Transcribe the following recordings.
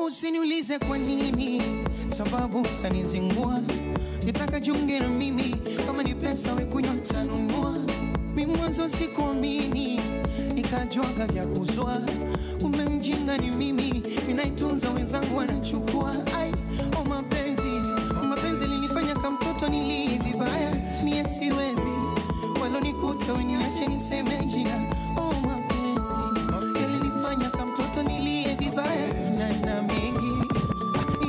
Usiniulize kwa nini, sababu utanizingua. Nitaka junge na mimi, kama ni pesa we kunywa nitanunua. Mimi mwanzo sikuamini, nikajuaga vya kuzua. Umemjinga ni mimi, ninaitunza wenzangu wanachukua. Ai, oh mapenzi, oh mapenzi linifanya kama mtoto nilie vibaya. Mie siwezi, walonikuta weniache niseme jina. Oh mapenzi, yalinifanya kama mtoto nilie vibaya. Na mengi,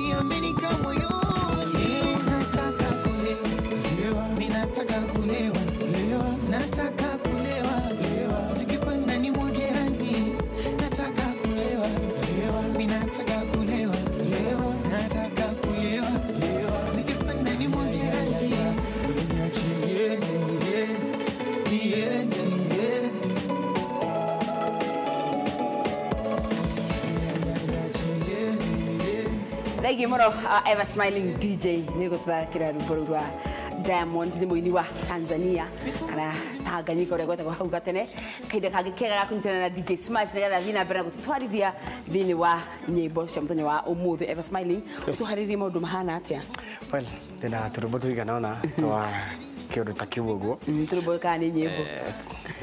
yamenika moyoni. Nataka kulewa, mimi nataka kulewa, nataka kulewa. Zikipanda ni mwage rangi. Nataka kulewa, mimi nataka kulewa, nataka kulewa. Zikipanda ni mwage rangi. Niachilie, niende, niende. Thank you muno Ever Smiling DJ nä gå tåthakä rwĩmbo rũu rwa Diamond nä mũini wa Tanzania kana Tanganyika ũrĩa gwetagwo hau gatene kahinda kangĩ kega ga kũnyitana na DJ Smiles nĩgetha thiĩ na mbere na gũtũtwarithia thĩinĩ wa nyĩmbo cia mũthenya wa ũmũthĩ. Ever Smiling, ũtũharĩrie maũndũ mahana atĩa? Well, ndĩna tũrwĩmbo tũigana ũna twa kĩũndũ ta kĩu ũguo. Tũrwĩmbo kana nĩ nyĩmbo?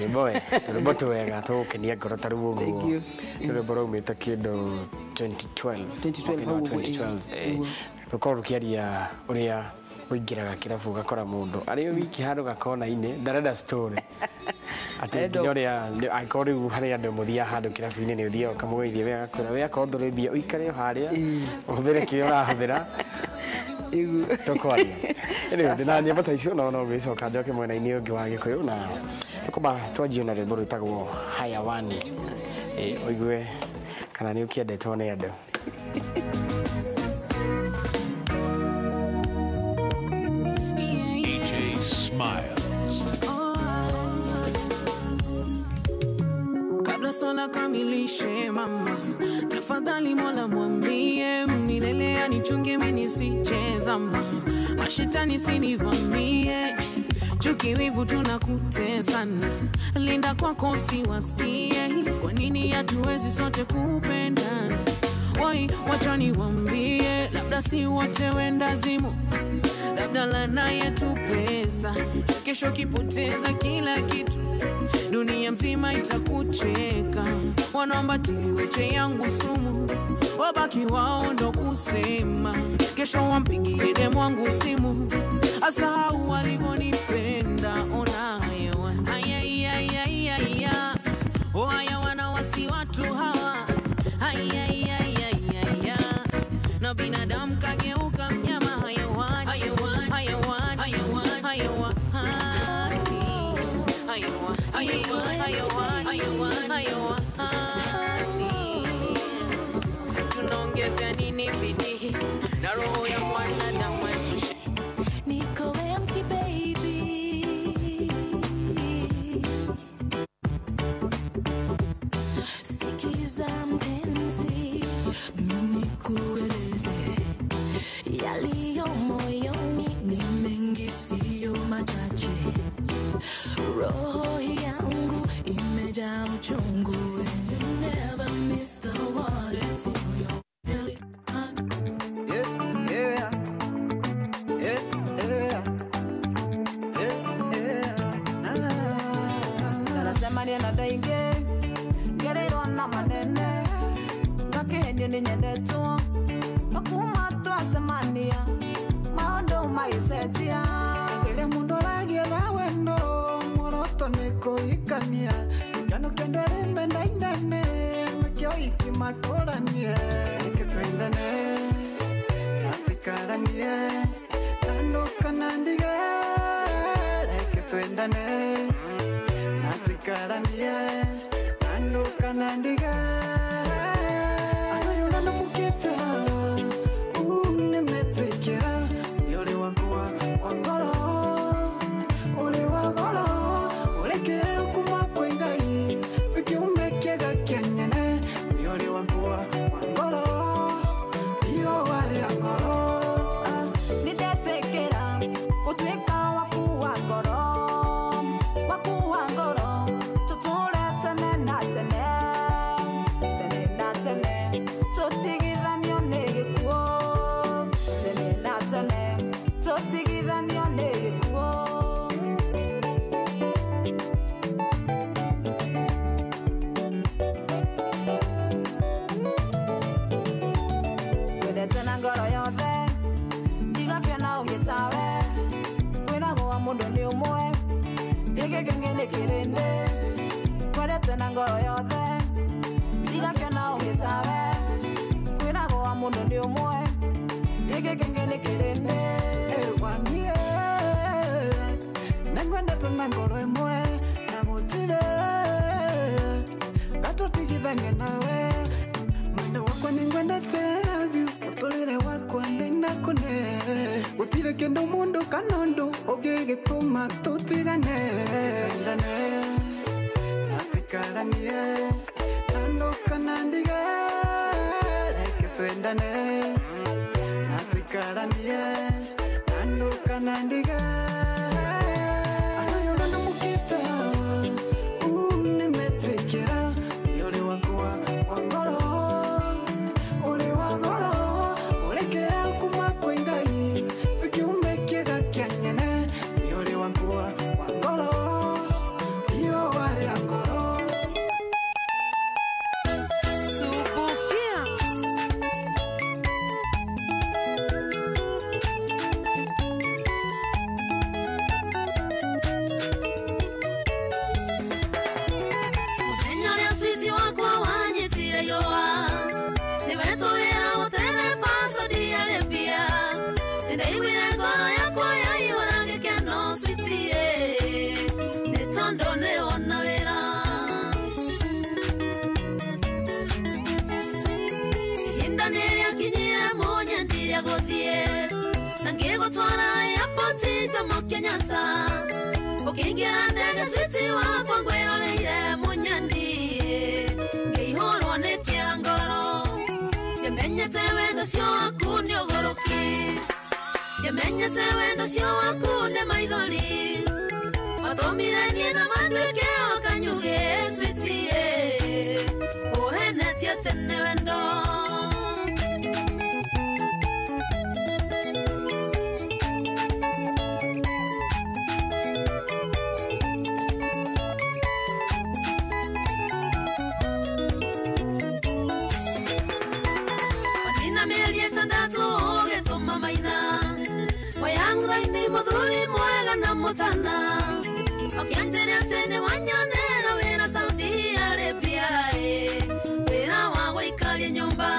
Nyĩmbo ĩ, tũrwĩmbo twega tũgũkenia ngoro ta rĩu ũguo. Rwĩmbo rwaumĩte kĩndũ 2012. 2012. Rũkorwo rũkĩaria ũrĩa ũingĩraga kĩrabu ũgakora mũndũ arĩ wiki handũ gakona-inĩ ndarenda story. Atĩ nginya ũrĩa angĩkorwo rĩu harĩ andũ mũthiaga handũ kĩrabu-inĩ nĩ ũthiaga ũkamũgeithia we agakwĩra we akorwo ndũrĩ mbia ũikare o harĩa ũhũthĩre kĩrĩa ũrahũthĩra tũkwaria. Anyway, ndĩna nyĩmbo ta icio no ngwĩcoka njoke mwena-inĩ ũngĩ wa Gĩkũyũ na tũkwamba twanjie na rwĩmbo rwĩtagwo Hayawani. Ũigue kana nĩ ũkĩendetwo nĩ andũ. DJ Smiles. Kabla swala kamilishe mama, tafadhali Mola mwambie mnilele anichunge mimi nisichezama, mashetani sinivamie, chuki wivu tunakutesana, linda kwako usiwasikie, kwa nini hatuwezi sote kupendana? Woi, wacha niwaambie, labda si wote wendazimu, labda lana yetu pesa, kesho kipoteza kila kitu, dunia mzima itakucheka. Wanaomba tiliweche yangu sumu, wabaki wao ndo kusema, kesho wampigie demu wangu simu, asahau walivonipenda. Ona hayawana, ayayayayaya, oh hayawana wasi watu hawa, ayayayayaya, na binadamu kageuka mnyama. Hayawana, hayawana, hayawana, hayawana, hayawana, hayawana, hayawana, hayawana. Tunaongeza nini bidii na roho ya mwanadamu wetu. Niko empty baby, sikiza mpenzi, mimi nikueleze yaliyo moyoni ni mengi siyo machache. Roho yangu imejaa uchungu. You never miss the water till you're really hot. Yeah, yeah, yeah, yeah, yeah, yeah. Nasema ni ndainge ngereirwo na manene ngakihenio ni nyendetwo makuma twacemania maũndũ magĩcenjia. Rĩrĩa mũndũ aragia na wendo muoroto nĩ kũhikania, gĩkeno kĩa andũ arĩa mendaine nĩkĩo ikimatũranie. Reke twendane na tũikaranie na ndũkanandige. Reke twendane na tũikaranie na ndũkanandige. Andũ aya ũranamũkĩte nĩmetĩkĩra ũrĩ wakwa wa ngoro, ũrĩ wa goro, ũrĩ kĩheo kuma kwĩ Ngai, wĩ kĩũmbe kĩega kĩa nyene, ũrĩ wakwa wa ngoro, riũa rĩa ngoro. Nĩndetĩkĩra gũtuĩka waku wa ngoro, waku wa ngoro, tũtũũre tene na tene. Tũtigithanio nĩ gĩkuũ. Wendete na ngoro yothe, ndigakĩona ũngĩ tawe. Kwĩragwo wa mũndũ nĩ ũmwe, gĩkĩ kĩngĩ nĩ kĩrĩndĩ. Wendete na ngoro yothe, ndigakĩona ũngĩ tawe. Kwĩragwo wa mũndũ nĩ ũmwe, gĩkĩ kĩngĩ nĩ kĩrĩndĩ. Ewanie, nĩngwendete na ngoro ĩmwe, na gũtirĩ ngatũtigithania nawe. Mwena wakwa nĩngwendete biũ, mũtũrĩre wakwa nĩndakũne. Gũtirĩ kĩndũ mũndũ kana ũndũ ũngĩgĩtũma tũtigane. Twendane na tũikaranie, na ndũkanandige. Reke twendane na tũikaranie, na ndũkanandige. Ayo ndamũkĩte, nĩmetĩkĩra, ũrĩ wakwa wa ngoro, ũrĩ wa goro, ũrekera kuma kwĩ Ngai, kĩũmbe kĩega kĩa nyene, ũrĩ wakwa wa ngoro, iyo warĩ a ngoro. Subukia. Mũthenya ũrĩa switi wakwa wanyitire irũa, nĩwetwo wĩra gũtereba Saudi Arabia. Nĩndaiguire ngoro yakwa yaiyũra gĩkeno switi ĩ, nĩ tondũ nĩwona wĩra. Ihinda nĩrĩakinyire mũnyendirie gũthiĩ, na ngĩgũtwara airport Jomo Kenyatta. Ũkĩingĩra ndege switi wakwa ngwĩroreire mũnyendi, ngĩihũrwo nĩ kĩa ngoro. Ngĩmenyete wendo ũcio waku nĩ ũgũrũki, ngĩmenyete wendo ũcio waku nĩ maithori. Watũmire niĩ na manduĩke o kanyugĩ switi ĩ, ũhenetie tene wendo. Nina mĩeri ĩtandatũ ũgĩtũma maina, Wayang'ra-inĩ mũthuri mwega na mũtana. Ũkĩanjĩra atĩ nĩwanyonera wĩra Saudi Arabia ĩ, wĩra wa gũikaria nyũmba.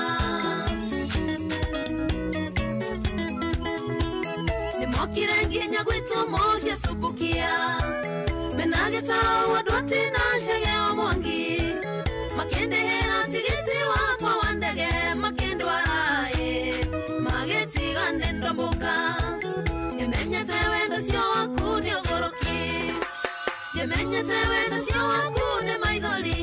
Nĩmokire nginya gwitũ mũciĩ Subukia, mena gĩtaũ andũ atĩ na Chege wa Mwangi. Makĩndĩhĩra tigiti wakwa wa ndege makĩndwara ĩ, magĩtiga nĩndombũka. Ngĩmenyete wendo ũcio waku nĩ ũgũrũki, ngĩmenyete wendo ũcio waku nĩ maithori.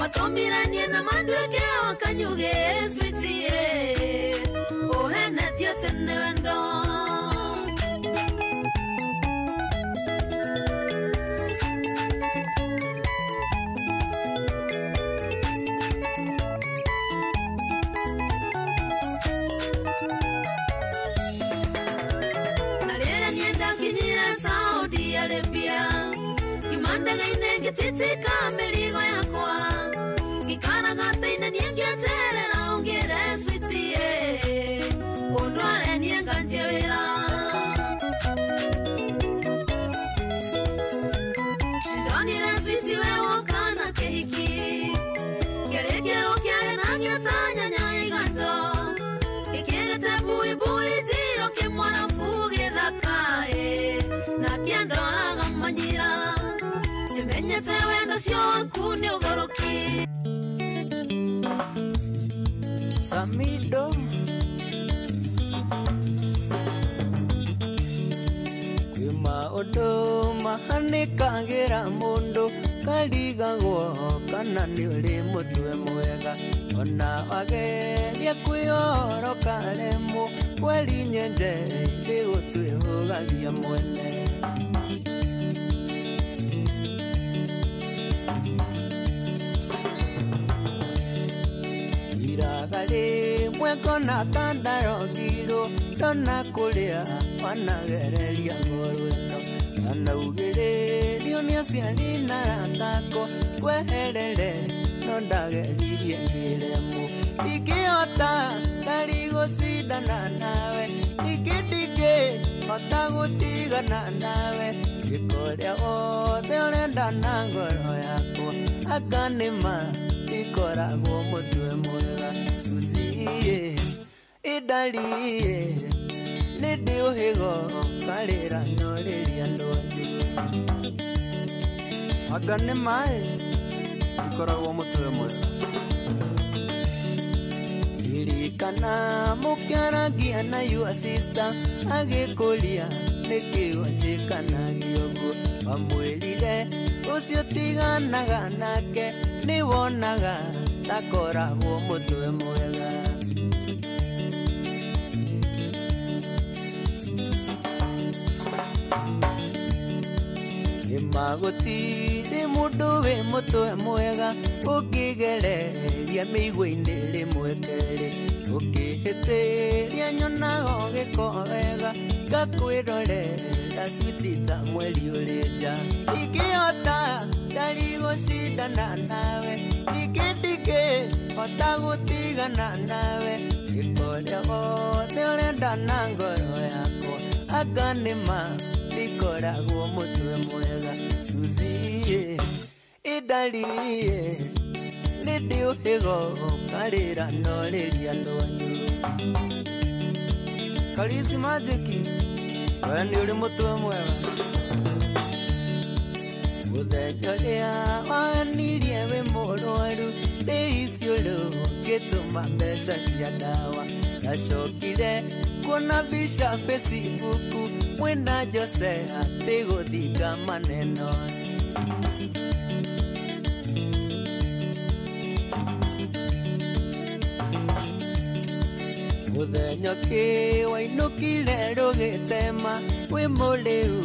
Watũmire niĩ na manduĩke o kanyugĩ switi ĩ, ũhenetie tene wendo. Na rĩrĩa niĩ ndakinyire Saudi Arabia, ngiuma ndege-inĩ ngĩtitika mĩrigo yakwa, ngĩikara gatĩ-inĩ niĩ ngĩeterera ũngĩre switi ĩ, ũndware niĩ nganjie wĩra. Ndonire switi we woka na kĩhiki, kĩrĩkĩro kĩarĩ na gĩata nyanya iganjo, gĩkĩrĩte buibui njirũ kĩmwarabu gĩthaka ĩ, na kĩandoraga manyira. Nĩmenyete wendo ũcio waku nĩ ũgũrũki. Samido kwĩ maũndũ mahanĩkagĩra mũndũ karigagwo kana nĩ ũrĩ mũtwe mwega, ona wageria kwĩhoro karemwo, kweri nyenje ĩgũtwĩhũgagia mwene. Iraga rĩmwe Rĩmwe ngona ta ndarogirwo ndona kũrĩa wanagereria ngoro ĩno Anaugĩrĩrio nĩ aciari na arata akwa weherere no ndageririe ngĩremwo Ndingĩhota ndari gũcindana nawe ningĩ ndingĩhota gũtigana nawe Ngĩka ũrĩa wothe ũrenda na ngoro yakwa anga nĩma ndikoragwo mũtwe mwega Susie ĩndarie nĩ ndĩ ũhĩgo karĩra no rĩrĩa andũ anyu Anga nĩ maĩ ndikoragwo mũtwe mwega Ririkana mũkĩaragia na your sister agĩkũria nĩkĩ wanjĩkanagia ũguo wamwĩrire ũcio tiganaga nake nĩwonaga takoragwo mũtwe mwega Nĩmagũtirĩ mũndũ wĩ mũtwe mwega ũngĩgereria mĩigua-inĩ rĩmwe kerĩ ũkĩhĩtĩria nyonaga ũgĩko wega ngakwĩrorera switi ta mweri ũrĩ nja Ndingĩhota ndari gũcindana nawe ningĩ ndingĩhota gũtigana nawe Ngĩka ũrĩa wothe ũrenda na ngoro yakwa anga nĩma ndikoragwo mũtwe mwega Susie ĩndarie nĩ ndĩ ũhĩgo karĩra no rĩrĩa andũ anyu Karisi Majiki we nĩ ũrĩ mũtwe mwega Mũthenya ũrĩa wanirie wĩ mũrwaru ndĩ iciũrũ ngĩtũma mbeca cia ndawa ndacokire kuona mbica Facebook mwĩna Jose atĩ gũthinga maneno Mũthenya ũngĩ wainũkire rũgĩtema wĩ mũrĩu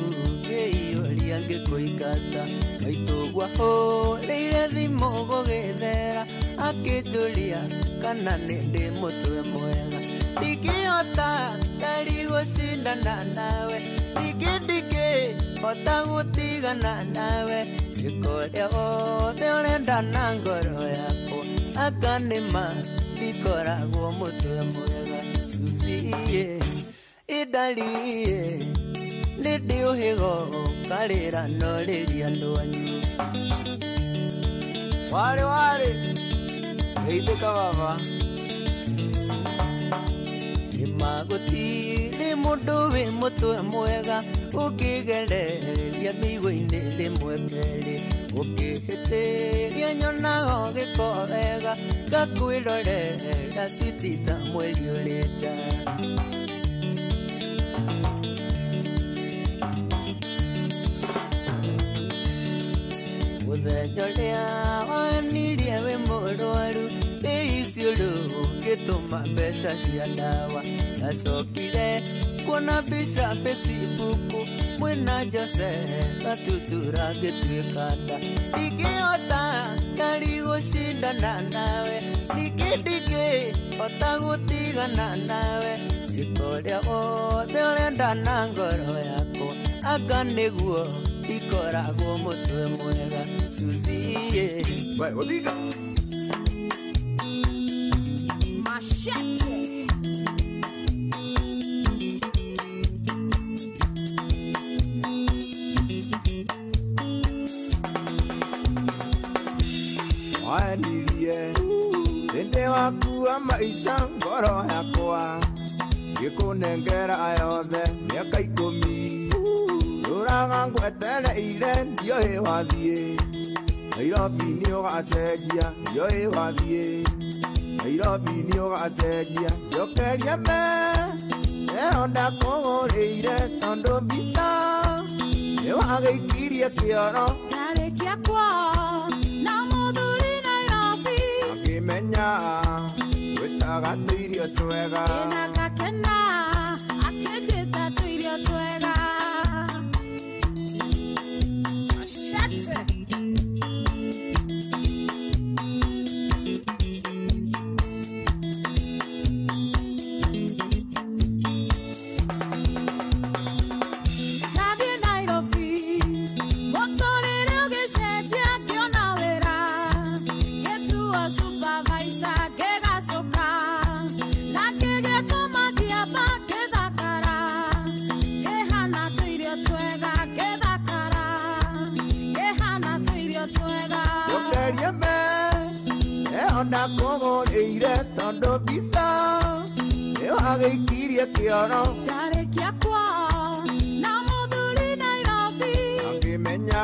ngĩiyũria ngĩkũingata maitũguo ahũrĩire thimũ gũgĩthera akĩnjũria kana nĩ ndĩ mũtwe mwega Ndingĩhota ndari gũcindana nawe ningĩ ndingĩhota gũtigana nawe Ngĩka ũrĩa wothe ũrenda na ngoro yakwa anga nĩma ndikoragwo mũtwe mwega Susie ĩndarie nĩ ndĩ ũhĩgo karĩra no rĩrĩa andũ anyu Warĩ warĩ geithĩka baba Nĩmagũtirĩ mũndũ wĩ mũtwe mwega ũngĩgereria mĩigua-inĩ rĩmwe kerĩ ũkĩhĩtĩria nyonaga ũgĩko wega ngakwĩrorera switi ta mweri ũrĩ nja Mũthenya ũrĩa wanirie wĩ mũrwaru ndĩ iciũrũ ngĩtũma mbeca cia ndawa ndacokire kuona mbica Facebook mwĩna Jose gatutura ngĩtuĩka nda Ndingĩhota ndari gũcindana nawe ningĩ ndingĩhota gũtigana nawe Ngĩka ũrĩa wothe ũrenda na ngoro yakwa anga nĩguo ndikoragwo mũtwe mwega Susie We Odinga Machete Wanirie Ende waku wa maisha ngoro yakwa ngĩkũnengera yothe mĩaka 10 ndũraga ngwetereire ndiũĩ wathiĩ Nairobi nĩ ũgacenjia ndiũĩ wathiĩ Nairobi nĩ ũgacenjia njokeria me ĩyo ndakũgũrĩire tondũ mbica nĩ wagĩikirie kĩoro ndarĩkia kwao na mũthuri Nairobi akĩmenya gwĩtaga tũirio twega ĩna ngakena akĩnjĩta tũirio twega Machete. Nĩwagĩikirie kĩoro Ndarĩkia kwao na mũthuri Nairobi Ngĩmenya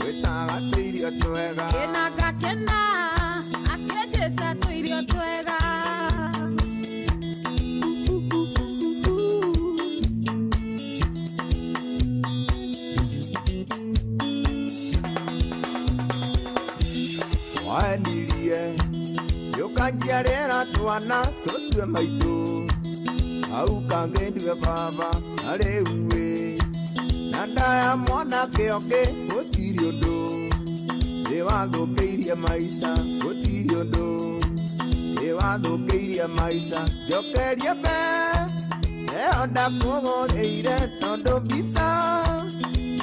wĩtaga tũirio twega Ĩna ngakena akĩnjĩta tũirio twega. Waenirie yũkanjiarĩra twana tũtue maitũ hau kangĩndue baba na rĩu ĩ na ndaya mwanake ũngĩ gũtirĩ ũndũ nĩwathũkĩirie maica gũtirĩ ũndũ nĩwathũkĩirie maica njokerie mbe ĩyo ndakũgũrĩire tondũ mbica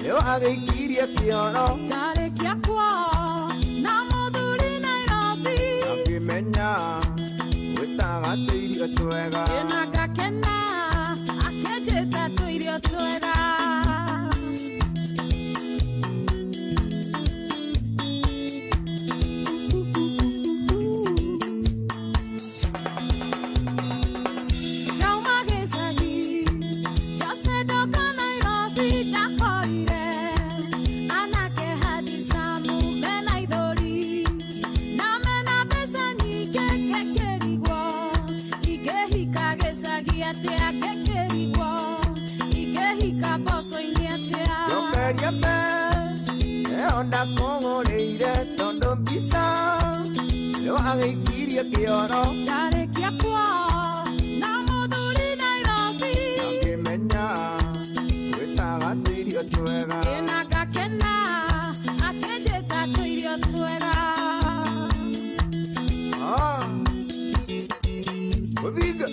nĩwagĩikirie kĩoro Ndarĩkia kwao na mũthuri Nairobi Ngĩmenya wĩtaga tũirio twega Ĩna ngakena akĩnjĩta tũirio twega. Ndauma gĩcagi Jose ndoka Nairobi ndakorire anake handicamu mena ithũri na mena mbeca nyingĩ ngĩkĩrigwo ingĩhika gĩcagi atĩa ngĩkĩrigwo ingĩhika mboco-inĩ atĩa. Njokerie mbe ĩyo ndakũgũrĩire tondũ mbica nĩwagĩikirie kĩoro Ndarĩkia kwao na mũthuri Nairobi Ngĩmenya wĩtaga tũirio twega Ĩna ngakena akĩnjĩta tũirio twega. Ah. Ũthinga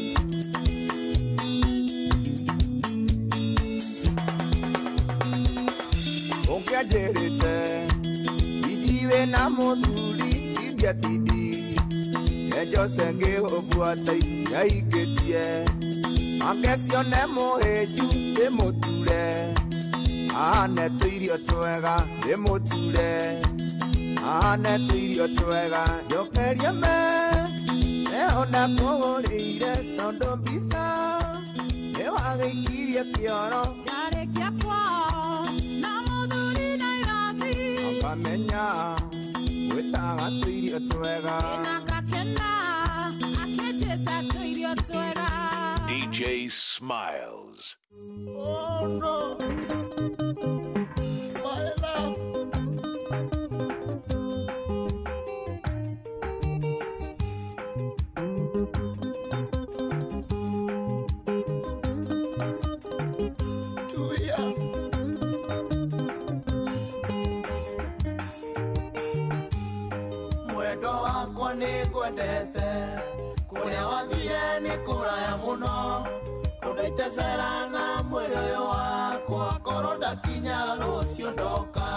ũngĩanjĩrĩte iji wĩna mũthuri ingĩatindi Jose ngĩhũbuata nyaingĩtie ake cione mũhĩnju ndĩmũture ahane tũirio twega ndĩmũture ahane tũirio twega njokerie me ĩyo ndakũgũrĩire tondũ mbica nĩwagĩikirie kĩoro Ndarĩkia kwao na mũthuri Nairobi Ngamenya wĩtaga tũirio twega Ĩna ngakena akĩnjĩta tũirio twega. DJ Smiles. Oh no, my love. Tulia. Mwendo wakwa nĩngwendete kũrĩa wathire nĩ kũraya mũno kũndaitecera na mwĩrĩ ũyũ wakwa korwo ndakinya rũciũ ndoka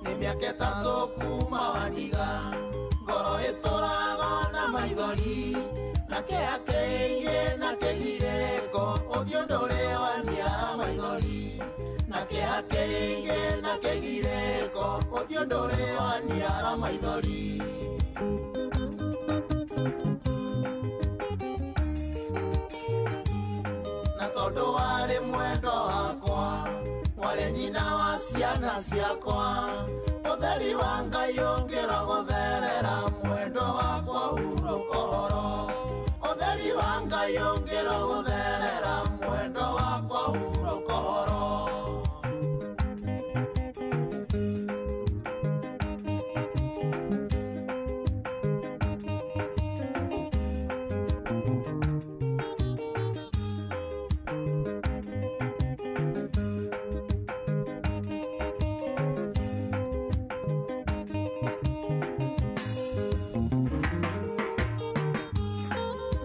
nĩ mĩaka ĩtatũ kuma wandiga ngoro ĩtũraga na maithori na kĩeha kĩingĩ na kĩgirĩko ũthiũ ndũrĩ waniara maithori na kĩeha kĩingĩ na kĩgirĩko ũthiũ ndũrĩ waniara maithori. Na tondũ warĩ mwendo wakwa warĩ nyina wa ciana ciakwa ũtheri wa Ngai ũngĩrogũtherera mwendo wakwa hurũka ũhoro ũtheri wa Ngai ũngĩrogũtherera mwendo wakwa hurũka ũhoro.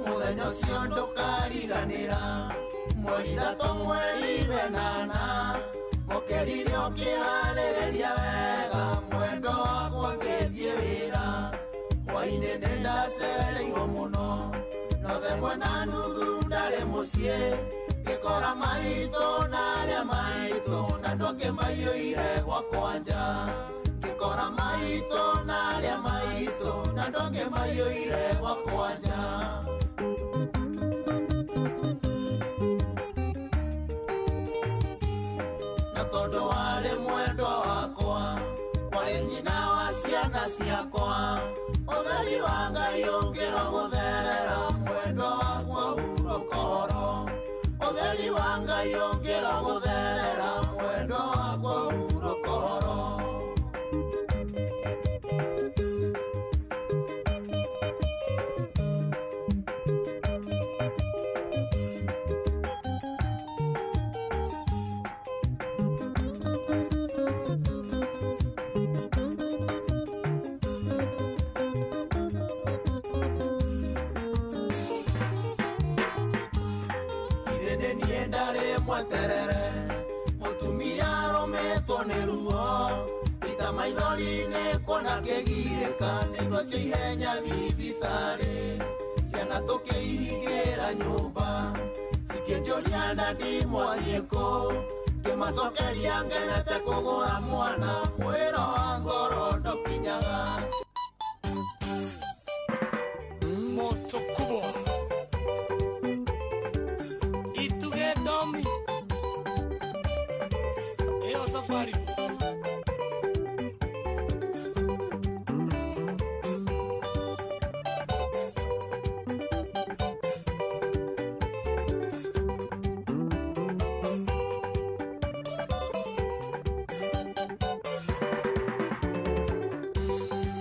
Mũthenya ũcio ndũkariganĩra mweri ithatũ mweri wenana mũkĩrire ũkĩharĩrĩria wega mwendo wakwa ngĩthiĩ wĩra hwainĩ nĩndacereirwo mũno no themwe na nuthu ndarĩ mũciĩ ngĩkora maitũ na arĩa maitũ na andũ angĩ maiyũire gwakwa nja ngĩkora maitũ na arĩa maitũ na andũ angĩ maiyũire gwakwa nja. Tondu warĩ mwendwa wakwa, warĩ nyina wa ciana ciakwa. Ũtheri wa Ngai ũngĩrogũtherera, mwendwa wakwa hurũka ũhoro. Ũtheri wa Ngai ũngĩrogũtherera, mwendwa wakwa hurũka ũhoro. Mweterere mutumia arometwo nĩ ruo, ita maithori-inĩ kuona ngĩgirĩka nĩguo cia ihenya thibitarĩ. Ciana tũkĩihingĩra nyũmba cikĩnjũria ndadi mwathiĩ kũ, ngĩmacokeria ngenete kũgũra mwana, mwĩro wa ngoro ndũkinyaga. Moto kubwa ituge domi eyo safari.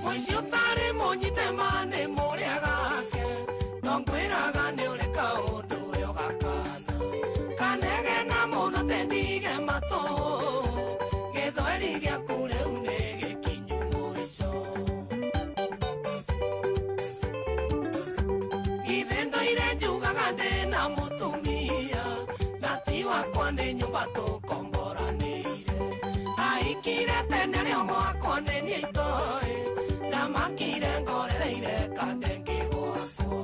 Mũici ũtarĩ mũnyite ma nĩ mũrĩaga ake, no ngwĩraga nĩ ũrĩ kaũndũ we ũgakana. Kanegena mũno tendige matũ, gĩthweri gĩaku rĩu nĩ gĩkinyu mũico. Githĩ ndũire njugaga ndĩna mũtumia, na ti wakwa nĩ nyũmba tũkomboranĩire. Ahikire tene rĩo gwakwa nĩ niĩ itoĩ, ndamakire ngorereire kandenge gwakwa.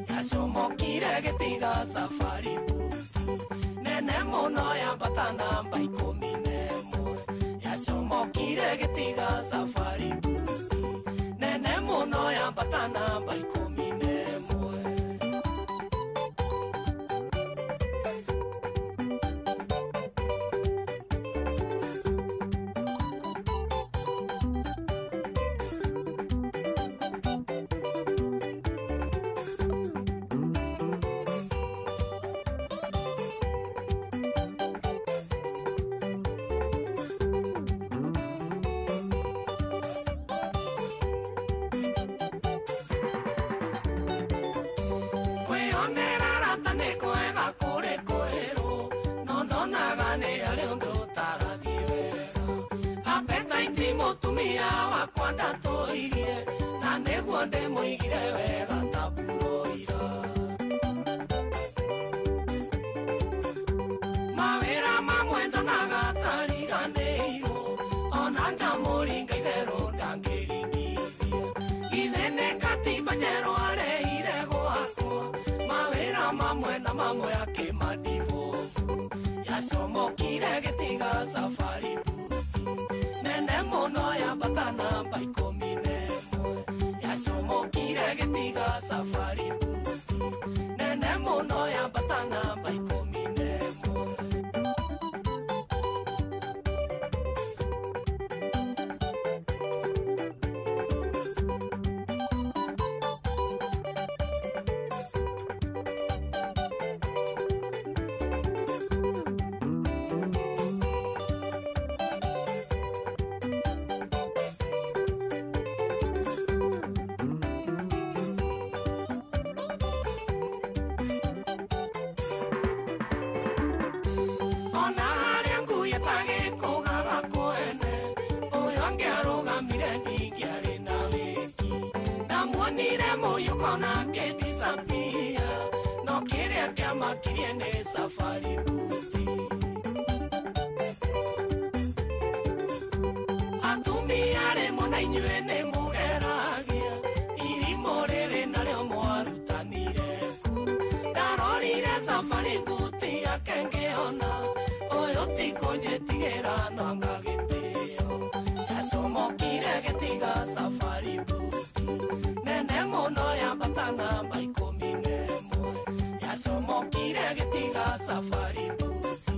Yacomokire gĩtiga safari buti nene mũno yambata namba 11. Yacomokire gĩtiga safari buti nene mũno yambata namba 11. Kwĩyonera arata nĩ kwega kũrĩ kwĩrwo, no ndonaga nĩ harĩ ũndũ ũtarathiĩ wega. Appetite mũtumia wakwa ndatũirie, na nĩguo ndĩmũigire wega ta mburoira. Mawĩra mamwe ndonaga tariganĩirwo, ona ndamũringa itherũ ndangĩringithia. Githĩ nĩ katiba njerũ arehire gwakwa, mawĩra mamwe na mamwe akĩmadivovu. Yacomokire gĩtiga safari buti nene mũno yambata namba 11. Yacomokire gĩtiga safari buti nene mũno yambata namba 11. Ona harĩa ngui ĩtagĩkũgaga kwene, ũyũ angĩarũgamire ndingĩarĩ na wĩki. Ndamuonire mũiyũko na akĩdisappear, no kĩrĩa kĩamakirie nĩ safari buti. Atumia rĩmwe na inyuĩ nĩ mũgeragia, irimũ rĩrĩ narĩo mwarutanire kũ. Ndarorire safari buti yake ngĩona, ũyũ ti kũnjĩtigĩra no anga gĩtĩo. Yacomokire gĩtiga safari buti nene mũno yambata namba 11. Yacomokire gĩtiga safari buti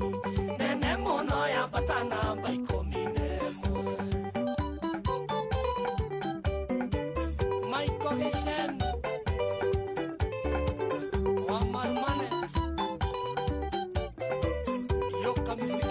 nene mũno. Ambata namba 11. Michael Geshen wa Marmane Yoka Miziki.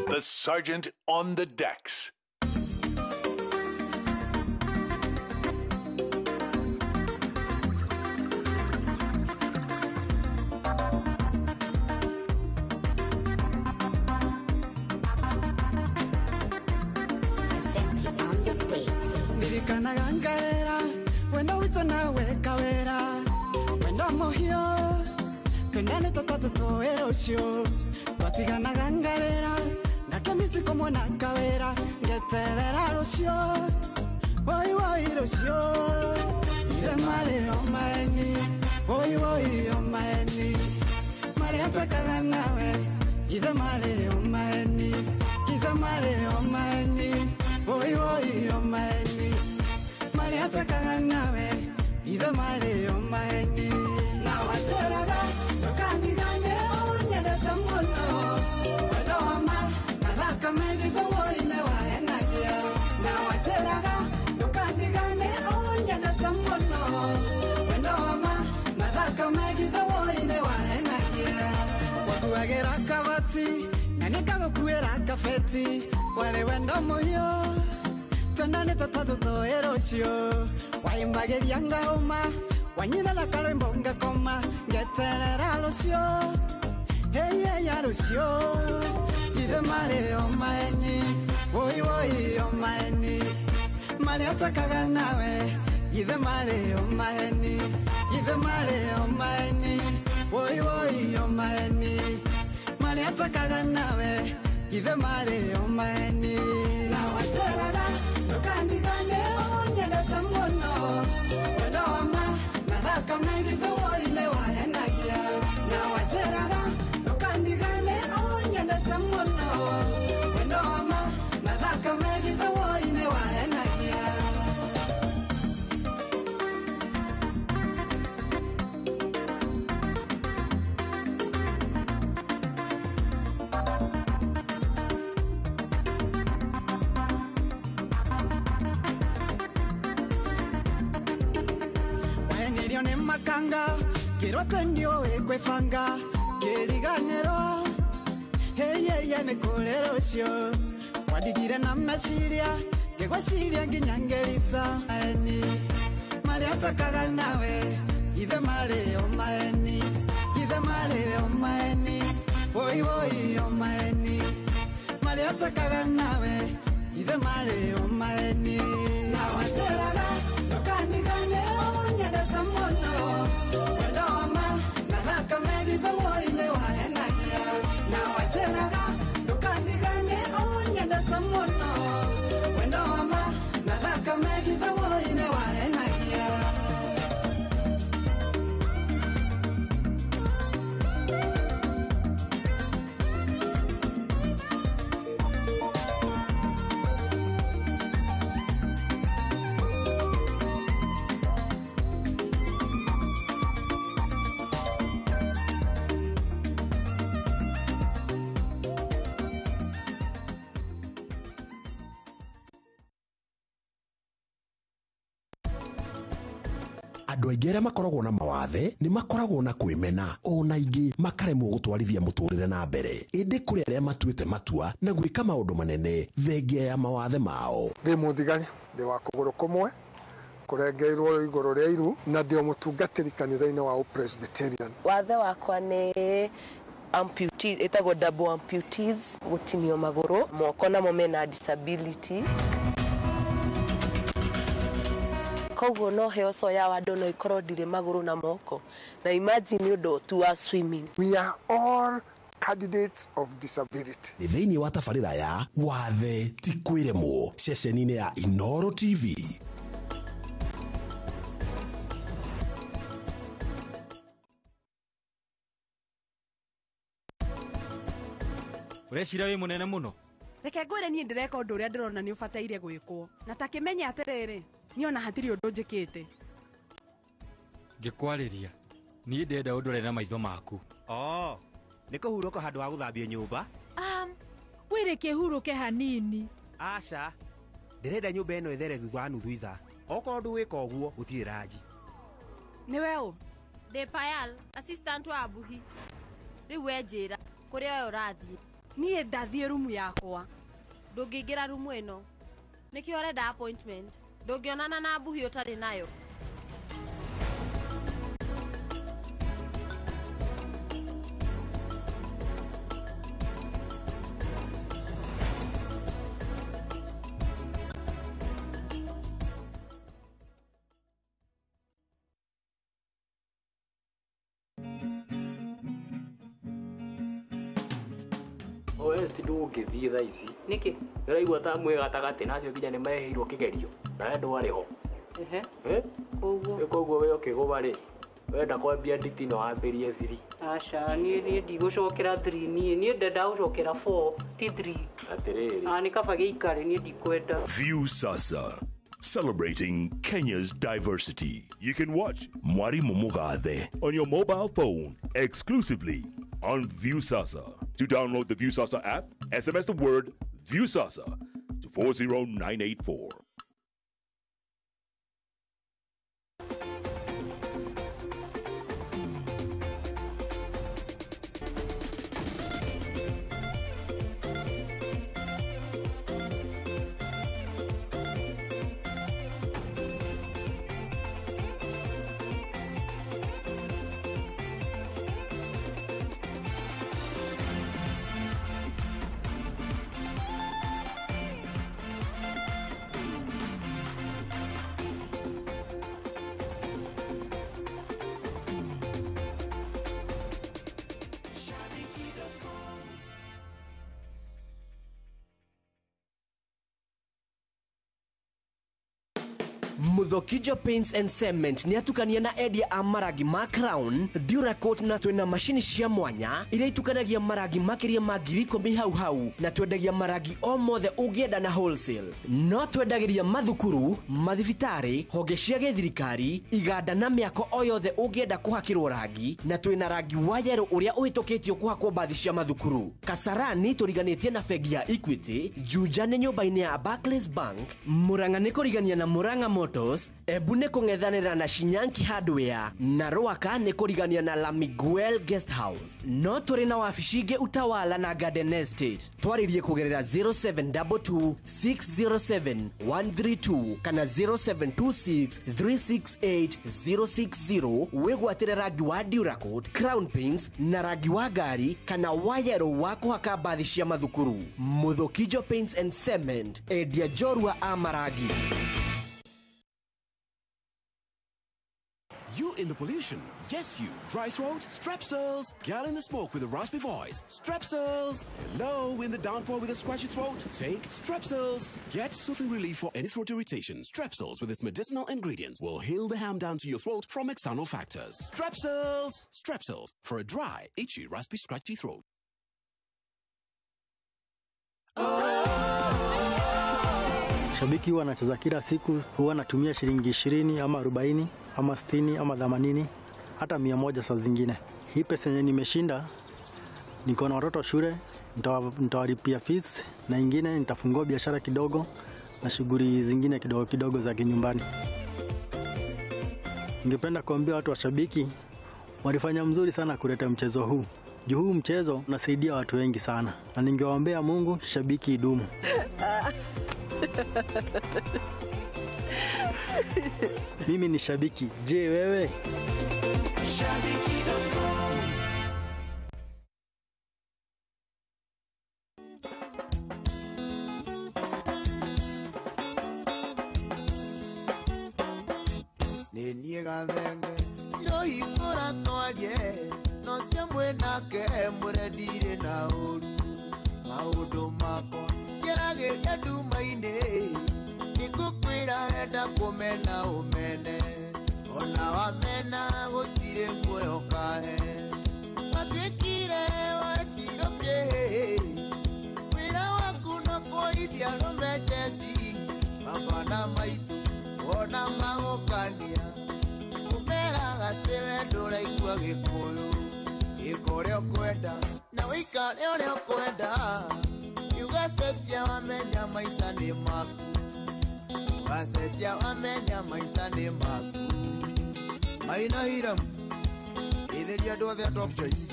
The Sergeant on the decks. Ndirikanaga wenda wito nawe kawera wenda muhio twendane tũtatũ tũĩ rũciũ twatiganaga ngarĩra ngakĩmiciko mwena kawĩra ngeterera rũciũ woi woi rũciũ ithe marĩ o maeni woi woi o maeni marĩa twekaga nawe ithe marĩ o maeni ithe marĩ o maeni woi woi o maeni marĩa twekaga nawe ithe marĩ o maeni na wateraga ndũkandigane ũnyendete mũno wendo wa ma na thakame githe woi-inĩ wahenagia na wateraga ndũkandigane ũnyendete mũno wendo wa ma na thakame githe woi-inĩ wahenagia wakuagĩra kabati na nĩngagũkuĩra kabeti warĩ wendo mũhiũ twendane tũtatũ tũĩ rũciũ waimbagĩria ngahũma wanyina na karwĩmbo ngakoma ngeterera rũciũ heiyeya rũciũ ithe marĩ o maeni woi woi o maeni marĩa twekaga nawe ithe marĩ o maeni ithe marĩ o maeni woi woi o maeni marĩa twekaga nawe ithe marĩ o maeni na wateraga ndũkandigane ũnyendete mũno wendo wa ma na thakame githe woi-inĩ wahenagia na wateraga ndũkandigane ũnyendete mũno wendo wa ma na thakame githe woi-inĩ wahenagia. Wahenirio nĩ makanga ngĩrwo atĩ ndiũĩ kwĩbanga ngĩriganĩrwo heyeye nĩ kũrĩ rũciũ wandigire na meciria ngĩgwĩciria nginya ngĩrita maeni marĩa twekaga nawe ithe marĩ o maeni ithe marĩ o maeni woi woi o maeni marĩa twekaga nawe ithe marĩ o maeni na wateraga ndũkandigane ũnyendete mũno wendo wa ma na thakame githe woi-inĩ wahenagia na wateraga ndũkandigane ũnyendete mũno wendo wa ma na thakame githe woi-inĩ wahenagia. Andũ aingĩ arĩa makoragwo na mawathe nĩ makoragwo na kwĩmena ona ingĩ makaremwo gũtwarithia mũtũrĩre na mbere ĩndĩ kũrĩ arĩa matuĩte matua na gwĩka maũndũ manene thengia ya mawathe mao. Ndĩ mũthigari ndĩ wa kũgũrũ kũmwe kũrengeirwo igũrũ rĩa iru na ndĩ o mũtungatĩri kanitha-inĩ wa Presbyterian. Wathe wakwa nĩ amputee, ĩtagwo double amputees, gũtinio magũrũ moko namo mena disability. Koguo no heo soya wa andũ no ikorwo ndirĩ magũrũ na moko na imagine nĩ ũndũ tu wa swimming. We are all candidates of disability. Nĩ thĩinĩ wa tabarĩra ya Wathe ti kwĩremwo ceceni-inĩ ya Inooro TV. Ũreciria wĩ mũnene mũno. Reke ngwĩre niĩ ndĩreka ũndũ ũrĩa ndĩrona nĩ ũbataire gwĩkwo. Na ta kĩmenye atĩrĩrĩ, niĩ ona hatirĩ ũndũ njĩkĩte. Ngĩkwarĩria, niĩ ndĩrenda ũndore na maitho maku. Oh, nĩ kũhurũka handũ ha gũthambia nyũmba? Wĩrĩ kĩhurũke hanini. Aca, ndĩrenda nyũmba ĩno ĩthere thutha wa nuthu ithaa. Okorwo ndũgwĩka ũguo, gũtirĩ ranji. Nĩwe ũ? Ndĩ Payal, assistant wa Mbuhi. Rĩu we njĩra, kũrĩa we ũrathiĩ? Niĩ ndathiĩ rumu yakwa. Ndũngĩingĩra rumu ĩno. Nĩkĩo ũrenda appointment. Ndũngĩonana na Mbuhi ũtarĩ nayo. West ndũngĩthiĩ thaa ici. Nĩkĩ? Ndĩraigua ta mwĩ gatagatĩ na acio nginya nĩ maheirwo kĩgerio na we ndwarĩ ho. Ehe. Eh? Koguo. Koguo we ũkĩgũba rĩ, wenda kwambia nditi no wambĩrie 3. Aca, niĩ ndigũcokera 3 niĩ ndenda gũcokera 4 ti 3. Atĩrĩrĩ. Ah, nĩ kaba gĩikare niĩ ndikwenda. View Sasa, celebrating Kenya's diversity. You can watch Mwarimu Mugathe on your mobile phone exclusively on Viusasa. To download the Viusasa app, SMS the word Viusasa to 40984. Muthokijo Paints and Cement ni atukania na endia a marangi ma Crown, Duracoat na twina macini cia mwanya iria itukanagia marangi makiria ma 10,000 hau hau na twendagia marangi o mothe ũngĩenda na wholesale. No twendagĩria mathukuru, mathibitarĩ, honge cia gĩthirikari, iganda na mĩako o yothe ũngĩenda kũhakĩrwo rangi na twina rangi wa yellow ũrĩa ũhĩtũkĩtio kũhakwo mbathi cia mathukuru. Kasarani tũriganĩtie na bengi ya Equity, Juja nĩ nyũmba-inĩ ya Barclays Bank, Murang'a nĩ kũrigania na Murang'a Motors, Embu nĩ kũng'ethanĩra na Shinyanki Hardware na Rwaka nĩ kũrigania na La Miguel Guest House. No tũrĩ na wabici ingĩ Utawala na Garden Estate. Twarĩrie kũgerera 0722 607 132 kana 0726 368 060 wĩgwatĩre rangi wa Duracoat, Crown Paints na rangi wa ngari kana wa yellow wa kũhaka mbathi cia mathukuru. Muthokijo Paints and Cement, endia njorua a marangi. You in the pollution. Yes, you. Dry throat? Strepsils. Girl in the smoke with a raspy voice. Strepsils. Hello, in the downpour with a scratchy throat? Take Strepsils. Get soothing relief for any throat irritation. Strepsils, with its medicinal ingredients, will heal the ham down to your throat from external factors. Strepsils. Strepsils. For a dry, itchy, raspy, scratchy throat. Shabiki huwa anacheza kila siku, huwa anatumia shilingi 20 ama 40 ama 60 ama 80 hata 100 saa zingine. Hii pesa yenye nimeshinda, niko na watoto shule, nitawalipia fees na ingine nitafungua biashara kidogo na shughuli zingine kidogo kidogo za kinyumbani. Ningependa kuambia watu wa Shabiki walifanya mzuri sana kuleta mchezo huu. Juu huu mchezo unasaidia watu wengi sana. Na ningewaombea Mungu Shabiki idumu. Mimi ni shabiki. Je, wewe? Shabiki.com. Nĩ gathenge cirohingũra twarie no cio mwĩnake mũrendirĩ na ũru maũndũ makwa ngeragĩria nduma-inĩ nĩngũkwĩra renda kũmena ũmene ona wamena gũtirĩ muoyo kahe matuĩkire wetiro kĩhĩ arũme njeci baba na maitũ wona magũkania ũmeraga atĩ we ndũraigua gĩkũyũ ĩka ũrĩa ũkwenda na wĩikare ũrĩa ũkwenda ũgacenjia wamenya maica nĩ maku ũgacenjia wamenya maica nĩ maku. Maina Hiram itheria andũ othe a Top Choice.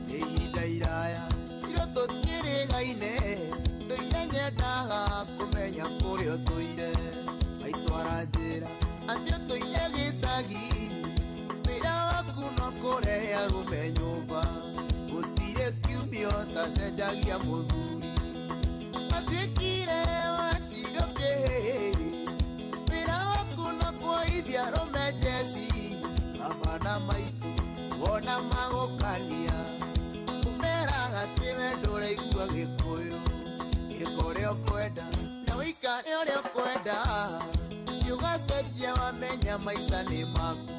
Nĩ ihinda iraya ciro tũtirĩgaine ndũire nyendaga kũmenya kũrĩa ũtũire maitwara njĩra atĩ ũtũire gĩcagi wĩra waku no kũrehe arũme nyũmba gũtirĩ kiumia ũtacenjagia mũthuri matuĩkire watigwo kĩhĩ wĩra waku no kũithia arũme njeci baba na maitũ wona magũkania ũmeraga atĩ we ndũraigua gĩkũyũ ĩka ũrĩa ũkwenda na wĩikare ũrĩa ũkwenda ũgacenjia wamenya maica nĩ maku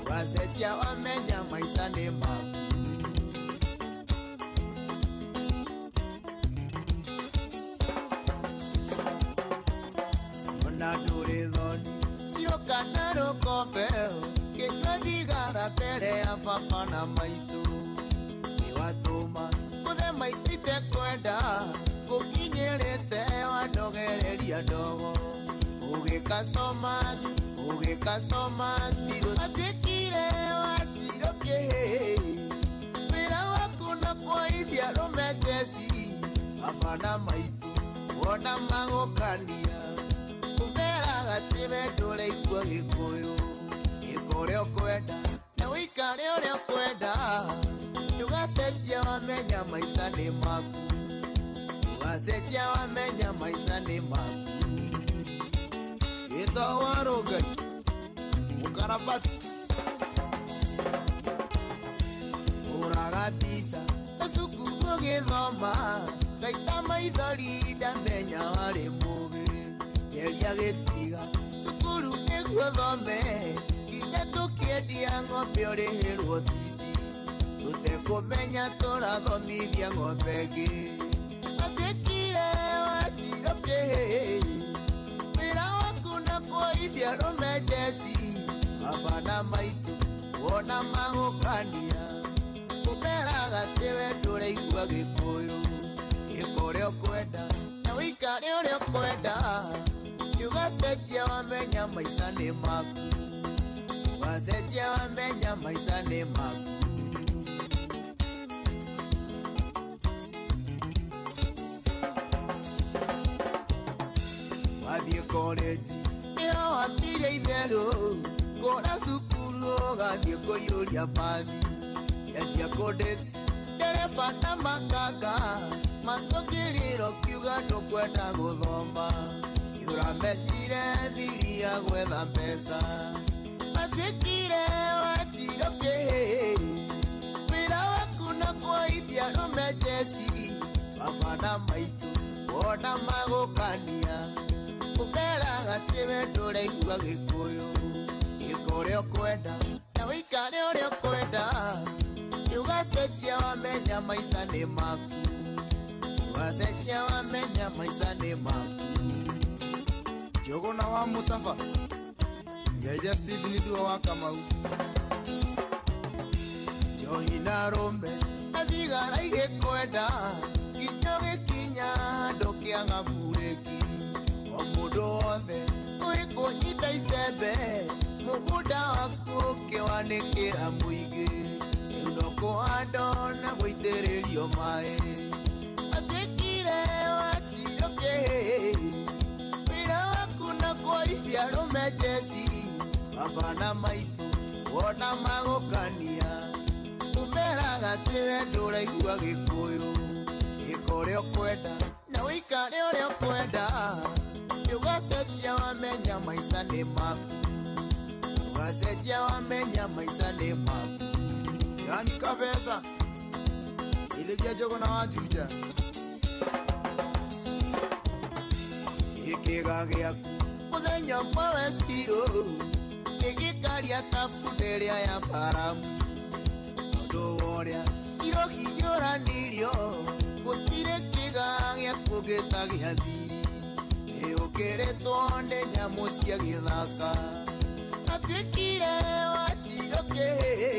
ũgacenjia wamenya maica nĩ maku. Ona ndũrĩ thoni ciro kana rũkombe kĩnyua thigara mbere ya baba na maitũ nĩwatũma mũthe maitũ itekwenda gũkinyĩrĩte wandogereria ndogo ũgĩkacoma ciro matuĩkire watigwo kĩhĩ wĩra waku no kũithia arũme njeci baba na maitũ wona magũkania ũmeraga atĩ we ndũraigua gĩkũyũ ĩka ũrĩa ũkwenda na wĩikare ũrĩa ũkwenda ũgacenjia wamenya maica nĩ maku ũgacenjia wamenya maica nĩ maku. Gĩtao wa Rũngai mũkarabati ũraga mbica cukuru ũgĩthoma ngaita maithori ndamenya warĩ mũgĩ ngeria gĩtiga cukuru nĩguo thome nginya tũkĩendia ng'ombe ũrĩhĩrwo bici tũtekũmenya tũrathomithia ng'ombe ĩngĩ matuĩkire watigwo kĩhĩ wĩra waku no kũithia arũme njeci baba na maitũ wona magũkania ũmeraga atĩ we ndũraigua gĩkũyũ ĩka ũrĩa ũkwenda na wĩikare ũrĩa ũkwenda ũgacenjia wamenya maica nĩ maku ũgacenjia wamenya maica nĩ maku. Wathiĩ korenji nĩho wambire itherũ kũra cukuru ũgathiĩ kũiyũria bathi nyanjia kũndĩti ndereba na makanga macũngĩrĩro kiuga ndũkwenda gũthoma nĩũramenyire thiri ya gwetha mbeca matuĩkire watigwo kĩhĩ wĩra waku no kũithia arũme njeci baba na maitũ wona magũkania ũmeraga atĩ we ndũraigua gĩkũyũ ĩka ũrĩa ũkwenda na wĩikare ũrĩa ũkwenda ũgacenjia wamenya maica nĩ maku ũgacenjia wamenya maica nĩ maku. Njũgũna wa Mũcaba ngeithia Stephen Thua wa Kamau njohi na arũme na thigara igĩkwenda nginya ũgĩkinya ndũkĩaga burĩki o mũndũ wothe ũĩ kũnyita icembe mũgũnda waku ũkĩwanĩkĩra mũingĩ rĩu no kũhandwo na gũitĩrĩrio maĩ matuĩkire watigwo kĩhĩ wĩra waku no kũithia arũme njeci baba na maitũ wona magũkania ũmeraga atĩ we ndũraigua gĩkũyũ ĩka ũrĩa ũkwenda na wĩikare ũrĩa ũkwenda ũgacenjia wamenya maica nĩ maku ũgacenjia wamenya maica nĩ maku. Yani Kabesa itheria Njũgũna wa Juja gĩkĩga gĩaku mũthenya ũmwe wecirũ nĩgĩkaria ta bunda ĩrĩa ya mbaramu tondũ wa ũrĩa ciro Njohi gũtirĩ kĩga gĩa kũgĩta gĩa thiri nĩũkĩrĩtwo nĩ nyamũ cia gĩthaka atuĩkire watigo kĩhĩ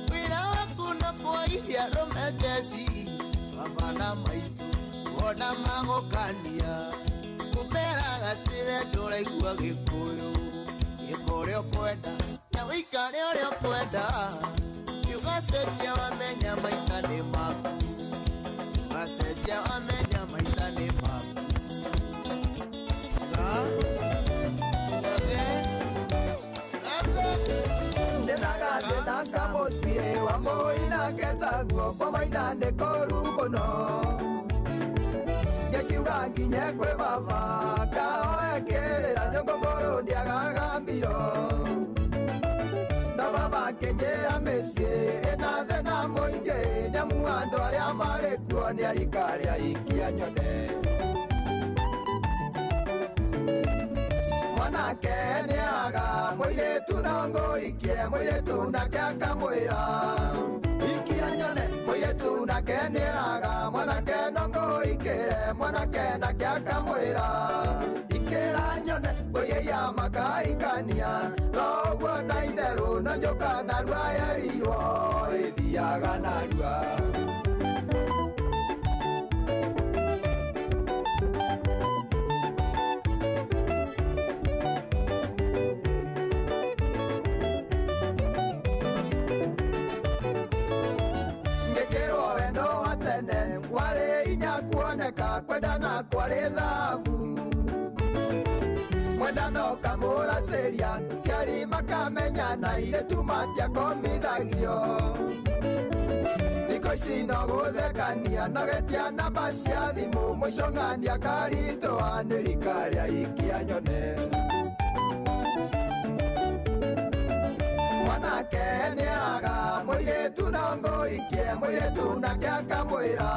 wĩra waku no kwaithia arũme njeci baba na maitũ wona magũkania kũmeraga atĩ we ndũraigua gĩkũyũ ĩka ũrĩa ũkwenda na wĩikare ũrĩa ũkwenda ũgacenjia wamenya maica nĩ maku ũgacenjia wamenya maica nĩ maku ndĩragatĩnanga mũciĩ wa mũina ketaguo kwa maina nĩ kũru mũno ngĩkiuga nginye kwĩ baba kaoe kĩrĩra nyũngũngũrũ ndiagaga mbiro na baba akĩnjĩra mĩciĩ ĩna thĩna mũingĩ nyamu andũ arĩa marĩ kuo nĩ arika rĩa ikia nyone mwanake nĩaraga mũirĩtu no ngũikie mũirĩtu nake akamwĩra ikia nyone mũirĩtu nake nĩaraga mwanake no ngũikĩre mwanake nake akamwĩra ikĩra nyone ngũiyĩia makaikania thoguo na itherũ no njũka narua yerirwo ĩthiaga narua. Kwendana kwarĩ thabu mwendano kamũracĩria ciari makamenyana irĩtu matiakomithagio thikũ ici no gũthekania no getia namba cia thimũ mũico ng'ania karitũha nĩ rika rĩa ikia nyone mwanake nĩaraga mũirĩtu no ngũikie mũirĩtu nake akamwĩra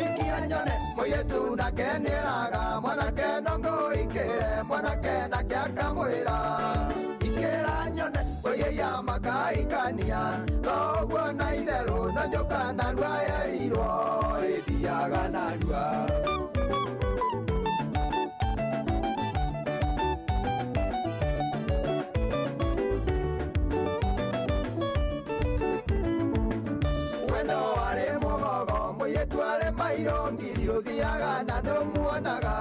ikia nyone mũirĩtu nake nĩaraga mwanake no ngũikĩre mwanake nake akamwĩra ikĩra nyone ngũiyĩia makaikania thoguo na itherũ no njũka narua yerirwo ĩthiaga narua. Wendo warĩ mũgogo mũirĩtu arĩ mairũ ngiri ũthiaga na ndũmuonaga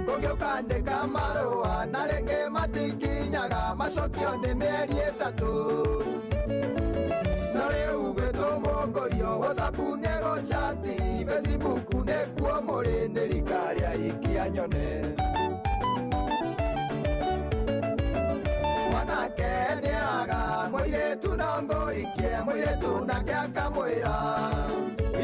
kũngĩũkandĩka marũa na rĩngĩ matikinyaga macokio nĩ mĩeri ĩtatũ no rĩu gwĩtwo mũngũrio WhatsApp nĩ gũchati Facebook nĩkuo mũrĩ nĩ rika rĩa ikia nyone mwanake nĩaraga mũirĩtu no ngũikie mũirĩtu nake akamwĩra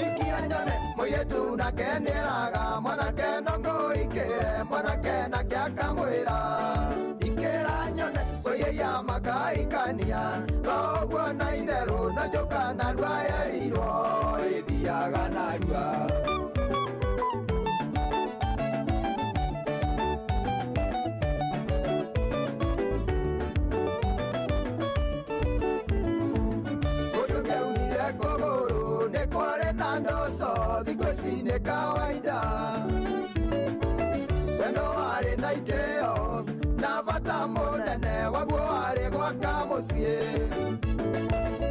ikia nyone mũirĩtu nake nĩaraga mwanake no ngũikĩre mwanake nake akamwĩra ikĩra nyone ngũiyĩia makaikania thoguo na itherũ no njũka narua yerirwo ĩthiaga narua. Thikũ ici nĩ kawaida wendo warĩ na itĩo na bata mũnene waguo warĩ gwaka mũciĩ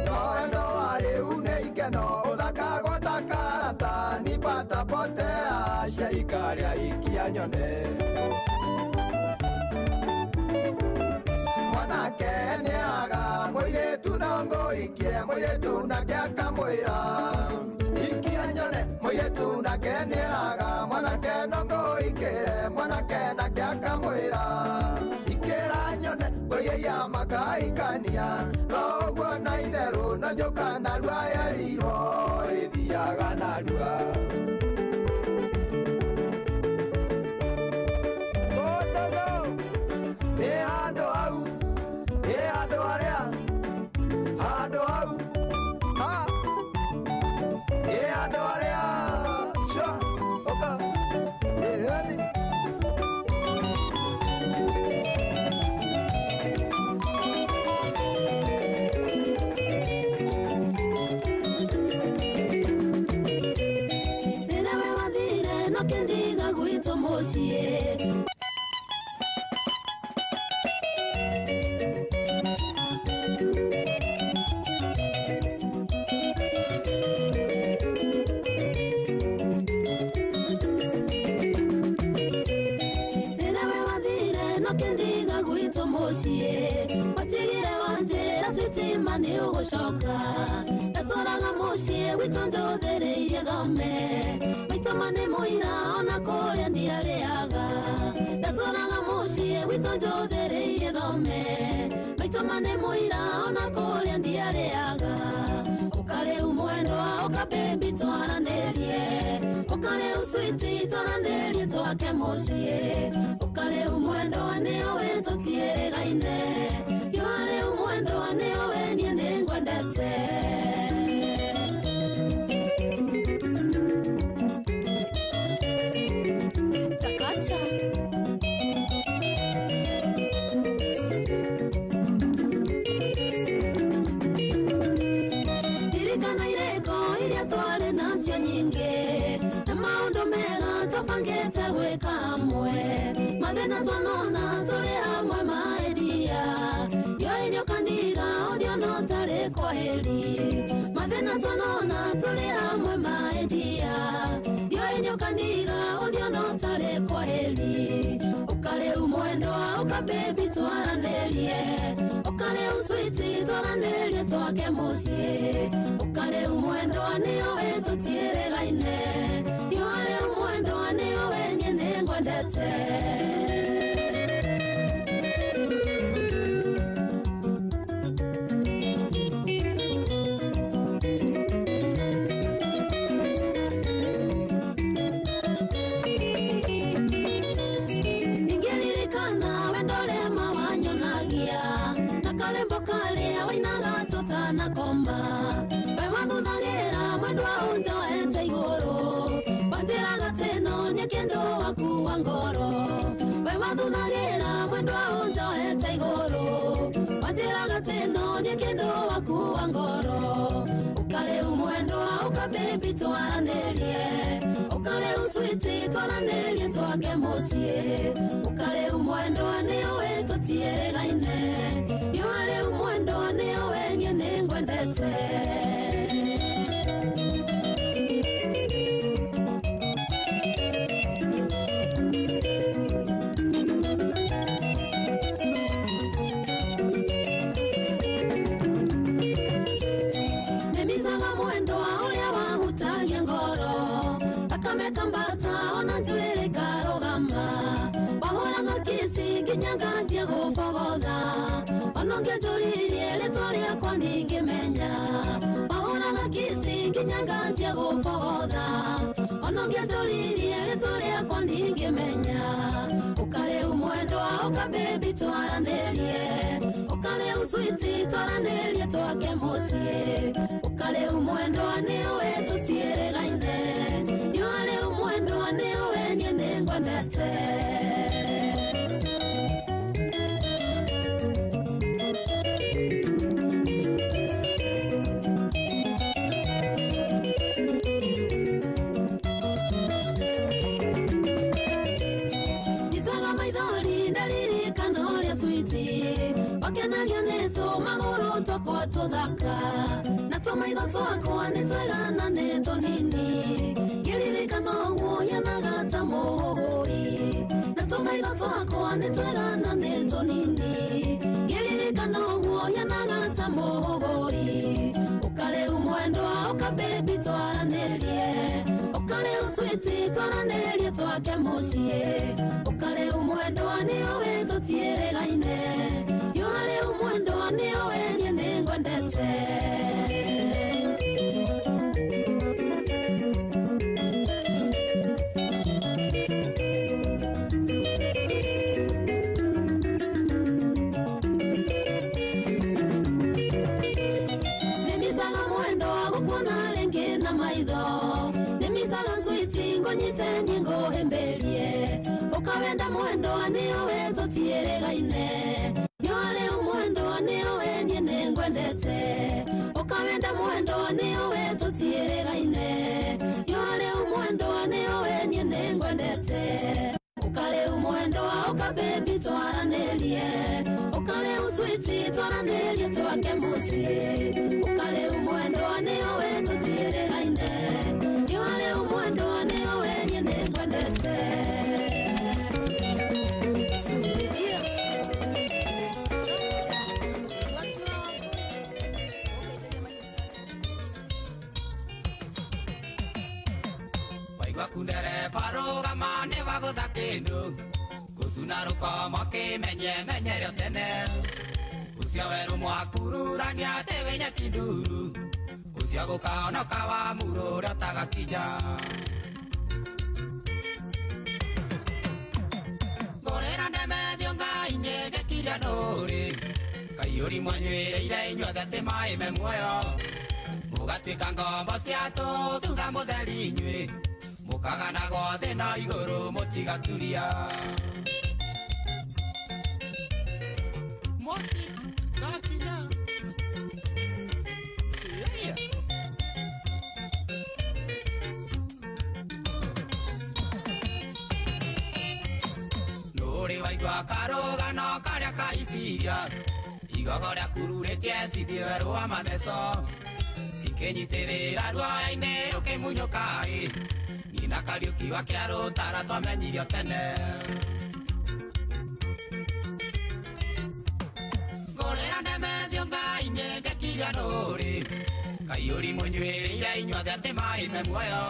no wendo warĩ u nĩ ikeno ũthakagwo ta karata nipatapotea cia rika rĩa ikia nyone mwanake nĩaraga mũirĩtu no ngũikie mũirĩtu nake akamwĩra ikia nyone mũirĩtu nake nĩaraga mwanake no ngũikĩre mwanake nake akamwĩra ikĩra nyone ngũiyĩia makaikania thoguo na itherũ no njũka narua yerirwo ĩthiaga narua. Nĩ handũ hau nĩ handũ harĩa handũ hau ha nĩ handũ harĩa cua ũka ĩheni. nokĩndiga gwitũ mũciĩ. Rĩrĩa we wathire nokĩndiga gwitũ mũciĩ, watigire wanjĩra sweetie nĩ ũgũcoka. Ndatũraga mũciĩ gwitũ njũthĩrĩirie thome, maitũ ma nĩ mũira ona kũrĩa ndiarĩaga. Ndatũraga mũciĩ gwitũ njũthĩrĩirie thome, maitũ ma nĩ mũira ona kũrĩa ndiarĩaga. Ũka rĩu mwendwa, ũka baby twaranĩrie, ũka rĩu sweetie twaranĩrie twake mũciĩ. Ũka rĩu mwendwa nĩũĩ tũtiĩrĩgaine, yo rĩu mwendwa nĩũĩ niĩ nĩngwendete. Chakacha. Ririkana irĩko iria twarĩ nacio nyingĩ, na maũndũ mega twabangĩte gwĩka hamwe, mathĩna twanona tũrĩ hamwe maĩria, yoĩ nĩũkandiga ũthiũ no tarĩ kwaheri. Mathĩna twanona tũrĩ hamwe maĩria, yoĩ nĩũkandiga ũthiũ no tarĩ kwaheri. Ũka rĩu mwendwa, ũka baby twaranĩrie, ũka rĩu sweetie twaranĩrie twake mũciĩ. Ũka rĩu mwendwa nĩũĩ tũtiĩrĩgaine, yo rĩu mwendwa nĩũĩ niĩ nĩngwendete. Ingĩririkana wendo ũrĩa ma wanyonagia, na karwĩmbo karĩa wainaga tũtanakoma. We wathuthagĩra mwendwa ũnjoete igũrũ, wanjĩraga atĩ no niĩ kĩndũ waku wa ngoro. We wathuthagĩra mwendwa ũnjoete igũrũ, wanjĩraga atĩ no niĩ kĩndũ waku wa ngoro. Ũka rĩu mwendwa, ũka baby twaranĩrie, ũka rĩu sweetie twaranĩrie twake mũciĩ. Ũka rĩu mwendwa nĩũĩ tũtiĩrĩgaine, yo rĩu mwendwa nĩũĩ niĩ nĩngwendete. Nĩmicaga mwendwa ũrĩa wahutagia ngoro, thakame kambata ona njuĩrĩ karũgama. Wahũraga kici nginya nganjia gũbogotha, ona ũngĩanjũririe rĩtwa rĩakwa ndingĩmenya. Wahũraga kici nginya nganjia gũbogotha, ona ũngĩanjũririe rĩtwa rĩakwa ndingĩmenya. Ũka rĩu mwendwa, ũka baby twaranĩrie, ũka rĩu sweetie twaranĩrie twake mũciĩ. Ũka rĩu mwendwa nĩũĩ tũtiĩrĩgaine, yo rĩu mwendwa nĩũĩ niĩ nĩngwendete. Njitaga maithori ndaririkana ũrĩa sweetie wakenagio nĩ tũmagũrũ twakwa tũthaka, na tũmaitho twakwa nĩ twega na nĩ tũnini, ngĩririkana ũguo hianaga ta mũhũgũi. Na tũmaitho twakwa nĩ twega na nĩ tũnini, ngĩririkana ũguo hianaga ta mũhũgũi. Ũka rĩu mwendwa, ũka baby twaranĩrie, ũka rĩu sweetie twaranĩrie twake mũciĩ. Ũka rĩu mwendwa nĩũĩ tũtiĩrĩgaine, yo rĩu mwendwa nĩũĩ niĩ nĩngwendete. Nĩmicaga mwendwa gũkuona rĩngĩ na maitho, nĩmicaga sweetie ngũnyite niĩ ngũhĩmbĩrie. Ũka wenda mwendwa nĩũĩ tũtiĩrĩgaine, yo rĩu mwendwa nĩũĩ niĩ nĩngwendete. Ũka wenda mwendwa nĩũĩ tũtiĩrĩgaine, yo rĩu mwendwa nĩũĩ niĩ nĩngwendete. ngwendete ukale umwendo wa ukabebi twaranĩrie ukale uswiti twaranĩrie twake mũciĩ ukale umwendo wa nĩowe tũtiĩrĩgaine iwale umwendo wa nĩowe niĩ nĩngwendete. Kundereba rũgama nĩ wagũtha kĩndũ gũcuna rũkomo kĩmenye menyerio tene ũcio werũ mwakururania atĩ wĩ nyeki nduru ũcio gũkaonoka wa muru ũrĩa ũtagakinya ngũrĩra ndemethio ngai-inĩ ngĩkiria nũrĩ kaiyũri mwanyuĩrĩire inyuothe atĩ maĩ me muoyo mũgatuĩka ngombo cia tũ thutha mũtheri inyuĩ mukaganagwo thĩ na igũrũ mũtigaturia mũtigakinya Siria. Nũrĩ waigua karũgano karĩa kaitiria igogo rĩa kururĩtie cithiĩ werũ wa matheco cikĩnyitĩrĩra ruoya-inĩ rũkĩmunyũka-ĩ na Kariuki wa kĩarũtara twamenyirio tene ngũrĩra ndemethio ngai-inĩ ngĩkiria nũrĩ kaiyũri mũnyuĩrĩire inyuothe atĩ maĩ me muoyo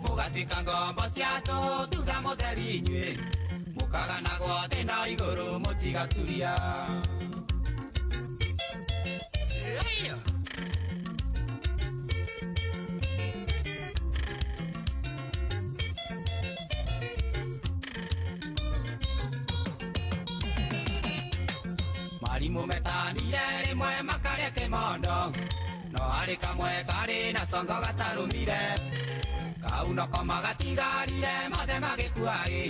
mũgatuĩka ngombo cia tũ thutha mũtheri inyuĩ mũkaganagwo thĩ na igũrũ mũtigaturia. Siria. Marimũ metanire rĩmwe makarĩa kĩmondo no harĩ kamwe karĩ na congo gatarũmire kau noko magatigarire mothe magĩkua-ĩ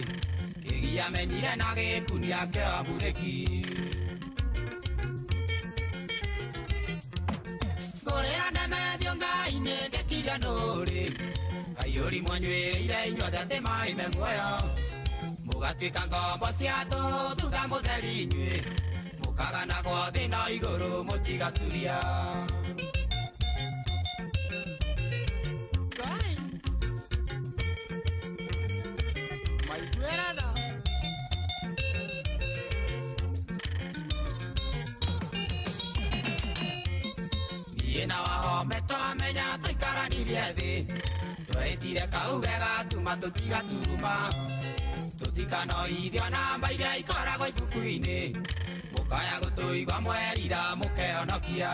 kĩgia menyire na gĩkunia kĩa mbunĩki ngũrĩra ndemethio ngai-inĩ ngĩkiria nũrĩ kaiyũri mwanyuĩrĩire inyuothe atĩ maĩ me muoyo mũgatuĩka ngombo cia tũ thutha mũtheri inyuĩ mukaganagwo thĩ na igũrũ mũtigaturia. Ngai maiguĩra tha niĩ na Wahome twamenya tũikaranirie thĩ twehĩtire kauge gatuma tũtigaturuma tũtikanoithio namba iria ikoragwo ibuku-inĩ mũkaya gũtũigua mwerira mũkehonokia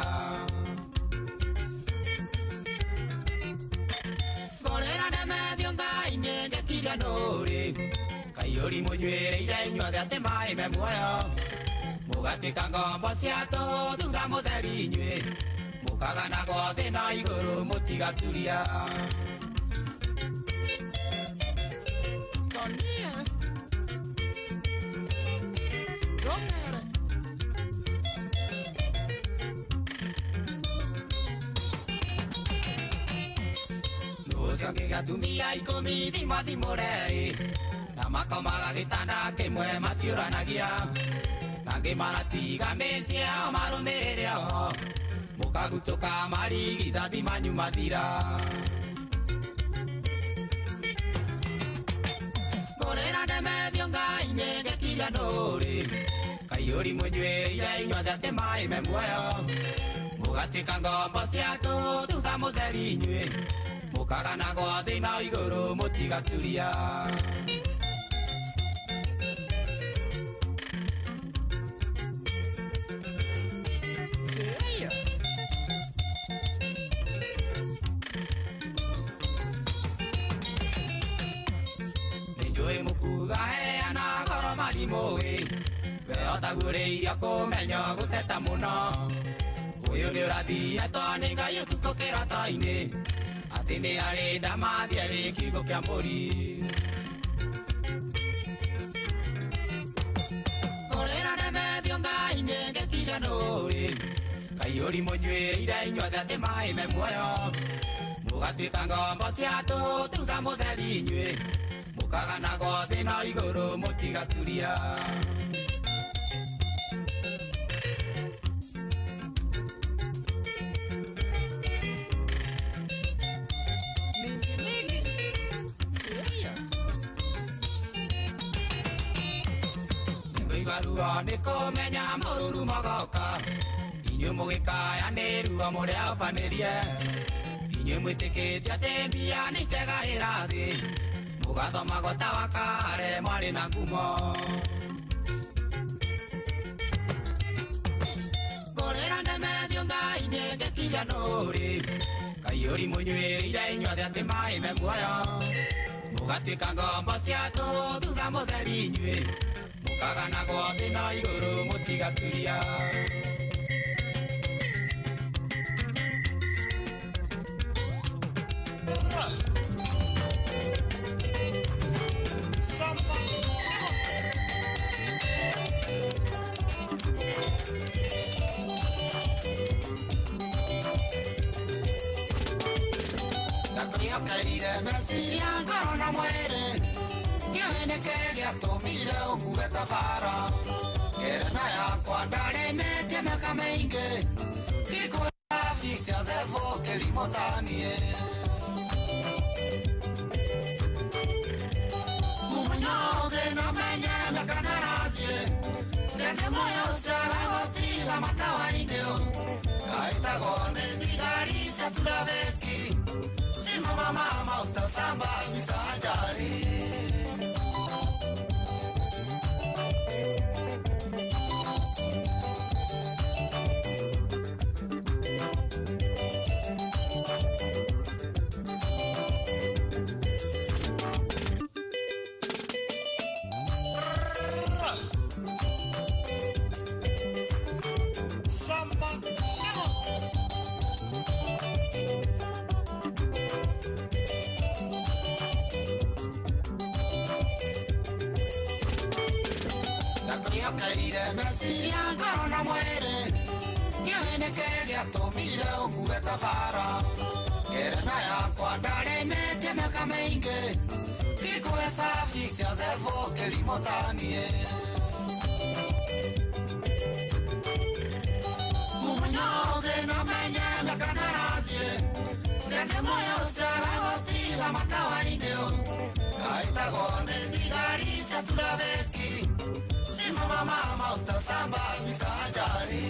ngũrĩra ndemethio ngai-inĩ ngĩkiria nũrĩ kaiyũri mũnyuĩrĩire inyuothe atĩ maĩ me muoyo mũgatuĩka ngombo cia tũ thutha mũtheri inyuĩ mũkaganagwo thĩ na igũrũ mũtigaturia. Tonia Domere Ũcio ngĩgatumia ikũmi thimo thimũre-ĩ na makomaga gĩtanda kĩmwe matiũranagia na ngĩmaratiga mĩciĩ yao marũmĩrĩre oho mũkagutũka marigithathi manyu mathira ngũrĩra ndemethio ngai-inĩ ngĩkiria nũrĩ kaiyũri mũnyuĩrĩire inyuothe atĩ maĩ me muoyo mũgatuĩka ngombo cia tũ thutha mũtheri inyuĩ mukaganagwo thĩ na igũrũ mũtigaturia. Siria. Nĩnjũĩ mũkuga heana goro marimũ-ĩ we ũtagũrĩirio kũmenya gũteta mũno ũyũ nĩ ũrathiĩtwo nĩ Ngai ũtukũ kĩroto-inĩ atĩ nĩ arĩ ndamathiĩ arĩ kiugo kĩa mbũri ngũrĩra ndemethio ngai-inĩ ngĩkiria nũrĩ kaiyũri mũnyuĩrĩire inyuothe atĩ maĩ me muoyo mũgatuĩka ngombo cia tũ thutha mũtheri inyuĩ Mũkaganagwo thĩ na igũrũ mũtigaturia. Mingi mingi Siria. Nĩngũigua ruo nĩ kũmenya mũrurumo goka. Inyuĩ mũgĩkaya nĩ ruo mũrĩabanĩrie. Inyuĩ mwĩtĩkĩtie atĩ mbia nĩ itegaĩra thĩ. Mũgathomagwo ta wakare mwarĩ na ngumo. Ngũrĩra ndemethio Ngai nĩ ngĩkiria nũrĩ. Kaiyũri mũnyuĩrĩire inyuothe atĩ maĩ me muoyo. Mũgatuĩka ngombo cia tũhũ thutha mũtheri inyuĩ. Mũkaganagwo thĩ na igũrũ mũtigaturia. Ndakwĩhokeire meciria ngoro na mwĩrĩ. Ndiũĩ nĩkĩ gĩatũmire ũngue ta bara. Ngerenwa yakwa ndarĩmĩtie mĩaka mĩingĩ. Ngĩkũra ciothe kĩrimũ ta niĩ. Mũnyonge no menye mĩaka nĩrathiĩ. Ndende muoyo ũcaga gũtiga matawa-inĩ. Ngaĩtagwo nĩ thigari cia turabĩki. Simama mama utasababisha ajali. Samba, samba. Ndakwĩhokeire meciria ngoro na mwĩrĩ. Ndiũĩ nĩkĩ gĩatũmire ũngue ta bara. Ngerenwa yakwa ndarĩmĩtie mĩaka mĩingĩ. Ngĩkũhe cabi ciothe kĩrimũ ta niĩ. Mũnyonge no menye mĩaka nĩrathiĩ. Ndende muoyo ũcaga gũtiga matawa-inĩ. Ngaĩtagwo nĩ thigari cia turabĩki. Simama mama utasababisha ajali.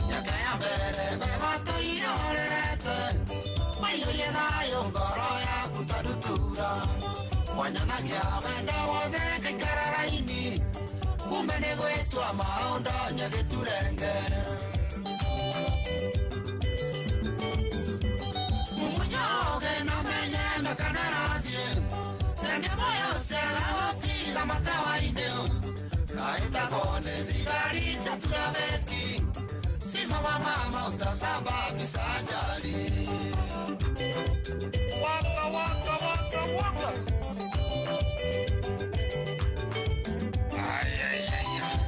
Mĩaka ya mbere beba tũire ũrerete. Waiyũrie thayũ ngoro yaku ta ndutura. Wanyonagia wendo wothe ngaikara raini. Kumbe nĩ gwĩtua maũndũ nyagĩturenge. Mũnyonge no menye mĩaka nĩrathiĩ. Ndende muoyo ũcaga gũtiga matawa-inĩ. Ngaĩtagwo nĩ thigari cia turabĩki. Simama mama utasababisha ajali. Waka waka waka waka. Ay, ay, ay, ay.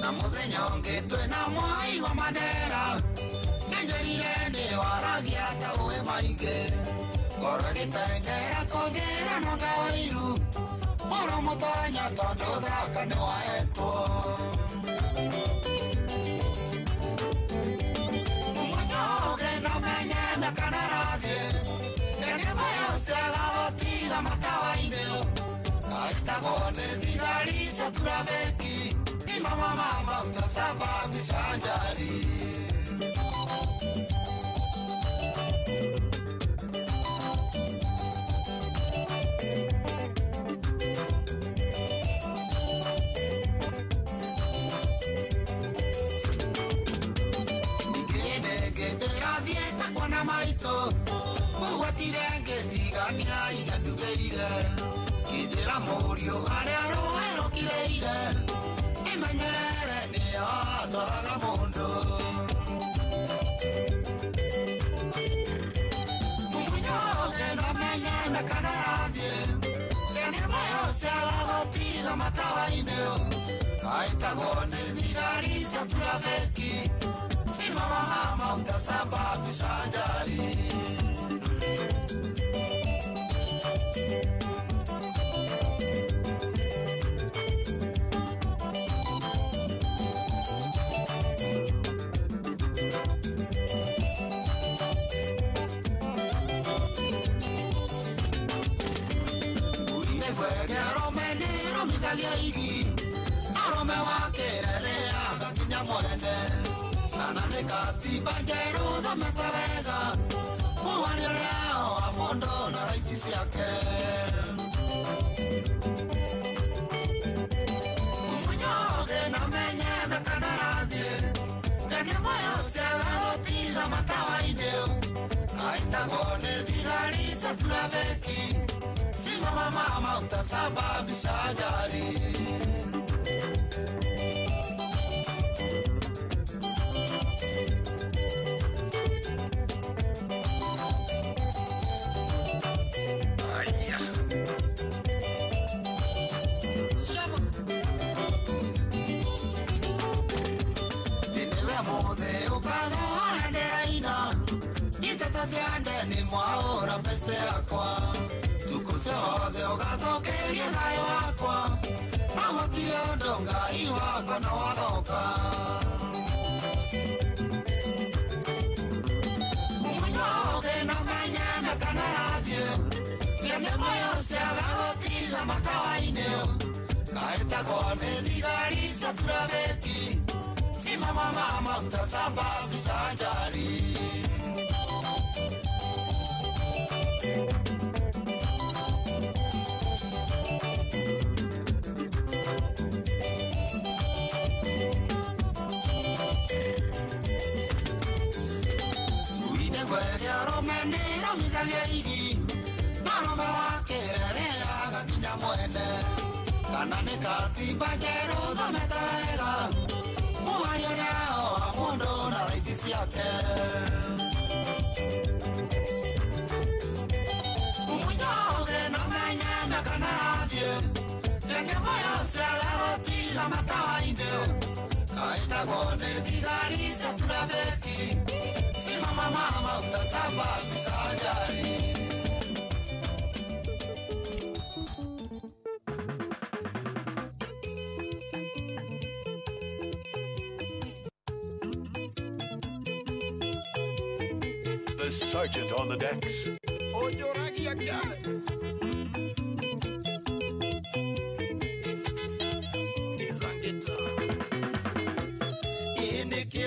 Na mũthenya ũngĩ twĩna mwai wa Mandera. Nĩnjĩrire nĩwaragia ta ũĩ maingĩ. Ngoro ĩgĩteng'era kũnjĩra no ngawĩiru. Mũro mũtonya tondũ thaka nĩwaetwo. Mũnyonge no menye mĩaka nĩrathiĩ. Ndende muoyo ũcaga gũtiga matawa-inĩ. Ngaĩtagwo nĩ thigari cia turabĩki. Simama mama utasababisha ajali. Maitũ mũgwatire ngĩtigania iria ndugĩire. Kĩnjĩra mũriũ harĩa rũĩ rũkirĩire. Imenyerere nĩ atwaraga mũndũ. Mũmunyoge na menye mekana rathiĩ rĩanĩma yose agagũtiga matawa-inĩ kaĩtagwo nĩ thigari cia turabeki simama mama utasababisha ajali. Arome wakerere agakinya mwene kana nĩ katiba njerũ thomete wega mũhari ũrĩa wa mũndũ na raiti ciake. Mũmunyoge na menye mekana rathiĩ rĩanĩma yose agagũtiga matawa-inĩ kaĩtagwo nĩ thigari cia turabeki simama mama utasababisha ajali. Mwaura peste yakwa tukũ ciothe ũgathokeria thayũ wakwa na gũtirĩ ũndũ Ngai wakwa no agoka. Mũmunyoge na menye mekana rathiĩ rĩanĩma yose agagũtiga matawa-inĩ kaĩtagwo nĩ thigari cia turabeki simama mama utasababisha ajali. Kana nĩ katiba njerũ thomete wega mũhari ũrĩa wa mũndũ na raiti ciake. Mũmunyoge na menye mekana rathiĩ rĩanĩma yose agagũtiga matawa-inĩ kaĩtagwo nĩ thigari cia turabeki simama mama utasababisha ajali. The sergeant on the decks. Iniki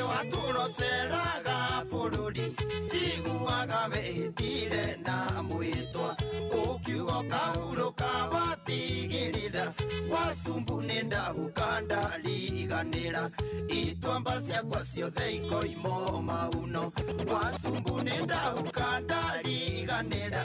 bũrũri njiguaga wĩtire na mwĩtwa ũkiuga kahurũka watigĩrĩra wacumbu nĩ ndahũka ndariganĩra itwamba ciakwa ciothe ikoimo mauno wacumbu nĩ ndahũka ndariganĩra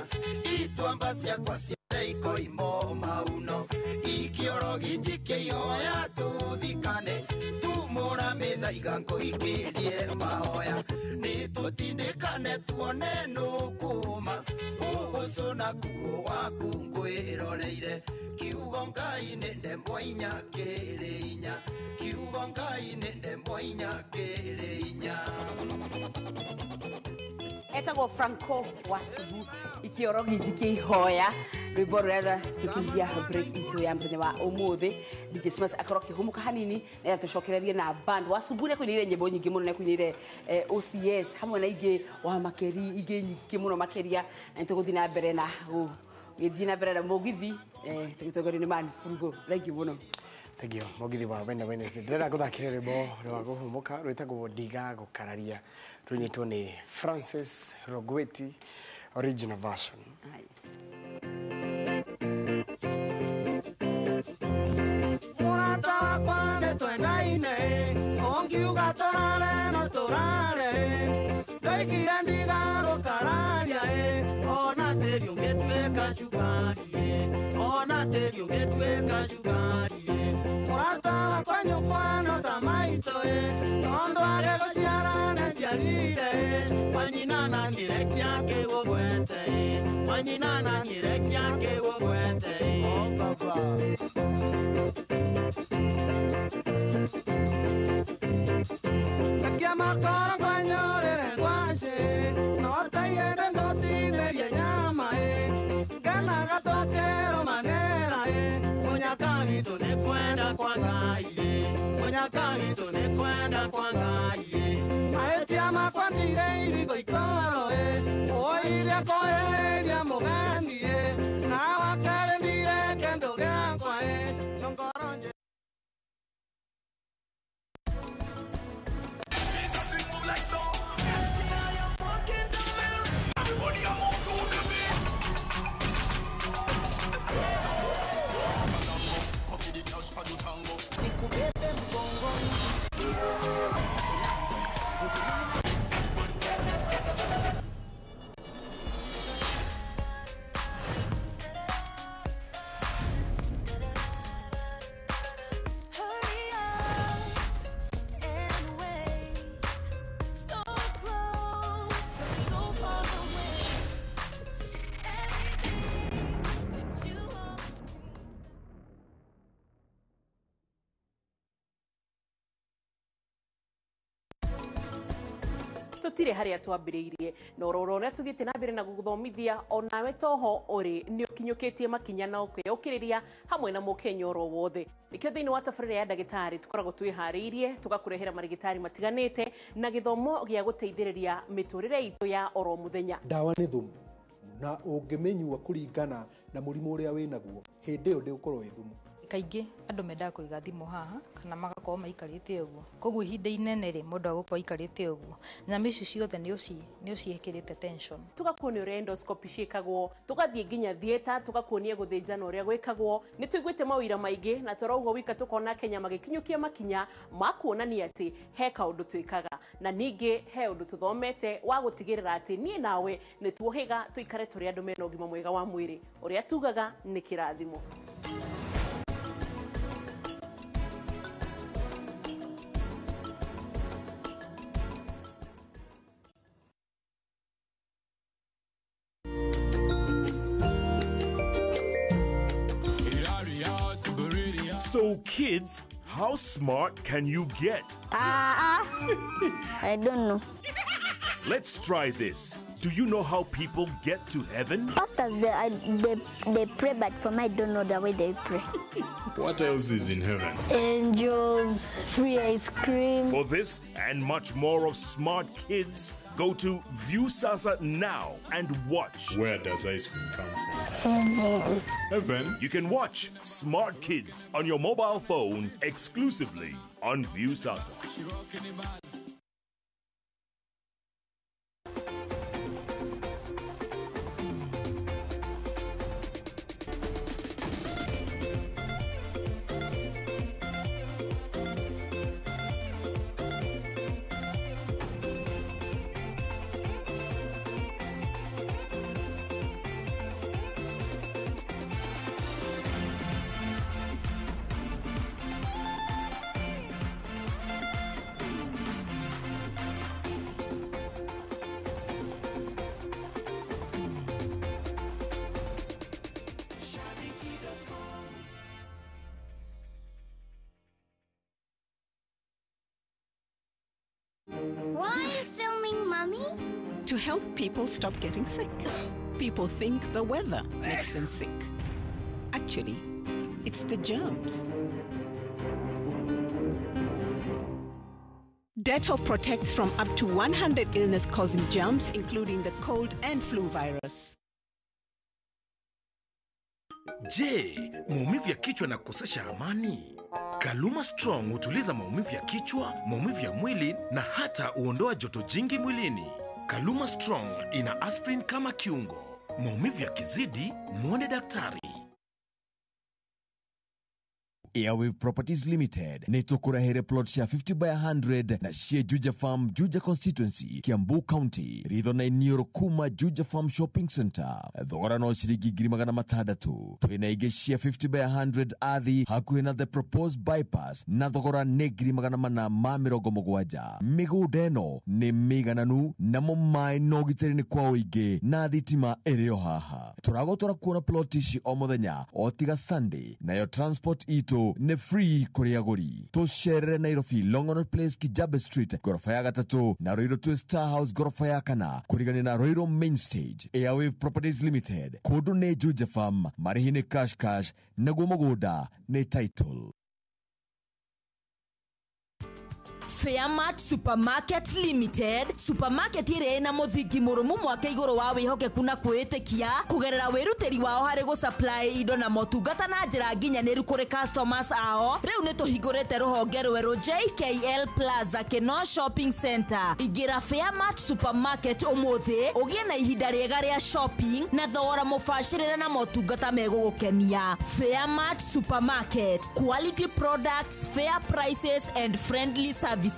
itwamba ciakwa ciothe ikoimo mauno ikĩoro gĩtikĩoya tũthikane tumũra mĩthaiga ngũikĩrie mahoya nĩ tũtindĩkane tuone nũkũma ũgũcũna kuo waku ngwĩroreire kiugo Ngai nĩ ndemwa inya kĩrĩ inya kiugo Ngai nĩ ndemwa inya kĩrĩ inya. Etagwo Franco Wasubu ikioro gĩtikĩihoya rwĩmbo rũrĩa tũkĩingia break itũ ya mũthenya wa ũmũthĩ. DJ Smash akorwo akĩhũmũka hanini na tũcokererie na band Wasubu nĩ kũinĩire nyĩmbo nyingĩ mũno, nĩ kũinĩire OCS hamwe na ingĩ wa makeri ingĩ nyingĩ mũno makĩria, na nĩ tũgũthiĩ na mbere na gũthiĩ na mbere na mũgithi tũgĩtongorio nĩ Man Furugo. Thank you mũno. Thank you. Mũgithi wa Wena Wednesday. Ndĩrenda gũthakĩra rwĩmbo rwa kũhũmũka rwĩtagwo Ndiga Gũkararia rũinĩtwo nĩ Francis Rogweti original version. Mũrata wakwa nĩ twendaine ũngiuga Oka torare no torare Ndoigire ndigagũkararia Ona tĩri ũngĩtuĩka cukari Ona tĩri ũngĩtuĩka cukari Mũrata wakwa nyũkwa no ta maitũ Tondũ agĩgũciara nĩnjiarire Wanyina na nĩrekia kĩgũgwete Wanyina na nĩrekia kĩgũgwete Oh baba Rekia makoro ngwanyorere ngwacĩ No taiende ngũtinĩrie nyama Ngenaga tũkĩrũmanĩra Mũnyaka witũ nĩ kwenda kwa Ngai Mũnyaka witũ nĩ kwenda kwa Ngai Mahĩtia makwa ndire irigo ikoro Ũire kũhĩria mũgeni Na wakerĩ ndire kĩndũ gĩakwa No ngoro njĩ Nikubebe mgongoni. Hurry up and wait. So close, but so far away. Every day that you always Tutire haria twambiriirie na ororo uria tuthiite na mbere na guguthomithia onawe toho uri ni ukinyukitie makinya na ukwiyukiriria hamwe na mukenya oro wothe. Nikio thiini wa tabarĩra ya ndagĩtarĩ tukoragwo twĩharĩirie tugakurehera marigitari matiganĩte na gĩthomo gĩa gũteithĩrĩria mĩtũrĩre itũ ya oro mũthenya. Ndawa nĩ thumu na ũngĩmĩnyua kũringana na mũrimũ ũrĩa wĩnaguo hĩndĩ ĩyo ndĩgũkorwo ĩ thumu. Kaingĩ andũ mendaga kũiga thimũ haha kana magakorwo maikarĩte ũguo, koguo ihinda inene rĩ mũndũ agũkorwo aikarĩte ũguo, nyama ici ciothe nĩ ũciĩkĩrĩte tension. Tugakuonia ũrĩa endoscopy ciĩkagwo, tũgathiĩ nginya theatre tugakuonia gũthĩnjana ũrĩa gwĩkagwo. Nĩ tũiguĩte mawĩra maingĩ na toro ũguo wika tũkona Kenya magĩkinyũkia makinya ma kuonania atĩ he kaũndũ twĩkaga na ningĩ he ũndũ tũthomete wa gũtigĩrĩra atĩ niĩ nawe nĩ tuohĩga tũikare tũrĩ andũ mena ũgima mwega wa mwĩrĩ. Ũrĩa tugaga nĩ kĩrathimo. So kids, how smart can you get? I don't know. Let's try this. Do you know how people get to heaven? Pastors, they pray, but for me, I don't know the way they pray. What else is in heaven? Angels, free ice cream. For this and much more of Smart Kids, go to Viusasa now and watch. Where does ice cream come from? Heaven. Heaven? You can watch Smart Kids on your mobile phone exclusively on Viusasa. Why are you filming, Mommy? To help people stop getting sick. People think the weather makes them sick. Actually, it's the germs. Dettol protects from up to 100 illness-causing germs, including the cold and flu virus. Je, maumivu ya kichwa na kukosesha amani? Kaluma Strong hutuliza maumivu ya kichwa, maumivu ya mwili na hata huondoa joto jingi mwilini. Kaluma Strong ina aspirin kama kiungo. Maumivu yakizidi, muone daktari. Airwave Properties Limited nĩ tũkũrehere plot cia 50 by 100 na cie Juja Farm, Juja Constituency, Kiambu County, ritho na iniũrũ kuma Juja Farm Shopping Center. Thogora no ciringi 600,000. Twĩna ingĩ cia 50 by 100 athi hakuhĩ na the proposed bypass na thogora nĩ 470,000. Mĩgũnda ĩno nĩ mĩigananu namo maĩ na ũgitĩri nĩ kwa ũingĩ na thitima ĩrĩ o haha. Tũragũtwara kuona plot ici o mũthenya o tiga Sunday, nayo transport itũ nĩ free kũrĩ agũri. Tũcerere Nairobi, Longonot Place, Kijabe Street, gorofa ya gatatũ, na Ruiru twĩ Star House gorofa ya kana, kũrigania na Ruiru Main Stage. Airwave Properties Limited, kũndũ nĩ Juja Farm, marĩhi nĩ cash cash, naguo mũgũnda nĩ title. Fairmart Supermarket Limited, supermarket ĩrĩa ĩna mũthingi mũrũmu mwake igũrũ wa wĩhokeku na kwĩĩtĩkia kũgerera wĩrutĩri wao harĩ gũsupply indo na motungata na njĩra nginyanĩru kũrĩ customers ao. Rĩu nĩ tũhingũrĩte rũhonge rwerũ JKL Plaza Keno Shopping Center. Ingĩra Fairmart Supermarket ũmũthĩ ũgĩe na ihinda rĩega rĩa shopping na thogora mũbacĩrĩre na motungata megũgũkenia. Fairmart Supermarket, quality products, fair prices and friendly services.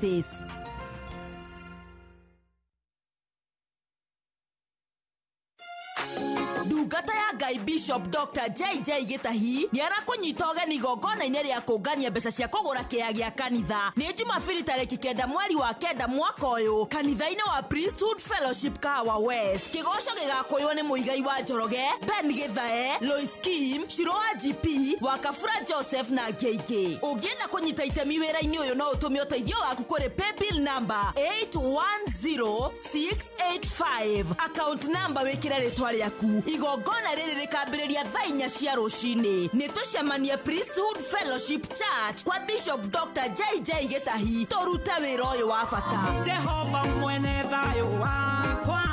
Ndungata ya Ngai Bishop Dr. JJ Gitahi nĩ arakũnyita ũgeni igongona-inĩ rĩa kũngania mbeca cia kũgũra kĩea gĩa kanitha. Nĩ Jumapili tarĩki 9 mweri wa 9 mwaka ũyũ kanitha-inĩ wa Priesthood Fellowship Kahawa West. Kĩgoco gĩgakũywo nĩ Mũigai wa Njoroge, Ben Githae, Lois Kim, Shiro wa GP, wa Kabura Joseph na angĩ aingĩ. Ũngĩenda kũnyita itemi wĩra-inĩ ũyũ no ũtũme ũteithio waku kũrĩ paybill number 810685, account number wĩkĩre rĩtwa rĩaku. Igongona rĩrĩ rĩkambĩrĩria thaa 4 cia rũcinĩ. Nĩ tũcemanie Priesthood Fellowship Church kwa Bishop Dr. JJ Gitahi tũrute wĩra ũyũ wa bata. Jehova mwene thayũ wakwa.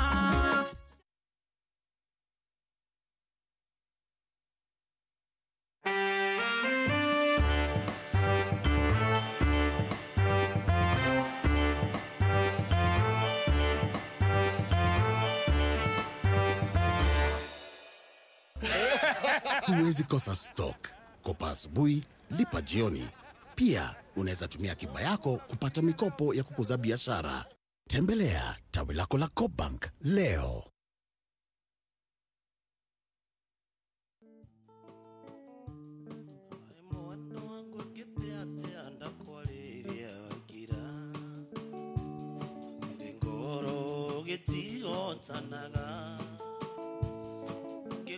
Huwezi kosa stock. Kopa asubuhi, lipa jioni. Pia unaweza tumia akiba yako kupata mikopo ya kukuza biashara. Tembelea tawi lako la Co-opbank leo.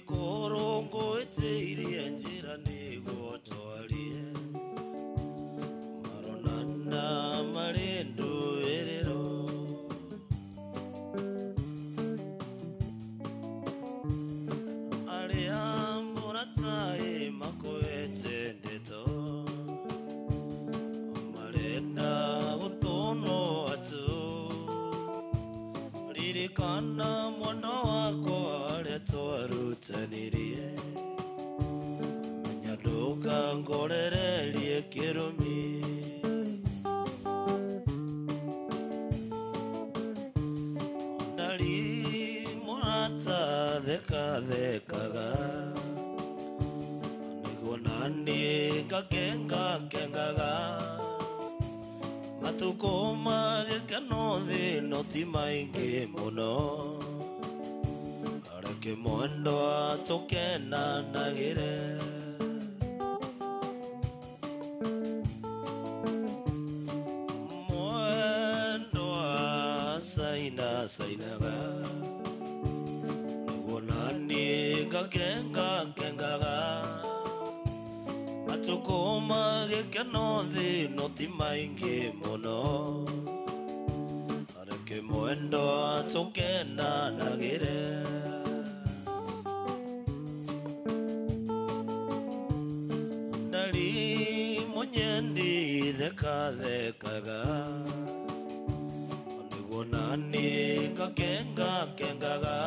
Korongo etirie njira niguo twarie maronana marĩ ndũĩrĩro arĩa mũrataĩ makwete ndeto marenda gũtũnwo atu ririkana mwana wakwa arĩa twarutanirie menya ndũkangorererie kĩrumi ndari mũrata thekathekaga nĩguo naniĩ ngakengakengaga matukũ ma gĩkeno thĩ no ti maingĩ mũno reke mwendwa tũkenanagĩre mwendwa caina cainaga nĩguo naniĩ ngakengakengaga matukũ ma gĩkeno thĩ no ti maingĩ mũno reke mwendwa tũkenanagĩre. Ndari mũnyendi thekathekaga nĩguo naniĩ ngakengakengaga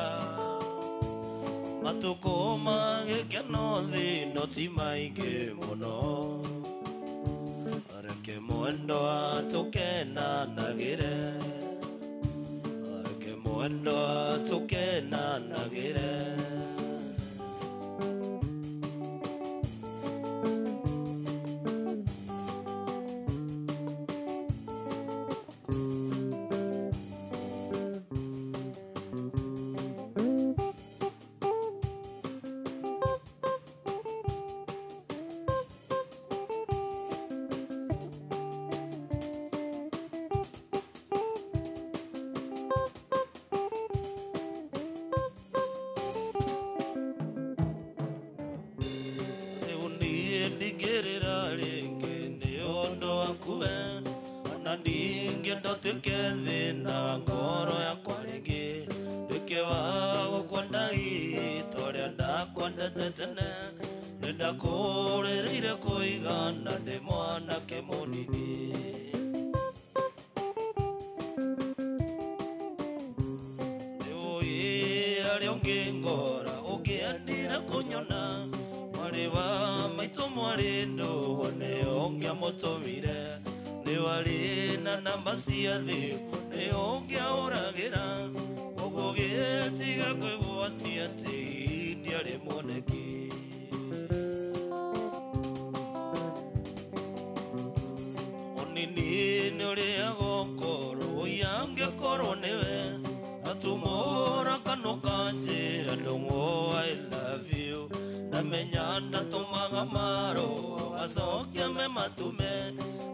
matukũ ma gĩkeno thĩ no ti maingĩ mũno reke mwendwa tũkenanagĩre reke mwendwa tũkenanagĩre. wendo tuĩke thĩna wa ngoro yakwa rĩngĩ nduĩke wa gũkwenda ta ũrĩa ndakwendete tene nĩndakũrĩrĩire kũigana ndĩ mwanake mũnini. Nĩũĩ harĩa ũngĩngora ũngĩendire kũnyona mwarĩ wa maitũ mwarĩ ndũgũ nĩo ũngĩamũtũmire nĩwarĩ na namba cia thimũ nĩo ũngĩahũragĩra koguo gĩtiga kwĩgwatia atĩ ndiarĩ mwoneki. Ũnini nĩũrĩaga ũkorwo ũyangĩkorwo nĩwe atumũra kanua kanjĩra ndũng'ũ I love you ndamenya ndatũmaga marũa acoke me matume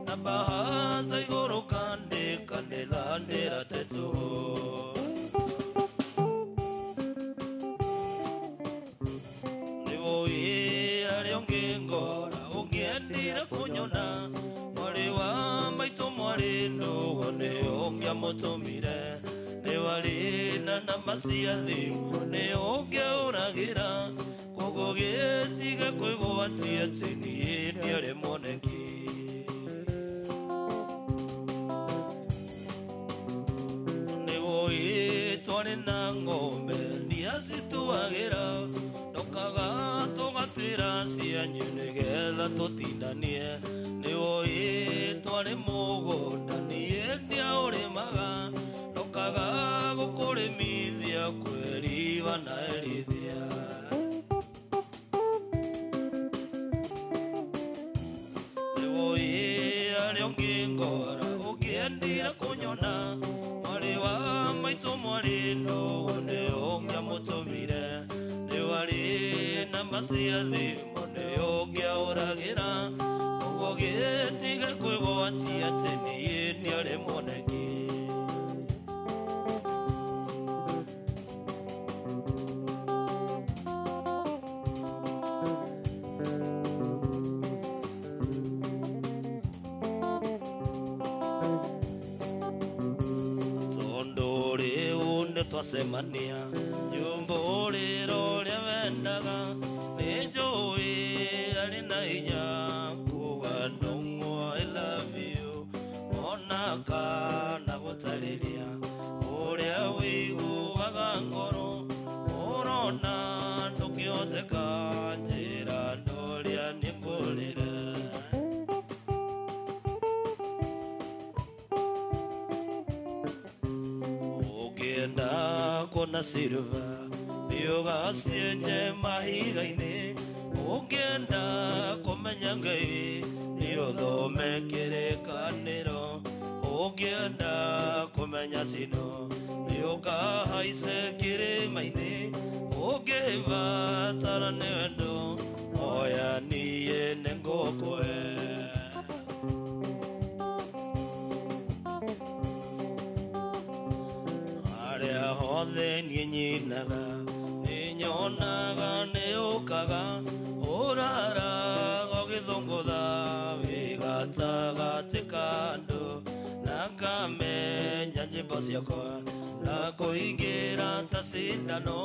na bahaza igũrũ kandĩka ndĩthandĩra tetu. Nĩũĩ harĩa ũngĩngora ũngĩendire kũnyona mwarĩ wa maitũ mwarĩ ndũgũ nĩo ũngĩamũtũmire nĩwarĩ na namba cia thimũ nĩo ũngĩahũragĩra koguo gĩtige kwĩgwatia atĩ niĩ ndiarĩ mwoneki. Nĩũĩ twarĩ na ng'ombe ndiacituagĩra ndokaga tũgatuĩra cianyu nĩgetha tũtindanie nĩũĩ twarĩ mũgũnda niĩ ndiaũrĩmaga ndokaga gũkũrĩmithia kwĩriba na erithia. Nĩũĩ harĩa ũngĩngora ũngĩendire kũnyona mwarĩ wa maitũ mwarĩ ndũgũ nĩo ũngĩamũtũmire nĩwarĩ namba cia thimũ nĩo ũngĩahũragĩra koguo gĩtige kwĩgwatia atĩ niĩ ndiarĩ mwoneki. Tondũ rĩu nĩtwacemania nyumbũrĩro ũrĩa wendaga nĩnjũĩ arĩ na hinya kuga ndũng'ũ I love you ona kana gũtarĩria ũrĩa wĩiguaga ngoro ũrona ndũngĩhoteka njĩra ndũrĩa nĩngũrĩre. Ũngĩenda kuona silver ũgacienje mahiga-inĩ ũngĩenda kũmenya Ngai nĩũthome kĩrĩkanĩro ũngĩenda kũmenya cino nĩũkahaice kĩrĩma-inĩ ũngĩbatara nĩ wendo oya niĩ nĩngũkũhe. Harĩa hothe niĩ nyinaga nĩnyonaga nĩũkaga ũraraga ũgĩthũngũtha wĩ gatagatĩ ka andũ na ngamenya nyĩmbo ciakwa na kũingĩra ta cindano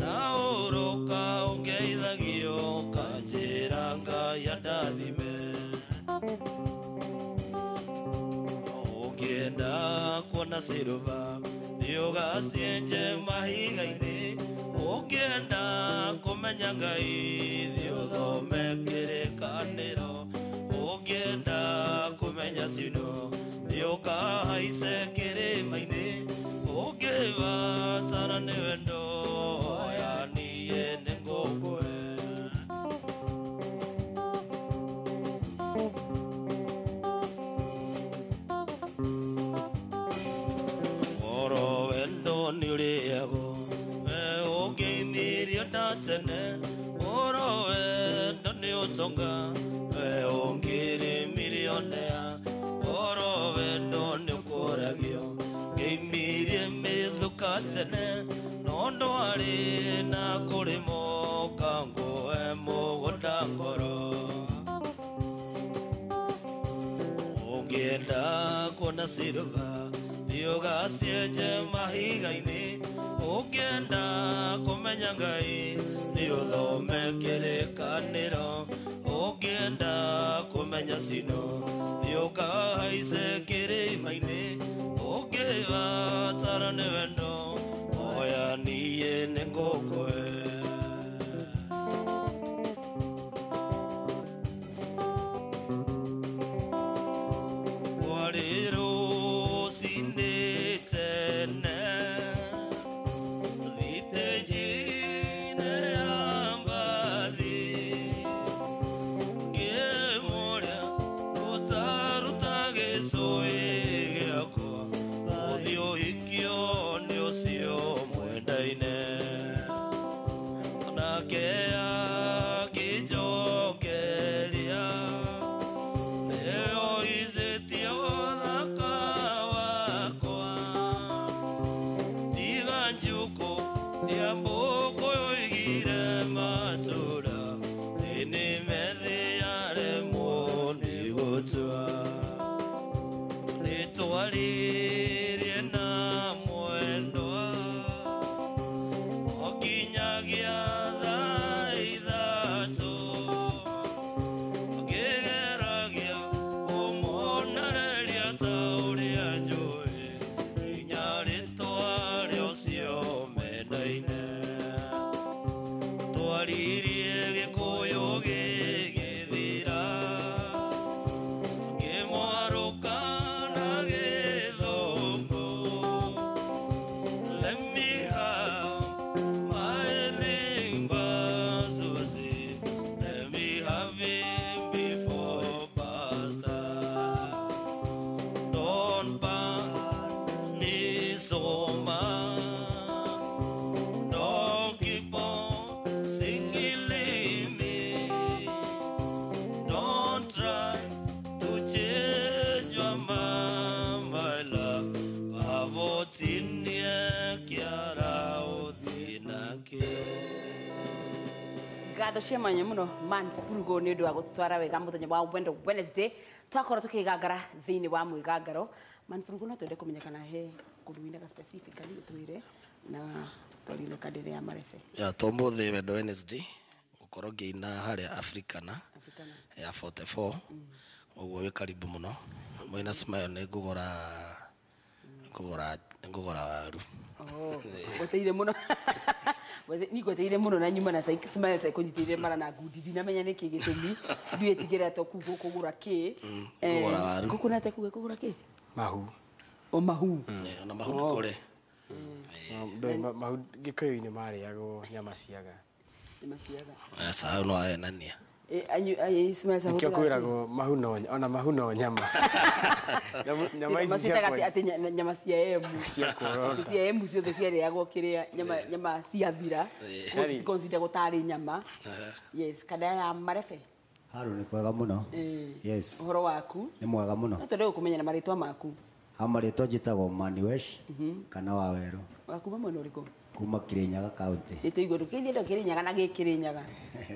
na ũrũka ũngeithagio ũkanjĩra Ngai andathime. Ũngĩenda kuona silver ũgacienje mahiga-inĩ ũngĩenda kũmenya Ngai thiĩ ũthome kĩrĩkanĩro ũngĩenda kũmenya cino thiĩ ũkahaice kĩrĩma-inĩ ũngĩbatara nĩ wendo oya niĩ nĩngũkũhe. Oro wendo nĩũrĩagwo we ũngĩimirio ndatene oro wendo nĩ ũtonga we ũngĩrĩ milionea oro wendo nĩũkũragio ngĩimirie mĩthuka tene no ndwarĩ na kũrĩmwo kangũe mũgũnda ngoro. Ũngĩenda Kuona silva Thiũgacienje mahiga-inĩ Ũngĩenda kũmenya Ngai Nĩũthome kĩrĩkanĩro Ũngĩenda kũmenya cino Thiũkahaice kĩrĩma-inĩ Ũngĩbatara nĩ wendo Oya niĩ nĩngũkũhe Ngatho cia mwanya muno man Burugo ni undu wa gutwara wega muthenya wa Wendo Wednesday twakorwo tukigangara thiini wa mwigangaro. Man Burugo no twende kumenya kana he kundu winaga specifically utwire na twarine kadire ya marebe ya tombo the Wendo Wednesday gukorwo ngiina haria Africana ya 44 uguo wi karibu muno mwina Smile ni ngugora waru. Oh, gweteire muno. Ni gweteire muno na nyuma na Smile sai kunyitire mara na ngundi ndinamenya niki gitumi ndiwetigire to kugo kugura ki kuku na te kuga kugura ki mahu o mahu na mahu ni kure ndo mahu gikuyu-ini mariagwo nyama ciaga asa no aenania anyu Smile sa nikio kwiragwo mahu no ona mahu no nyama nyama ici cia ati nyama cia emu cia korora cia emu ciothe ciarĩagwo kĩrĩa nyama ciathira consider gũtarĩ nyama. Yes, kada ya marebe haro nĩ kwega mũno. Yes, ũhoro waku nĩ mwega mũno. No twende gũkũmenya na marĩtwa maku. Ha marĩtwa njĩtagwo Maniwesh kana Wawerũ. Waku mwena ũrĩkũ? Kuma Kirinyaga county. Nĩtũigua ndũkĩthiĩ andũ a Kirinyaga na gĩkĩrĩnyaga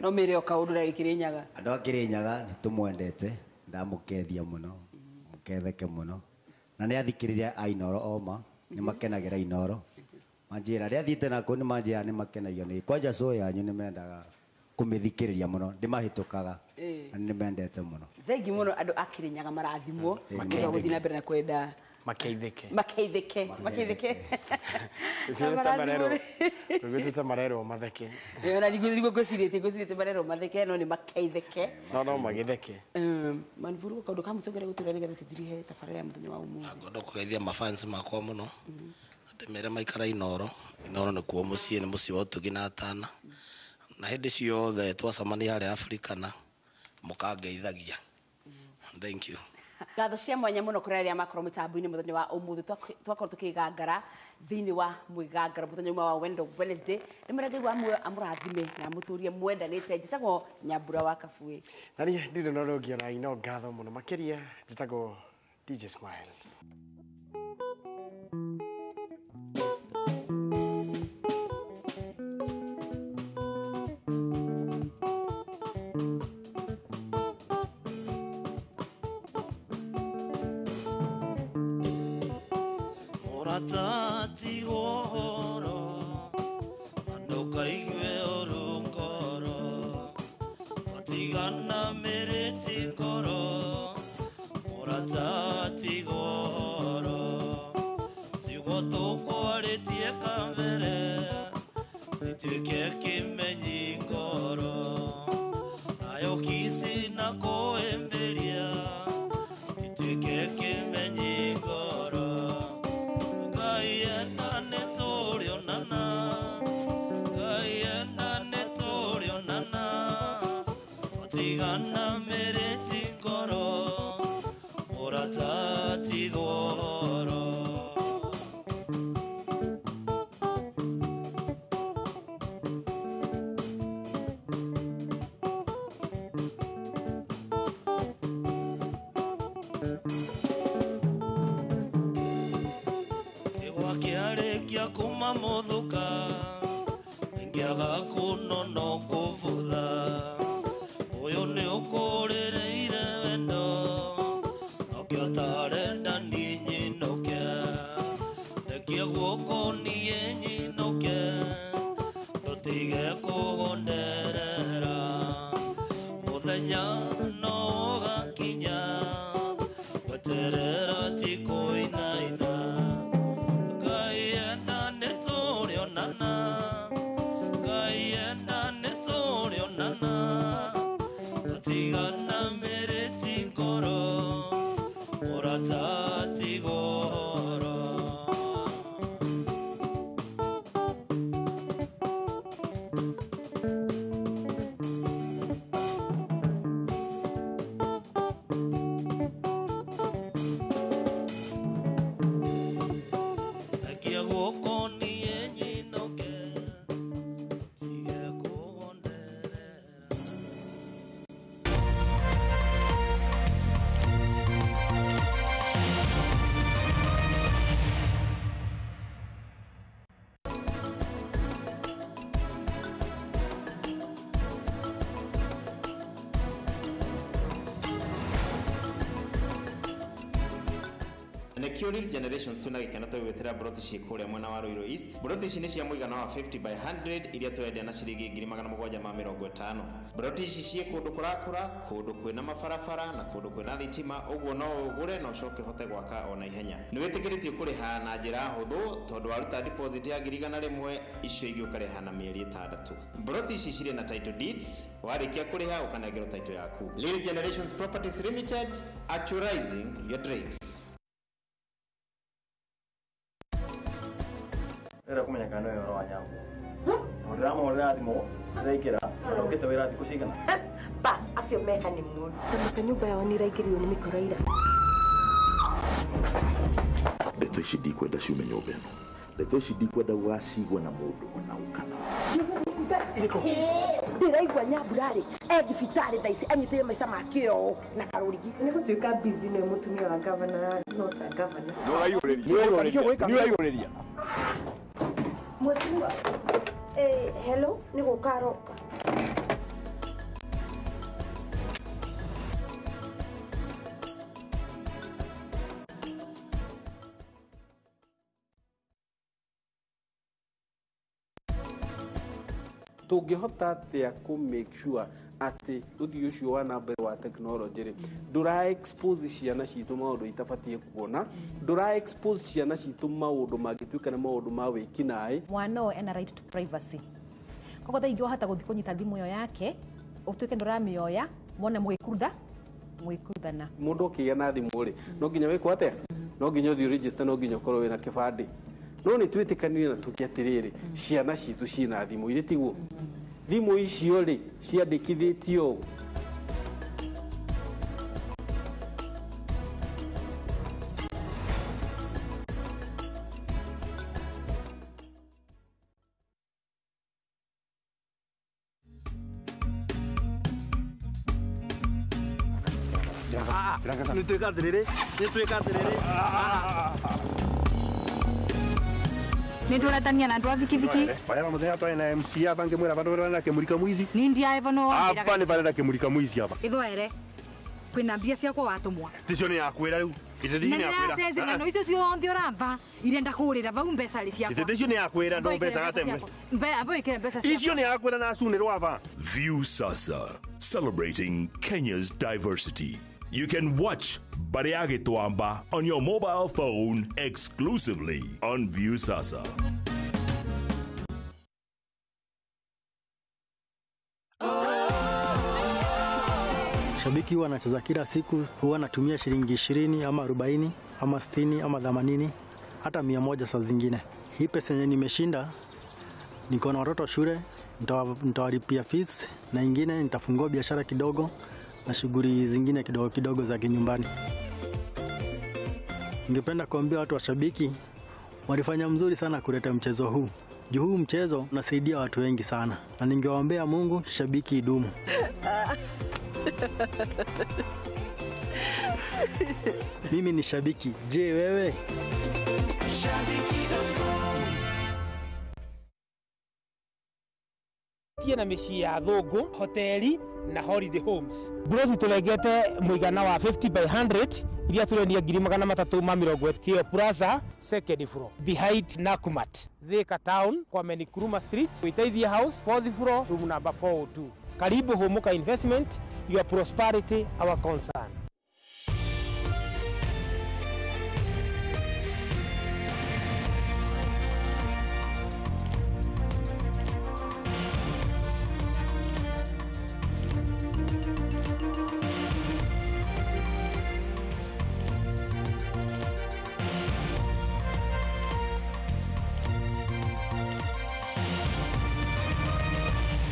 no mĩre o kaũndũ na gĩkĩrĩnyaga. Andũ a Kirinyaga nĩtũmwendete, ndamũkethia mũno, mũketheke mũno na nĩ athikĩrĩria a Inooro oma nĩ makenagĩra Inooro manjĩra rĩa thiĩte nakuo nĩ manjĩra nĩ makenagio nĩ kwanja show yanyu nĩ mendaga kũmĩthikĩrĩria mũno ndĩmahĩtũkaga na nĩ mendete mũno. Thengi mũno andũ a Kirinyaga marathimwo nĩ gũthiĩ na mbere na kwenda makeithike makeithike rwĩte marerwo matheke ona niguo ngwĩcirĩtie marerwo matheke no nĩ makeitheke no magitheke. Manburu kaũndũ ka mũcongere gũtwĩra nĩgetha tũthirihe tabarĩra ya mũthenya wa ũmũthĩ. Ngwenda kũgeithia mafans makwa mũno ndĩmere maikara Inooro. Inooro nĩkuo mũciĩ, nĩ mũciĩ wa ũtugi na atana na hĩndĩ ciothe twacemania harĩa Africana mũkangeithagia. Thank you. Ngatho cia mwanya muno kuri aria makorwo mitambo-inĩ mũthenya wa ũmũthĩ twakorwo tukigangara thĩinĩ wa mwĩgangaro mũthenya ũmwe wa Wendo Wednesday. Nĩ mũrĩa Ngai wa muoyo amũrathime na amũtũrie mwendanĩte. Njĩtagwo Nyambura wa Kabui na niĩ ndirĩ na ũndũ ũngĩ ona ino ngatho mũno makĩria. Njĩtagwo DJ Smiles. Mũrata tigwo ũhoro na ndũkaigue ũru ngoro Watigana mĩrĩti ngoro Mũrata tigwo ũhoro Ciugo tũkwarĩtie kabere Ituĩke kĩmenyi ngoro Nayo kici na kũhĩmbĩria Ituĩke kĩmenyi ngoro Ngai enda nĩtũrĩonana Ngai enda nĩtũrĩonana Watigana mĩrĩti ngoro Mũrata tigwo ũhoro Kĩarĩkia kuma mũthuka Ingĩaga kũnono kũbutha Ũyũ nĩ ũkũrĩrĩire wendo Nokĩo ũtarenda niĩ nyinũke Thekia guoko niĩ nyinũke Ndũtige kũgonderera Mũthenya no ũgakinya Gweterera ti kũinaina Ngai enda nĩtũrĩonana Ngai enda nĩtũrĩonana Tũtigana mĩrĩti ngoro Mũrata tigwo ũhoro Rekia guoko niĩ nyinũke Tige kũgonderera Nĩkĩo Real Generations twĩna gĩkeno tũgĩgwĩtĩra mburoti ciĩ kũrĩa mwena wa Ruiru East. Mburoti ici nĩ cia mũigana wa 50 by 100 iria tũrendia na ciringi 750,000. Mburoti ici ciĩ kũndũ kũrakũra, kũndũ kwĩna mabarabara na kũndũ kwĩna thitima, ũguo no ũgũre na ũcoke ũhote gwaka ona ihenya. Nĩ wĩtĩkĩrĩtio kũrĩha na njĩra hũthũ tondũ waruta deposit ya 100,000 icio ingĩ ũkarĩha na mĩeri 6. Mburoti ici cirĩ na title deeds, warĩkia kũrĩha ũkanengerwo title yaku. Real Generations Properties Limited, actualizing your dreams. Ndĩrenda kũmenya kana nĩ ũhoro wa nyambo. Tondũ ndĩramũhũrĩra thimũ, ndĩraingĩra, na ũkĩte wĩra thikũ cigana? Bas, acio me honeymoon. Tamaka nyũmba yao nĩ ĩraingĩrirwo nĩ mĩkora ira. Ndeto ici ndikwenda ciume nyũmba ĩno. Ndeto ici ndikwenda gũgacigua na mũndũ ona ũ kana Ndĩraigua Nyambura-rĩ, e thibitarĩ thaa ici anyitĩire maica make ũũ na karũrigi. Nĩ gũtuĩka busy nĩwe mũtumia wa gavana, no ta gavana. Nĩũraihũrĩria. Mheshimiwa, hello, nĩ gũka aroka. Tũngĩhota atĩa kũ make sure atĩ ũthii ũcio wa na mbere wa technology rĩ ndũra expose ciana citũ maũndũ itabatiĩ kuona, ndũra expose ciana citũ maũndũ mangĩtuĩka nĩ maũndũ ma wĩkinaĩ. Mwana ũyũ ena right to privacy. Koguo thaa ingĩ wahota gũthiĩ kũnyita thimũ ĩyo yake ũtuĩke ndũramĩoya mone mũgĩkuruthana. Mũndũ ũkĩgĩa na thimũ rĩ no nginya wĩkwo atĩa? No nginya ũthiĩ register, no nginya ũkorwo wĩna kĩbandĩ. No nĩ twĩtĩkanire na tuge atĩrĩrĩ ciana citũ ciĩna thimũ irĩ tiguo thimũ icio rĩ ciandĩkithĩtio ũ? Nĩ twĩka atĩrĩrĩ, nĩ twĩka atĩrĩrĩ. Nĩ ndũratania na andũ a bikibiki. Waya muthenya twari na MC aba ngimwira bandu barĩa na kĩmurika mwici. Ni ndiaevo no Aba nĩ barĩ na kĩmurika mwici aba. Ithwere. Kwĩna mbia ciakwa watũmwa. Ticio nĩ yakwĩra rĩu. Githĩ Na nĩ akwĩra. nĩracenjia ng'ano icio ciothe ũramba iria ndakũrĩra vau mbeca rĩ ciakwa. Githĩ icio nĩ akwĩra no mbeca gatemwe. Amba wĩkĩre mbeca ciakwa. Icio nĩ akwĩra na cunĩrwo aba. View Sasa, celebrating Kenya's diversity. You can watch Bariage Tuamba on your mobile phone exclusively on View Sasa. Shabiki huwa anacheza kila siku, huwa anatumia shilingi 20 ama 40 ama 60 ama 80 hata 100 saa zingine. Hii pesa yenye nimeshinda, niko na watoto shule, nitawalipia fees na ingine nitafungua biashara kidogo na shughuli zingine kidogo kidogo za kinyumbani. Ningependa kuambia watu wa Shabiki walifanya mzuri sana kuleta mchezo huu. Juu huu mchezo unasaidia watu wengi sana, na ningewaombea Mungu Shabiki idumu. Mimi ni shabiki. Je, wewe? Tie na mĩciĩ ya thũngũ, hoteli na holiday homes. Mburoti tũrengete mũigana wa 50 by 100 iria tũrendia 320,000 Kio Plaza second floor behind Nakumatt, Thika Town, Kwame Nkrumah Street, Witeithie House fourth floor room number 402. Karibu Humuka Investment, your prosperity our concern.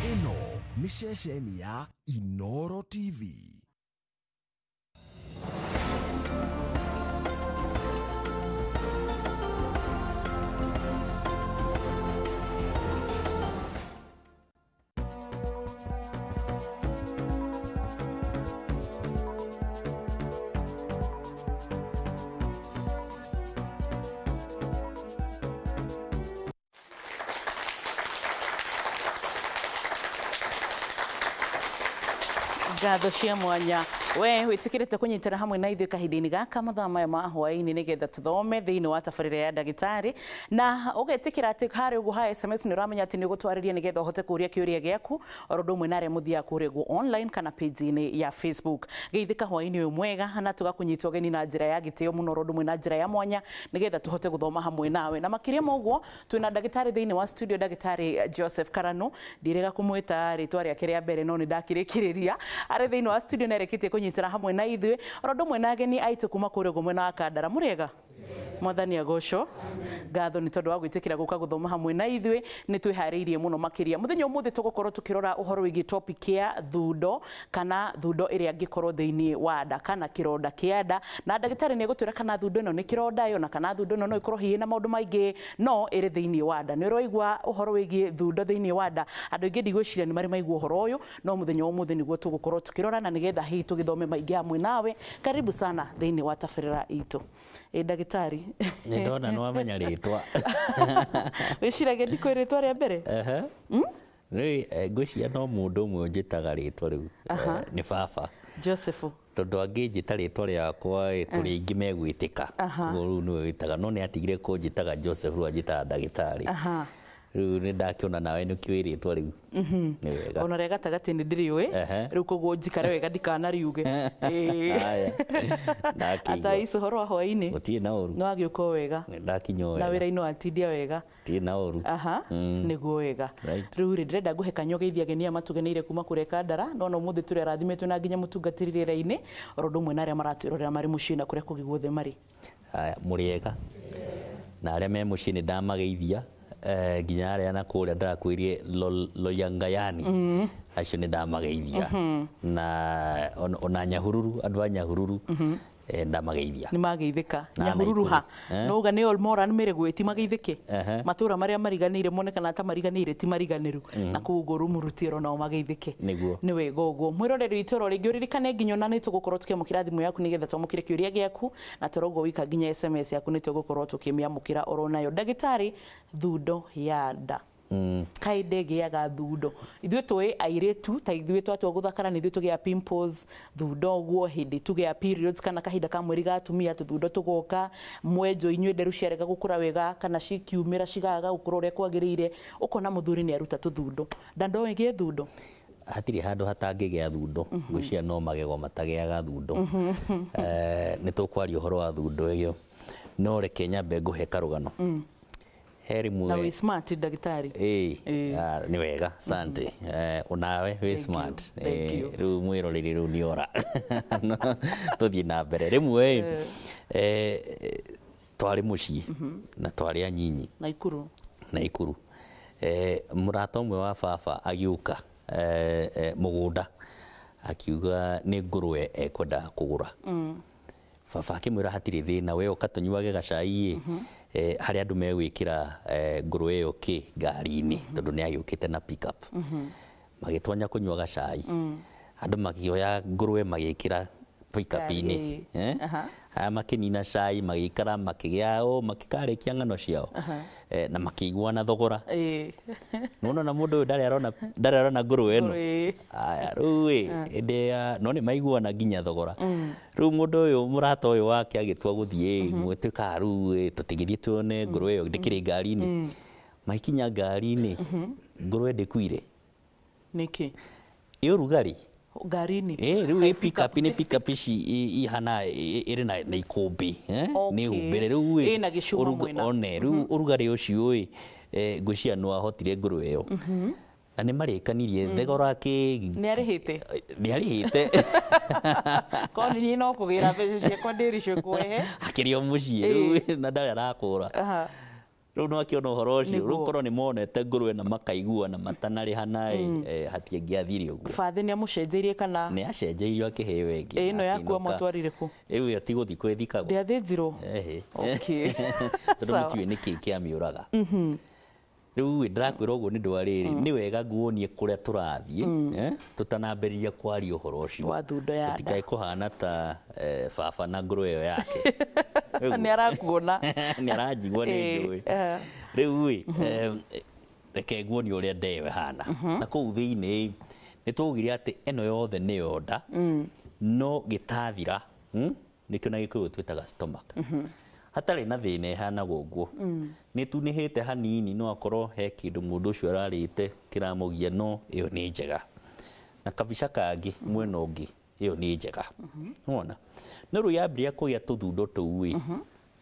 Ĩno nĩ ceceni ya Inoro TV. Ngatho cia mwanya we witikirite kunyitana hamwe na ithuĩ kahinda-inĩ gaka mathaa maya ma hwaĩ-inĩ nĩgetha tũthome thĩinĩ wa tabarĩra ya ndagĩtarĩ na ũgetĩkĩra atĩ harĩa ũguo ha SMS nĩ ũramenya atĩ nĩ ũgũtwarĩria nĩgetha ũhote kũũria kĩũria gĩaku oro ũndũ ũmwe na arĩa mũthiaga kũrĩa ũguo online kana page-inĩ ya Facebook. Geithĩka hwaĩ-inĩ ũyũ mwega na tũgakũnyita ũgeni na njĩra ya gĩtĩo mũno oro ũndũ ũmwe na njĩra ya mwanya nĩgetha tũhote gũthoma hamwe nawe na makĩria ma ũguo twĩna ndagĩtarĩ thĩinĩ wa studio, ndagĩtarĩ Joseph Karano. Ndirega kũmwĩta rĩtwa rĩake rĩa mbere no nĩ ndakĩrĩkĩrĩria arĩ thĩinĩ wa studio na erĩkĩtie kũnyitana hamwe na ithuĩ oro ũndũ ũmwe na ageni aitũ kuma kũrĩa ũguo mwena wa Kandara. Mũrĩega? Mwathani agocwo. Ngatho nĩ tondũ wa gwĩtĩkĩra gũka gũthoma hamwe na ithuĩ, nĩ twĩharĩirie mũno makĩria. Mũthenya ũmũthĩ tũgũkorwo tũkĩrora ũhoro wĩgiĩ topic ya thundo kana thundo ĩrĩa ĩngĩkorwo thĩinĩ wa nda kana kĩronda kĩa nda, na ndagĩtarĩ nĩ egũtwĩra kana thundo ĩno nĩ kĩronda ĩyo na kana thundo ĩno no ĩkorwo hihi na maũndũ maingĩ no ĩrĩ thĩinĩ wa nda. Nĩ ũraigua ũhoro wĩgiĩ thundo thĩinĩ wa nda, andũ aingĩ ndigwĩciria nĩ marĩ maigua ũhoro ũyũ, no mũthenya wa ũmũthĩ nĩguo tũgũkorwo tũkĩrora na nĩgetha hihi tũgĩthome maingĩ hamwe nawe. Karibu sana thĩinĩ wa tabarĩra itũ. Ĩ ndagĩtarĩ, nĩ ndona nĩ wamenya rĩtwa. Wĩciragia ndikwĩ rĩtwa rĩa mbere? Rĩu ngwĩciria no mũndũ ũmwe ũnjĩtaga rĩtwa rĩu, nĩ baba Joseph, tondũ angĩnjĩta rĩtwa rĩakwa tũrĩ aingĩ megwĩtĩka. Rĩu nĩwe wĩtaga, no nĩ atigire kũnjĩtaga Joseph, rĩu anjĩtaga ndagĩtarĩ. Rĩu nĩ ndakĩona nawe nĩ ũkĩũĩ rĩtwa rĩu. Nĩ wega. Ona rĩa gatagatĩ nĩ ndĩrĩũĩ rĩu, koguo njikare wega ndikanariuge. Ata ici ũhoro wa hwaĩ-inĩ? Gũtirĩ na ũru. Nĩ wagĩũka o wega? Ndakinya o wega. Na wĩra-inĩ watindia wega? Gũtirĩ na ũru. Nĩguo wega. Rĩu rĩ, ndĩrenda ngũhe kanya ũgeithie ageni aya matũgeneire kuma kũrĩa Kandara. Nona ũmũthĩ tũrĩ arathimĩtwo na nginya mũtungatĩri rĩera-inĩ oro ũndũ ũmwe na arĩa maratwĩrorera marĩ mũciĩ na kũrĩa kũngĩ guothe marĩ. Mũrĩega na arĩa me mũciĩ nĩ ndamageithia, nginya arĩa na kũrĩa ndĩrakwĩrie Loyangayani, acio nĩ ndamageithia, na ona Nyahururu, andũ a Nyahururu ndamageithia. Nĩ mageithĩka. Nyahururu ha no uga nĩ Olmoran Mĩrĩgwĩ ti mageithĩke, matũra marĩa mariganĩire monekana ta mariganĩire ti mariganĩru, na kũu ũguo Rumuruti nao mageithĩke. Nĩ wega ũguo. Mwĩroreri witũ oro rĩngĩ ũririkane nginya ona nĩ tũgũkorwo tũkĩamũkĩra thimũ yaku nĩgetha twamũkĩre kĩũria gĩaku, na toroguo wika nginya SMS yaku nĩ tũgũkorwo tũkĩmĩamũkĩra oro nayo. Ndagĩtarĩ, thundo ya nda. Kaĩ ndĩgĩaga thundo. Ithuĩ tũĩ airĩtu ta ithuĩ twatua gũthakara nĩ ithuĩ tũgĩa pimples, thundo ũguo hĩndĩ tũgĩa periods kana kahinda ka mweri ga atumia tũthundo tũgoka, mwenjo inyuĩ nderu ciarega gũkũra wega kana cikiumĩra cigaga gũkũra ũrĩa kwagĩrĩire, ũkona mũthuri nĩ aruta tũthundo. Nda no ĩgĩe thundo? Hatirĩ handũ hatangĩgĩa thundo. Ngwĩciria no magego matagĩaga thundo. Nĩ tũkwaria ũhoro wa thundo ĩyo, no reke nyambe ngũhe karũgano. He rĩmwe Na wĩ smart ndagĩtarĩ. Ĩĩ, nĩ wega, asante. Onawe wĩ smart. Thank you. Rĩu mwĩroreri rĩu nĩ ora. Tũthiĩ na mbere. Rĩmwe ĩ, twarĩ mũciĩ na twarĩ anyinyi. Naikuru. Naikuru. Mũrata ũmwe wa baba agĩũka mũgũnda akiuga nĩ ngũrwe ekwendaga kũgũra. Baba akĩmwĩra hatirĩ thĩna, we ũka tũnyuage gacai ĩ, harĩa andũ megwĩkĩra ngũrwe ĩyo kĩ ngari-inĩ, tondũ nĩ agĩũkĩte na pick up. Magĩtonya kũnyua gacai, andũ makĩoya ngũrwe magĩkĩra pick-up-inĩ. Aya makĩnina cai magĩikara makĩgĩa o makĩkarĩkia ng'ano ciao, na makĩiguana thogora. Nĩwona na mũndũ ũyũ ndarĩ arona ngũrwe ĩno. Aya rĩu ĩ, hĩndĩ ya no nĩ maiguana nginya thogora. Rĩu mũndũ ũyũ mũrata ũyũ wake agĩtua gũthiĩ, gwĩtuĩka rĩu ĩ, tũtigĩthiĩ tuone ngũrwe ĩyo ndĩkĩrĩ ngari-inĩ. Makinya ngari-inĩ, ngũrwe ndĩkuire. Nĩkĩ? Ĩ ũrugarĩ. Ngari-inĩ. Rĩu ĩ pick up nĩ pick up ici ihana ĩrĩ na ikũmbĩ, nĩ humbĩre rĩu ĩ. Ĩna gĩcuma mwena. One rĩu ũrugarĩ ũcio ĩ, ngwĩciria no ahotire ngũrwe ĩyo. Na nĩ marĩkanirie thogora kĩ. Nĩ arĩhĩte. Nĩ arĩhĩte. Korwo nĩ niĩ no kũgĩra mbeca ciakwa ndĩricwo kwehe. Akĩrĩ o mũciĩ rĩu na ndarĩ arakũra. Rĩu no akĩona ũhoro ũcio, rĩu korwo nĩ monete ngũrwe na makaiguana matanarĩhana ĩ, hatiangĩathire ũguo. Bathĩ nĩ amũcenjeirie kana? Nĩ acenjeirio akĩheo ĩngĩ. Ĩno yaku amũtwarire kũ? Rĩu ĩyo ti gũthiĩ kwĩthikagwo. Ndĩathĩnjirwo? Ehe. Okay. Tondũ mũtiũĩ nĩkĩ kĩamĩũraga. Rĩu ĩ, ndĩrakwĩra ũguo nĩ ũndũ wa rĩrĩ, nĩ wega nguonie kũrĩa tũrathiĩ, tũtanambĩrĩria kwaria ũhoro ũcio. Wa thundo ya nda. Tũtikae kũhana ta baba na ngũrwe ĩyo yake. Nĩ arakuona. Nĩ aranjigua nĩ njũĩ. Rĩu ĩ, reke nguonie ũrĩa nda ĩyo ĩhana. Na kũu thĩinĩ nĩ twaugire atĩ ĩno yothe nĩyo nda, no gĩtathira, nĩkĩo na Gĩkũyũ twĩtaga stomach. Hatarĩ na thĩna ĩhanaga ũguo. Nĩ tunĩhĩte hanini no akorwo he kĩndũ mũndũ ũcio ararĩte kĩramũgia, no ĩyo nĩ njega. Na kabica kangĩ mwena ũngĩ ĩyo nĩ njega. Nĩwona? No rĩu yambĩrĩria kũgĩa tũthundo tũu ĩ,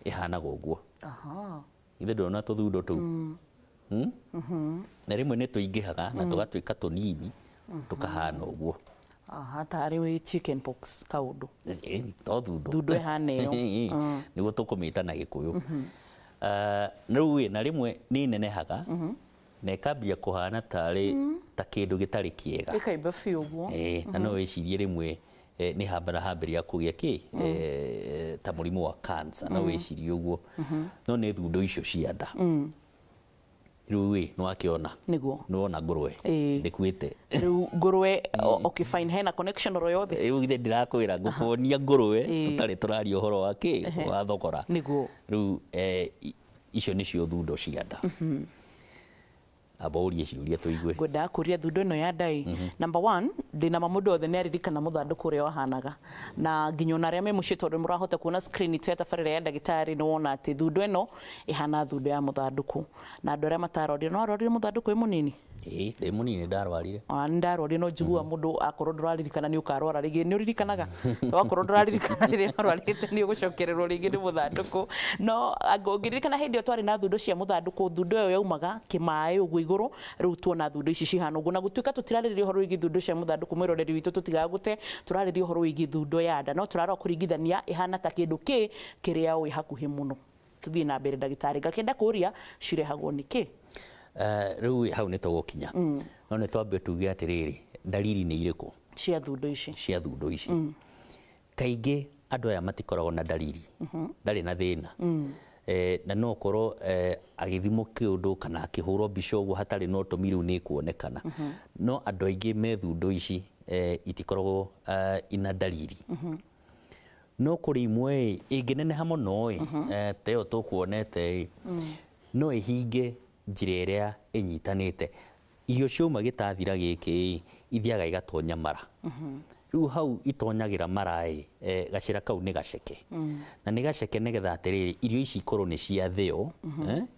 ĩhanaga ũguo. Ithe ndũrona tũthundo tũu? Na rĩmwe nĩ tũingĩhaga na tũgatuĩka tũnini tũkahana ũguo. Aha, tarĩ wĩ chicken pox kaũndũ. To thundo. Thundo ĩhana ĩyo. Nĩguo tũkũmĩta na Gĩkũyũ. Rĩu ĩ, na rĩmwe nĩ ĩnenehaga na ĩkambia kũhana tarĩ ta kĩndũ gĩtarĩ kĩega. Ĩkaimba biũ ũguo. Na no wĩcirie rĩmwe nĩ hambara hambĩrĩria kũgĩa kĩ, ta mũrimũ wa cancer, no wĩcirie ũguo. No nĩ thundo icio cia nda. Rĩu ĩ, nĩ wakĩona. Nĩguo. Nĩ wona ngũrwe. Ndĩkuĩte. Rĩu ngũrwe, okay fine, hena connection oro yothe. Rĩu githĩ ndĩrakwĩra ngũkuonia ngũrwe tũtarĩ tũraria ũhoro wa kĩ, wa thogora. Nĩguo. Rĩu icio nĩcio thundo cia nda. Amba ũrie ciũria tũigue. Ngwendaga kũria thundo ĩno ya nda ĩ. Number 1, ndĩna ma mũndũ othe nĩ aririkana mũthandũkũ ũrĩa wahanaga. Na nginya ona arĩa me mũciĩ tondũ mũrahota kuona screen itũ ya tabarĩra ya ndagĩtarĩ nĩ wona atĩ thundo ĩno ĩhana thundo ya mũthandũkũ. Na andũ arĩa matarorire, no arorire mũthandũkũ wĩ mũnini? Ĩĩ, ndĩ mũnini ndarwarire. Nĩ ndarwarire no njiguaga mũndũ akorwo ndũraririkana nĩ ũkarwara rĩngĩ. Nĩ ũririkanaga? Wakorwo ndũraririkana rĩrĩa warwarĩte nĩ ũgũcokererwo rĩngĩ nĩ mũthandũkũ. No ũngĩririkana hĩndĩ ĩyo twarĩ na thundo cia mũthandũkũ, thundo ĩyo yaumaga kĩmaĩ ũguo igũrũ, rĩu tuona thundo ici cihana ũguo. Na gũtuĩka tũtirarĩrĩria ũhoro wĩgiĩ thundo cia mũthandũkũ, mwĩroreri witũ tũtigagũte, tũrarĩrĩria ũhoro wĩgiĩ thundo ya nda. No tũrarora kũringithania ĩhana ta kĩndũ kĩ kĩrĩa wĩ hakuhĩ mũno. Tũthiĩ na mbere ndagĩtarĩ, ngakĩenda kũũria cirehagwo nĩ kĩ? Rĩu hau nĩ tũgũkinya. No nĩ twambe tuge atĩrĩrĩ, dalili nĩ irĩkũ cia thundo ici? Cia thundo ici. Kaingĩ andũ aya matikoragwo na dalili. Ndarĩ na thĩna. Na no korwo agĩthimwo kĩũndũ kana akĩhũrwo mbica ũguo hatarĩ na ũtũmi rĩu nĩ kuonekana. No andũ aingĩ me thundo ici itikoragwo ina dalili. No kũrĩ imwe ĩngĩneneha mũno ĩ, ta ĩyo tũkuonete ĩ, no ĩhinge njĩra ĩrĩa ĩnyitanĩte. Irio ciauma gĩtathira gĩkĩ ithiaga igatonya mara. Rĩu hau itonyagĩra mara ĩ, gacĩra kau nĩ gaceke. Na nĩ gaceke nĩgetha atĩrĩrĩ irio ici ikorwo nĩ ciathĩo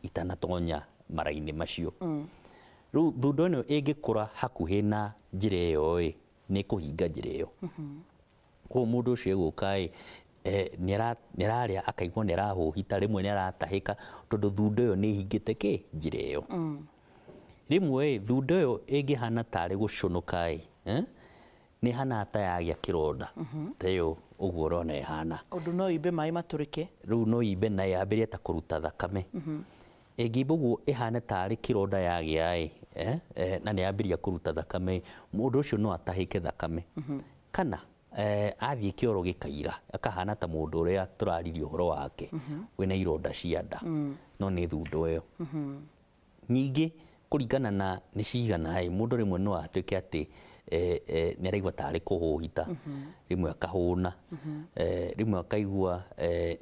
itanatonya mara-inĩ macio. Rĩu thundo ĩno ĩngĩkũra hakuhĩ na njĩra ĩyo ĩ, nĩ ĩkũhinga njĩra ĩyo. Koguo mũndũ ũcio egũka ĩ, nĩ ararĩa akaigua nĩ arahũhita, rĩmwe nĩ aratahĩka tondũ thundo ĩyo nĩ ĩhingĩte kĩ njĩra ĩyo. Rĩmwe ĩ, thundo ĩyo ĩngĩhana tarĩ gũcũnũka ĩ, nĩ ĩhanaga ta yagĩa kĩronda ta ĩyo ũguo ũrona ĩhana. Ũndũ no imbe maĩ matũrĩke. Rĩu no imbe na yambĩrĩrie ta kũruta thakame. Ĩngĩimba ũguo ĩhane tarĩ kĩronda yagĩa ĩ, na nĩ yambĩrĩria kũruta thakame, mũndũ ũcio no atahĩke thakame. Kana athiĩ kĩoro gĩkaira akahana ta mũndũ ũrĩa tũraririe ũhoro wake wĩna ironda cia nda, no nĩ thundo ĩyo. Ningĩ kũringana na nĩ cigana ĩ, mũndũ rĩmwe no atuĩke atĩ nĩ araigua tarĩ kũhũhita, rĩmwe akahũna, rĩmwe akaigua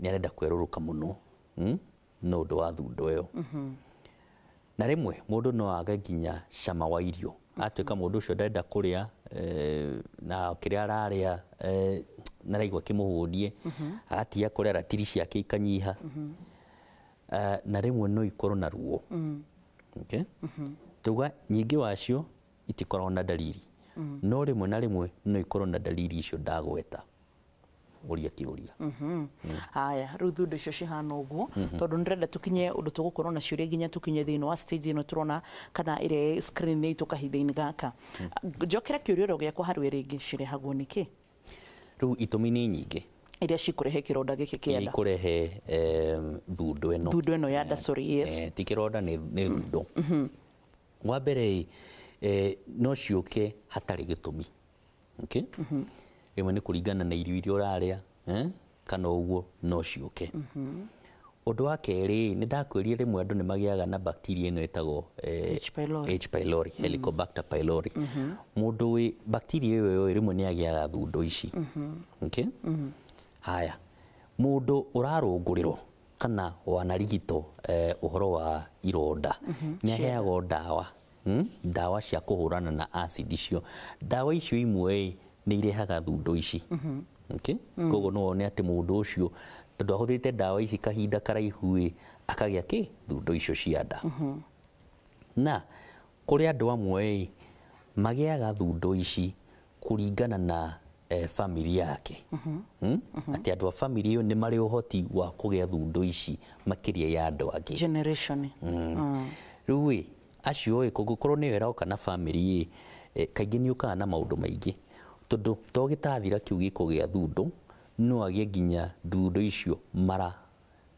nĩ arenda kwerũrũka mũno nĩ ũndũ wa thundo ĩyo. Na rĩmwe mũndũ no age nginya cama wa irio, atuĩka mũndũ ũcio ndarenda kũrĩa na kĩrĩa ararĩa nĩ araigua kĩmũhũnie, agatiga kũrĩa, ratiri ciake ikanyiha, na rĩmwe no ikorwo na ruo. Okay? Tuga nyingĩ wacio itikoragwo na dalili, no rĩmwe na rĩmwe no ikorwo na dalili icio ndagweta. Ũria kĩũria. Haya, rĩu thundo icio cihana ũguo tondũ nĩndĩrenda tũkinye ũndũ tũgũkorwo na ciũria nginya tũkinye thĩinĩ wa stage ĩno tũrona kana ĩrĩa screen itũ kahinda-inĩ gaka. Njokere kĩũria oro gĩakwa harĩ rĩngĩ, cirehagwo nĩkĩ? Rĩu itũmi nĩ nyingĩ iria cikũrehe kĩronda gĩkĩ kĩa nda. Ikũrehe thundo ĩno. Thundo ĩno ya nda, sorry, yes. Ti kĩronda, nĩ thundo. Wa mbere no ciũke hatarĩ gĩtũmi. Okay? Rĩmwe nĩ kũringana na irio iria ũrarĩa, kana ũguo no ciũke. Ũndũ wa kerĩ, nĩ ndakwĩrire rĩmwe andũ nĩ magĩaga na bacteria ĩno ĩtagwo H pylori, Helicobacter pylori. Mũndũ wĩ bacteria ĩyo rĩmwe nĩ agĩaga thundo ici. Okay? Haya, mũndũ ũrarũngũrĩrwo kana wanarigitwo ũhoro wa ironda nĩ aheagwo ndawa, ndawa cia kũhũrana na acid icio. Ndawa icio imwe nĩ irehaga thundo ici. Okay? Koguo no wone atĩ mũndũ ũcio tondũ ahũthĩrĩte ndawa ici kahinda karaihu ĩ, akagĩa kĩ thundo icio cia nda. Na kũrĩ andũ amwe ĩ, magĩaga thundo ici kũringana na family yake. Atĩ andũ a family ĩyo nĩ marĩ ũhoti wa kũgĩa thundo ici makĩria ya andũ angĩ. Generation. Rĩu ĩ, acio ĩ, kũngĩkorwo nĩyo ĩroka na family ĩ, kaingĩ nĩ yũkaga na maũndũ maingĩ. Tondũ to gĩtathira kĩu gĩkũgĩa thundo, no agĩe nginya thundo icio mara,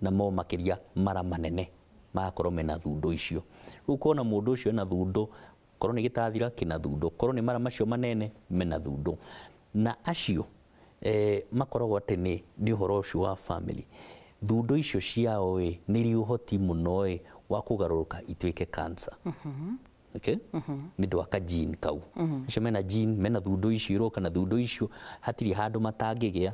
na mo makĩria mara manene magakorwo mena thundo icio. Rĩu ũkona mũndũ ũcio ena thundo, korwo nĩ gĩtathira kĩna thundo, korwo nĩ mara macio manene mena thundo. Na acio makoragwo atĩ nĩ ũhoro ũcio wa family. Thundo icio ciao ĩ, nĩ irĩ ũhoti mũno ĩ, wa kũgarũrũka ituĩke cancer. Okay? Nĩ ũndũ wa ka gene kau. Acio mena gene, mena thundo icio iroka na thundo icio hatirĩ handũ matangĩgĩa,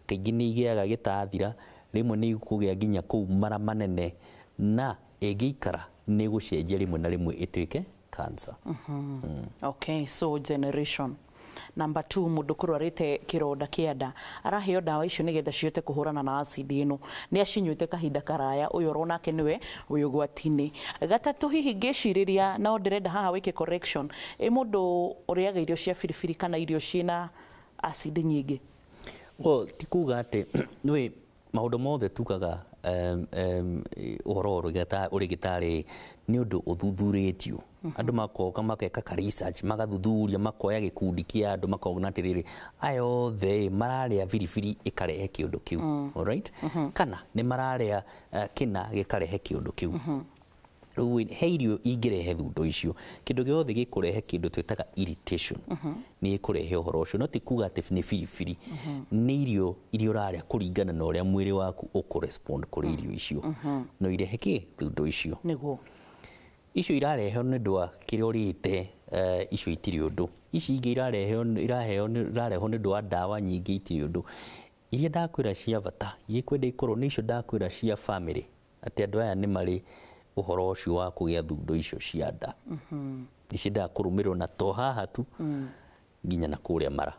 kaingĩ nĩ igĩaga gĩtathira, rĩmwe nĩ ikũgĩa nginya kũu mara manene, na ĩngĩikara nĩ ĩgũcenjia rĩmwe na rĩmwe ĩtuĩke cancer. Okay, so generation. Number 2, mũndũ kũrwarĩte kĩronda kĩa nda araheo ndawa icio nĩgetha cihote kũhũrana na acid ĩno, nĩ acinyuĩte kahinda karaya, ũyũ oronake nĩwe wĩ ũgwati-inĩ. Gatatũ, hihi ngĩcirĩria no ndĩrenda haha wĩke correction, ĩ mũndũ ũrĩaga irio cia biribiri kana irio ciĩna acid nyingĩ? Well, ti kuga atĩ nĩũĩ maũndũ mothe tugaga ũhoro wa ũrĩgĩtarĩ nĩ ũndũ ũthuthurĩtio. Andũ makoka makeka ka research, magathuthuria, makoya gĩkundi kĩa andũ makona atĩrĩrĩ aya othe mararĩa biribiri ĩkarehe kĩũndũ kĩu. Alright? Kana nĩ mararĩa kĩna gĩkarehe kĩũndũ kĩu. Rĩu he irio ingĩrehe thundo icio, kĩndũ gĩothe gĩkũrehe kĩndũ twĩtaga irritation nĩ gĩkũrehe ũhoro ũcio, no ti kuga atĩ nĩ biribiri, nĩ irio iria ũrarĩa kũringana na ũrĩa mwĩrĩ waku ũkũrespond kũrĩ irio icio, no irehe kĩ thundo icio. Nĩguo icio irarehwo nĩ ũndũ wa kĩrĩa ũrĩte, icio itirĩ ũndũ. Ici ingĩ irarehwo nĩ ũndũ wa ndawa nyingĩ itirĩ ũndũ. Iria ndakwĩra cia bata iria ikwenda ikorwo nĩ icio ndakwĩra cia family, atĩ andũ aya nĩ marĩ ũhoro ũcio wa kũgĩa thundo icio cia nda. Nĩ ciendaga kũrũmĩrĩrwo na to haha tu, nginya na kũrĩa mara.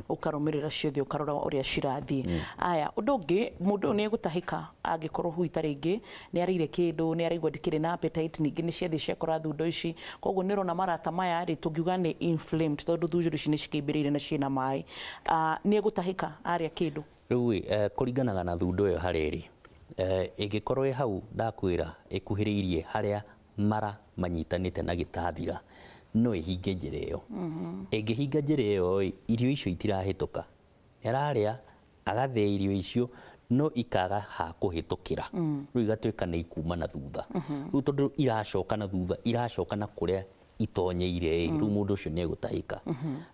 Ũkarũmĩrĩra ciothe, ũkarora ũrĩa cirathiĩ. Aya, ũndũ ũngĩ, mũndũ ũyũ nĩ egũtahĩka angĩkorwo hui ta rĩngĩ nĩ arĩire kĩndũ, nĩ araigua ndikĩrĩ na appetite, ningĩ nĩ ciathiĩ ciakora thundo ici, koguo nĩ ũrona marata maya rĩ, tũngiuga nĩ inflamed tondũ thundo ici nĩ cikĩimbĩrĩire na ciĩna maĩ. Nĩ egũtahĩka arĩa kĩndũ. Rĩu ĩ, kũringanaga na thundo ĩyo harĩa ĩrĩ. Ĩngĩkorwo ĩ hau ndakwĩra ĩkuhĩrĩirie harĩa mara manyitanĩte na gĩtathira, no ĩhinge njĩra ĩyo. Ĩngĩhinga njĩra ĩyo ĩ, irio icio itirahĩtũka, ararĩa agathĩa irio icio no ikaga ha kũhĩtũkĩra. Rĩu igatuĩka nĩ ikuma na thutha. Rĩu tondũ iracoka na thutha, iracoka na kũrĩa itonyeire ĩ, rĩu mũndũ ũcio nĩ egũtahĩka.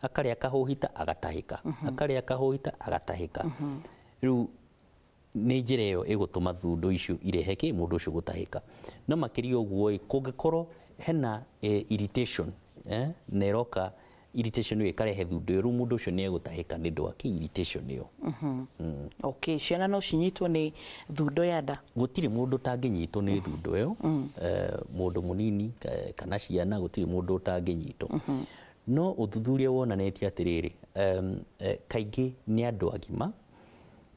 Akarĩa kahũhita agatahĩka, akarĩa kahũhita agatahĩka. Rĩu nĩ njĩra ĩyo ĩgũtũma thundo icio irehe kĩ mũndũ ũcio gũtahĩka. No makĩria ũguo ĩ, kũngĩkorwo hena irritation, na ĩroka irritation ĩyo ĩkarehe thundo ĩyo, rĩu mũndũ ũcio nĩ egũtahĩka nĩ ũndũ wa kĩ irritation ĩyo. Okay, ciana no cinyitwo nĩ thundo ya nda? Gũtirĩ mũndũ ũtangĩnyitwo nĩ thundo ĩyo, mũndũ mũnini kana ciana, gũtirĩ mũndũ ũtangĩnyitwo. No ũthuthuria wonanĩtie atĩrĩrĩ, kaingĩ nĩ andũ agima,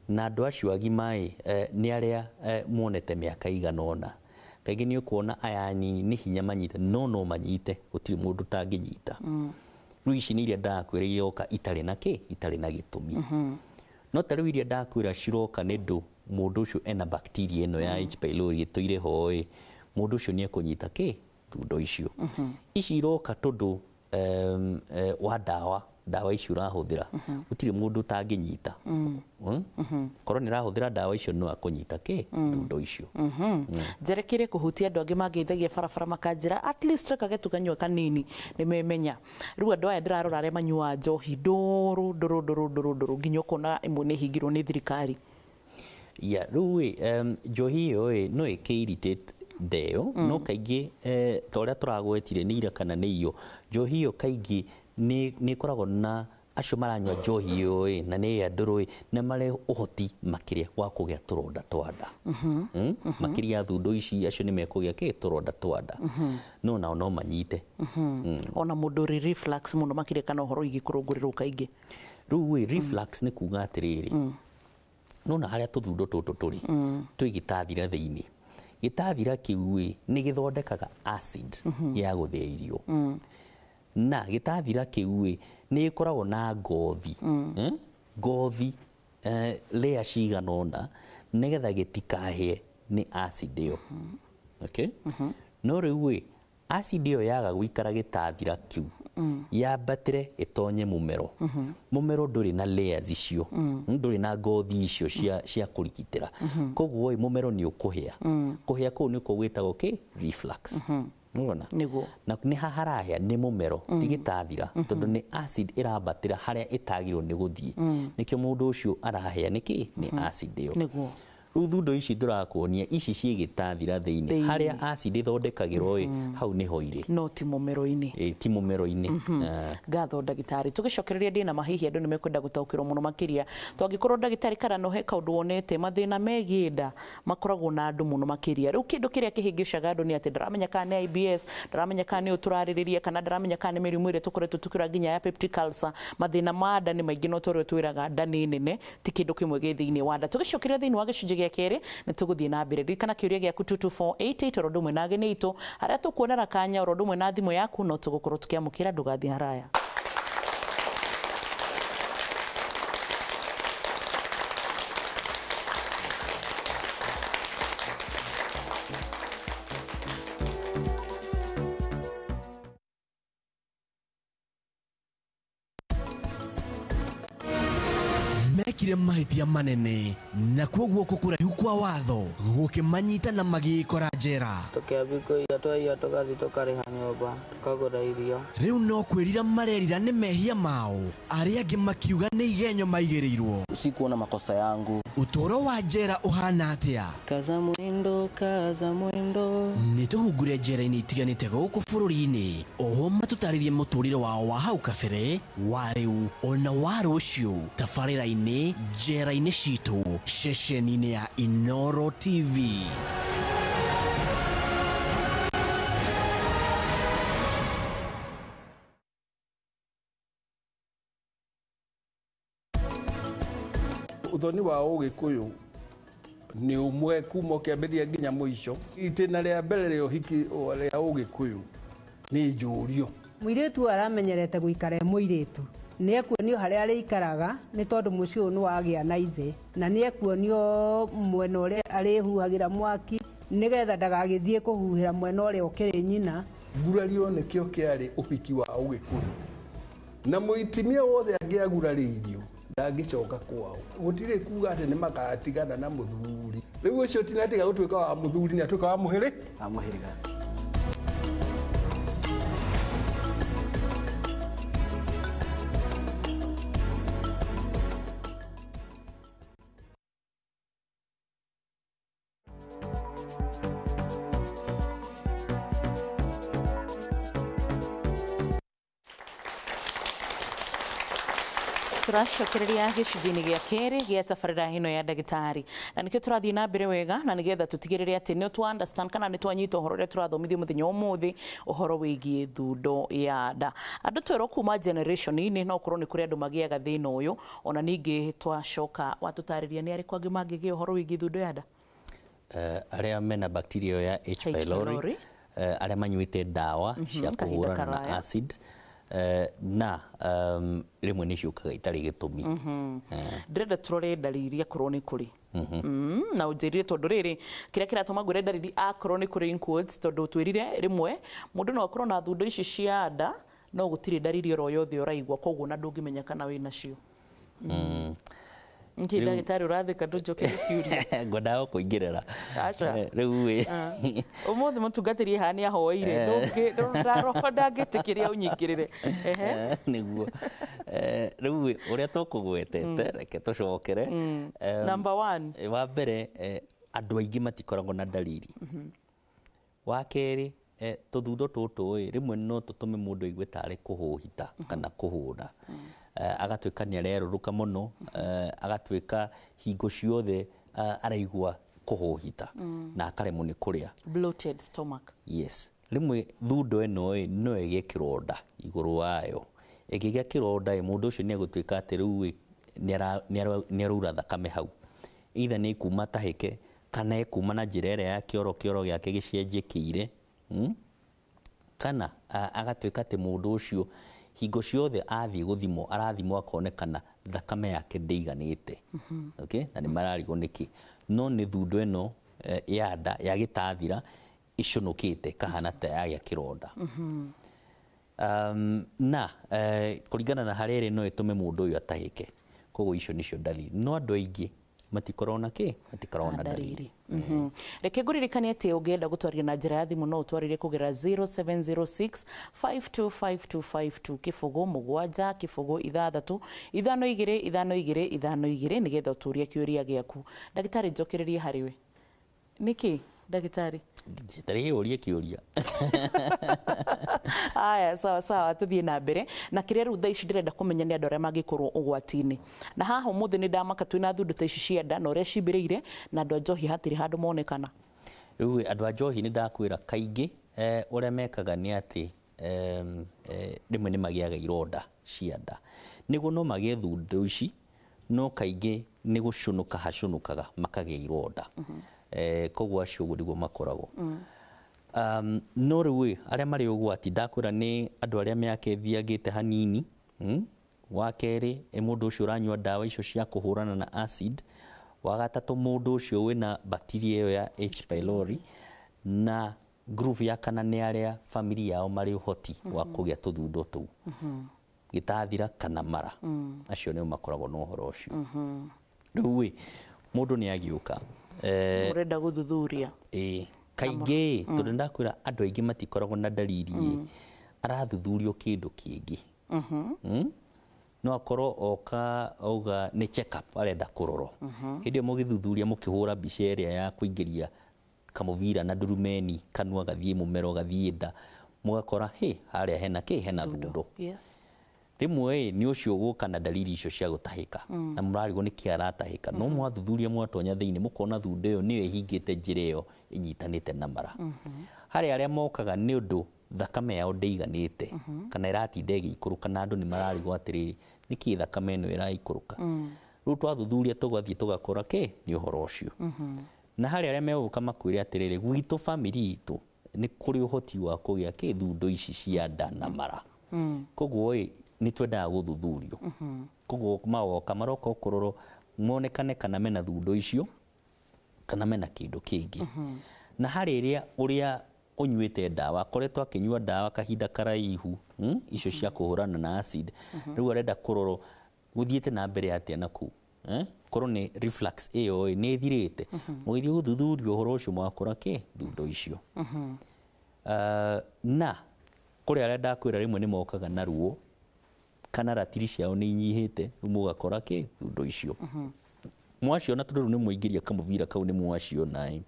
na andũ acio agima ĩ, nĩ arĩa monete mĩaka igana ũna. Kaingĩ nĩ ũkuona aya anini nĩ hinya manyite, no manyite, gũtirĩ mũndũ ũtangĩnyita. Rĩu ici nĩ iria ndakwĩra iroka itarĩ na kĩ, itarĩ na gĩtũmi. No ta rĩu iria ndakwĩra ciroka nĩ ndũ mũndũ ũcio ena bacteria ĩno ya H pylori ĩtũire ho ĩ, mũndũ ũcio nĩ ekũnyita kĩ thundo icio. Ici iroka tondũ wa ndawa icio ũrahũthĩra, gũtirĩ mũndũ ũtangĩnyita. Korwo nĩ ũrahũthĩra ndawa icio no akũnyita kĩ thundo icio. Njerekeire kũhutia andũ angĩ mangeithagia barabara makanjĩra at least rekage tũkanyua kanini nĩ memenya. Rĩu andũ aya ndĩrarora arĩa manyuaga njohi ndũrũ ndũrũ ndũrũ ndũrũ ndũrũ nginya ũkona ĩmwe nĩ ĩhingirwo nĩ thirikari. Ya, rĩu ĩ, njohi ĩyo ĩ no ĩkĩ irritate nda ĩyo, no kaingĩ ta ũrĩa tũragwetire nĩ ira kana nĩ iyo, njohi ĩyo kaingĩ nĩ ĩkoragwo na acio maranyua njohi ĩyo ĩ, na nĩ ya ndũrũ ĩ, nĩ marĩ ũhoti makĩria wa kũgĩa tũronda twa nda. Makĩria thundo ici acio nĩ mekũgĩa kĩ tũronda twa nda. No nao no manyite. Ona mũndũ ũrĩ reflux mũno makĩria kana ũhoro wĩgiĩ kũrũngũrĩrwo kaingĩ. Rĩu ĩ, reflux nĩ kuga atĩrĩrĩ, nona harĩa tũthundo tũtũ tũrĩ, twĩ gĩtathira thĩinĩ. Gĩtathira kĩu ĩ, nĩ gĩthondekaga acid ya gũthĩa irio. Na gĩtathira kĩu ĩ, nĩ gĩkoragwo na ngothi, ngothi layer cigana ũna nĩgetha gĩtikahĩe nĩ acid ĩyo. Okay? No rĩu ĩ, acid ĩyo yaga gũikara gĩtathira kĩu, yambatĩre ĩtonye mũmero. Mũmero ndũrĩ na layers icio, ndũrĩ na ngothi icio cia kũrigitĩra. Koguo ĩ, mũmero nĩ ũkũhĩa. Kũhĩa kũu nĩkuo gwĩtagwo kĩ reflux. Nĩwona? Nĩguo. Na nĩ ha harahĩa nĩ mũmero, ti gĩtathira, tondũ nĩ acid ĩrambatĩra harĩa ĩtagĩrĩirwo nĩ gũthiĩ. Nĩkĩo mũndũ ũcio arahĩa nĩ kĩ? Nĩ acid ĩyo. Nĩguo. Rĩu thundo ici ndĩrakuonia ici ciĩ gĩtathira thĩinĩ, harĩa acid ĩthondekagĩrwo ĩ, hau nĩho irĩ. No ti mũmero-inĩ. Ĩ, ti mũmero-inĩ. Ngatho ndagĩtarĩ. Tũgĩcokereria ndĩ na mahihi andũ nĩ mekwenda gũtaũkĩrwo mũno makĩria. Twangĩkorwo ndagĩtarĩ kana no he kaũndũ wonete mathĩna megiĩ nda makoragwo na andũ mũno makĩria. Rĩu kĩndũ kĩrĩa kĩhĩngĩcaga andũ nĩ atĩ ndaramenya kana nĩ IBS, ndaramenya kana nĩ ũtũrarĩrĩria, kana ndaramenya kana nĩ mĩrimũ ĩrĩa tũkoretwo tũkĩrora nginya ya peptic ulcer. Mathĩna ma nda nĩ maingĩ no torĩa twĩraga nda nĩ nene, ti kĩndũ kĩmwe gĩ thĩinĩ wa nda. Tũgĩcokereria thĩinĩ wa gĩcunjĩ gĩa kerĩ nĩ tũgũthiĩ na mbere. Ririkana kĩũria gĩaku 22488 oro ũndũ ũmwe na ageni aitũ harĩa tũkuonera kanya oro ũndũ ũmwe na thimũ yaku no tũgũkorwo tũkĩamũkĩra, ndũgathiĩ haraya. Mekire mahĩtia manene na kuo guoko kũraihu kwa watho gũkĩmanyita na magĩĩkora njera. Tũkĩambia kũiya twaiya tũgathiĩ tũkarĩha nyũmba tũkagũra irio. Rĩu no kwĩrira marerira nĩ mehia mao, arĩa angĩ makiuga nĩ igenyo maigĩrĩirwo. Sikuona makosa yangu. Ũtũũro wa njera ũhana atĩa? Kaza mwendo, kaza mwendo. Nĩ tũhungure njera-inĩ itiganĩte gũkũ bũrũri-inĩ, oho matũtarĩrie mũtũrĩre wao wa hau kabere, wa rĩu ona wa rũciũ. Tabarĩra-inĩ njera-inĩ citũ, ceceni-inĩ ya Inooro TV. Ũthoni wa Ũgĩkũyũ nĩ ũmwe kuma ũkĩambĩrĩria nginya mũico. Itĩna rĩa mbere rĩa ũhiki rĩa Ũgĩkũyũ nĩ njũrio. Mũirĩtu aramenyerete gũikara e mũirĩtu. Nĩ ekuonio harĩa arĩikaraga nĩ tondũ mũciĩ ũyũ nĩ wagĩa na ithe, na nĩ ekuonio mwena ũrĩa arĩhuhagĩra mwaki nĩgetha ndagagĩthiĩ kũhuhĩra mwena ũrĩa ũkĩrĩ nyina. Ngurario nĩkĩo kĩarĩ ũhiki wa Ũgĩkũyũ, na mũitimia wothe angĩagurarĩirio ndangĩcoka kwao. Gũtirĩ kuga atĩ nĩ magatigana na mũthuri. Rĩu ũcio tinatiga gũtuĩka wa mũthuri, nĩ atuĩka wa mũhĩrĩ wa mũhĩrĩga. Tũracokereria gĩcunjĩ-inĩ gĩa kerĩ gĩa tabarĩra ĩno ya ndagĩtarĩ, na nĩkĩo tũrathiĩ na mbere wega, na nĩgetha tũtigĩrĩre atĩ nĩ twa understand kana nĩ twanyita ũhoro ũrĩa tũrathomithio mũthenya wa ũmũthĩ, ũhoro wĩgiĩ thundo ya nda. Andũ twerwo kuma generation-inĩ no ũkorwo nĩ kũrĩ andũ magĩaga thĩna ũyũ, ona ningĩ twacoka watũtarĩria nĩ arĩkũ angĩ mangĩgĩa ũhoro wĩgiĩ thundo ya nda. Arĩa mena bacteria ya H pylori, arĩa manyuĩte ndawa cia kũhũrana na acid, na rĩmwe nĩ ciũkaga itarĩ gĩtũmi. Ndĩrenda tũrore ndariri akorwo nĩ kũrĩ. Na ũnjĩrire tondũ rĩrĩ kĩrĩa kĩratũma ngwĩre ndariri akorwo nĩ kũrĩ in quotes, tondũ twĩrire rĩmwe mũndũ no akorwo na thundo ici cia nda no gũtirĩ ndariri oro yothe ũraigua, koguo na ndũngĩmenya kana wĩna cio. Nĩkĩ ndagĩtarĩ ũratheka ndũnjokerie kĩũria? Ngwendaga kũingĩrĩra. Aca. Rĩu ĩ ũmũthĩ mũtungatĩri haha nĩ ahoeire, ndũroho ndangĩtĩkĩria ũnyingĩrĩre. Nĩguo. Rĩu ũrĩa tũkũgwetete reke tũcokere. Number one. Wa mbere, andũ aingĩ matikoragwo na ndariri. Wa kerĩ, tũthundo tũtũ ĩ rĩmwe no tũtũme mũndũ aigue tarĩ kũhũhita kana kũhũna. Agatuĩka nĩ arerũrũka mũno, agatuĩka hingo ciothe araigua kũhũhita na akaremwo nĩ kũrĩa. Bloated stomach. Yes. Rĩmwe thundo ĩno ĩ no ĩgĩe kĩronda igũrũ wayo. Ĩngĩgĩa kĩronda ĩ mũndũ ũcio nĩ egũtuĩka atĩ rĩu nĩ araura thakame hau. Either nĩ ĩkuma tahĩke kana ĩkuma na njĩra ĩrĩa ya kĩoro kĩoro gĩake gĩcenjekĩire. Kana agatuĩka atĩ mũndũ ũcio hingo ciothe athiĩ gũthimwo arathimwo akonekana thakame yake ndĩiganĩte. Okay? Na nĩ mararigwo nĩkĩ. No nĩ thundo ĩno ya nda ya gĩtathira ĩcũnũkĩte kahana ta yagĩa kĩronda. Na kũringana na harĩa ĩrĩ no ĩtũme mũndũ ũyũ atahĩke. Koguo icio nĩcio ndariri. No andũ aingĩ matikoragwo na kĩ? Matikoragwo na ndariri. Reke ngũririkanie atĩ ũngĩenda gũtwaria na njĩra ya thimũ no ũtwarĩrie kũgerera 0706 525252 kĩbũgũ 7 kĩbũgũ 6 5 2 5 2 5 2 nĩgetha ũtũrie kĩũria gĩaku. Ndagĩtarĩ njokererie harĩ we. Nĩkĩ ndagĩtarĩ? Njetereire ũrie kĩũria. Aya, sawa sawa, tuthiĩ na mbere na kĩrĩa rĩu thaa ici ndĩrenda kũmenya nĩ andũ arĩa mangĩkorwo ũgwati-inĩ. Na haha ũmũthĩ nĩ ndamaka twĩna thundo ta ici cia nda na ũrĩa cimbĩrĩire, na andũ a njohi hatirĩ handũ monekana. Rĩu andũ a njohi nĩ ndakwĩra kaingĩ ũrĩa mekaga nĩ atĩ rĩmwe nĩ magĩaga ironda cia nda. Nĩguo no magĩe thundo ici, no kaingĩ nĩ gũcũnũka hacũnũkaga makagĩa ironda. Koguo acio ũguo nĩguo makoragwo. No rĩu arĩa marĩ ũgwati ndakwĩra nĩ andũ arĩa mĩaka ĩthiangĩte hanini. Wa kerĩ mũndũ ũcio ũranyua ndawa icio cia kũhũrana na acid. Wa gatatũ mũndũ ũcio wĩna bacteria ĩyo ya H pylori. Na group ya kana nĩ arĩa family yao marĩ ũhoti wa kũgĩa tũthundo tũu, gĩtathira kana mara. Acio nĩo makoragwo na ũhoro ũcio. Rĩu mũndũ nĩ agĩũka ũrenda gũthuthuria. Ĩĩ, kaingĩ tondũ ndakwĩra andũ aingĩ matikoragwo na ndariri, arathuthurio kĩndũ kĩngĩ. No akorwo oka auga nĩ check up arenda kũrorwo. Hĩndĩ ĩyo mũgĩthuthuria mũkĩhũra mbica ĩrĩa ya kũingĩria kamũbira na ndurumeni kanua gathiĩ mũmero gathiĩ nda, mũgakora hĩ harĩa hena kĩ, hena thundo. Rĩmwe nĩ ũcio ũgũka na ndariri icio cia gũtahĩka na mũrarigwo nĩkĩ aratahĩka, no mwathuthuria mwatonya thĩinĩ mũkona thundo ĩyo nĩyo ĩhingĩte njĩra ĩyo ĩnyitanĩte na mara. Harĩ arĩa mokaga nĩ ũndũ thakame yao ndĩiganĩte kana ĩratinda ĩgĩikũrũka, na andũ nĩ mararigwo atĩrĩrĩ nĩkĩ thakame ĩno ĩraikũrũka. Rĩu twathuthuria tũgathiĩ tũgakora kĩ nĩ ũhoro ũcio. Na harĩ arĩa megũka makwĩre atĩrĩrĩ, gwitũ family itũ nĩ kũrĩ ũhoti wa kũgĩa kĩ thundo ici cia nda na mara. Koguo ĩ nĩ twendaga gũthuthurio. Koguo magoka maroka kũrorwo monekane kana mena thundo icio kana mena kĩndũ kĩngĩ. Na harĩ ĩrĩa ũrĩa ũnyuĩte ndawa akoretwo akĩnyua ndawa kahinda karaihu, icio cia kũhũrana na acid, rĩu arenda kũrorwo gũthiĩte na mbere atĩa na kũu, korwo nĩ reflux ĩyo ĩ nĩ ĩthirĩte, mũgĩthiĩ gũthuthuria ũhoro ũcio mwakora kĩ thundo icio. Na kũrĩ arĩa ndakwĩra rĩmwe nĩ mokaga na ruo kana ratiri ciao nĩ inyihĩte, rĩu mũgakora kĩ thundo icio. Mwaciona tondũ rĩu nĩ mwaingĩria kamũbira kau nĩ mwaciona ĩ,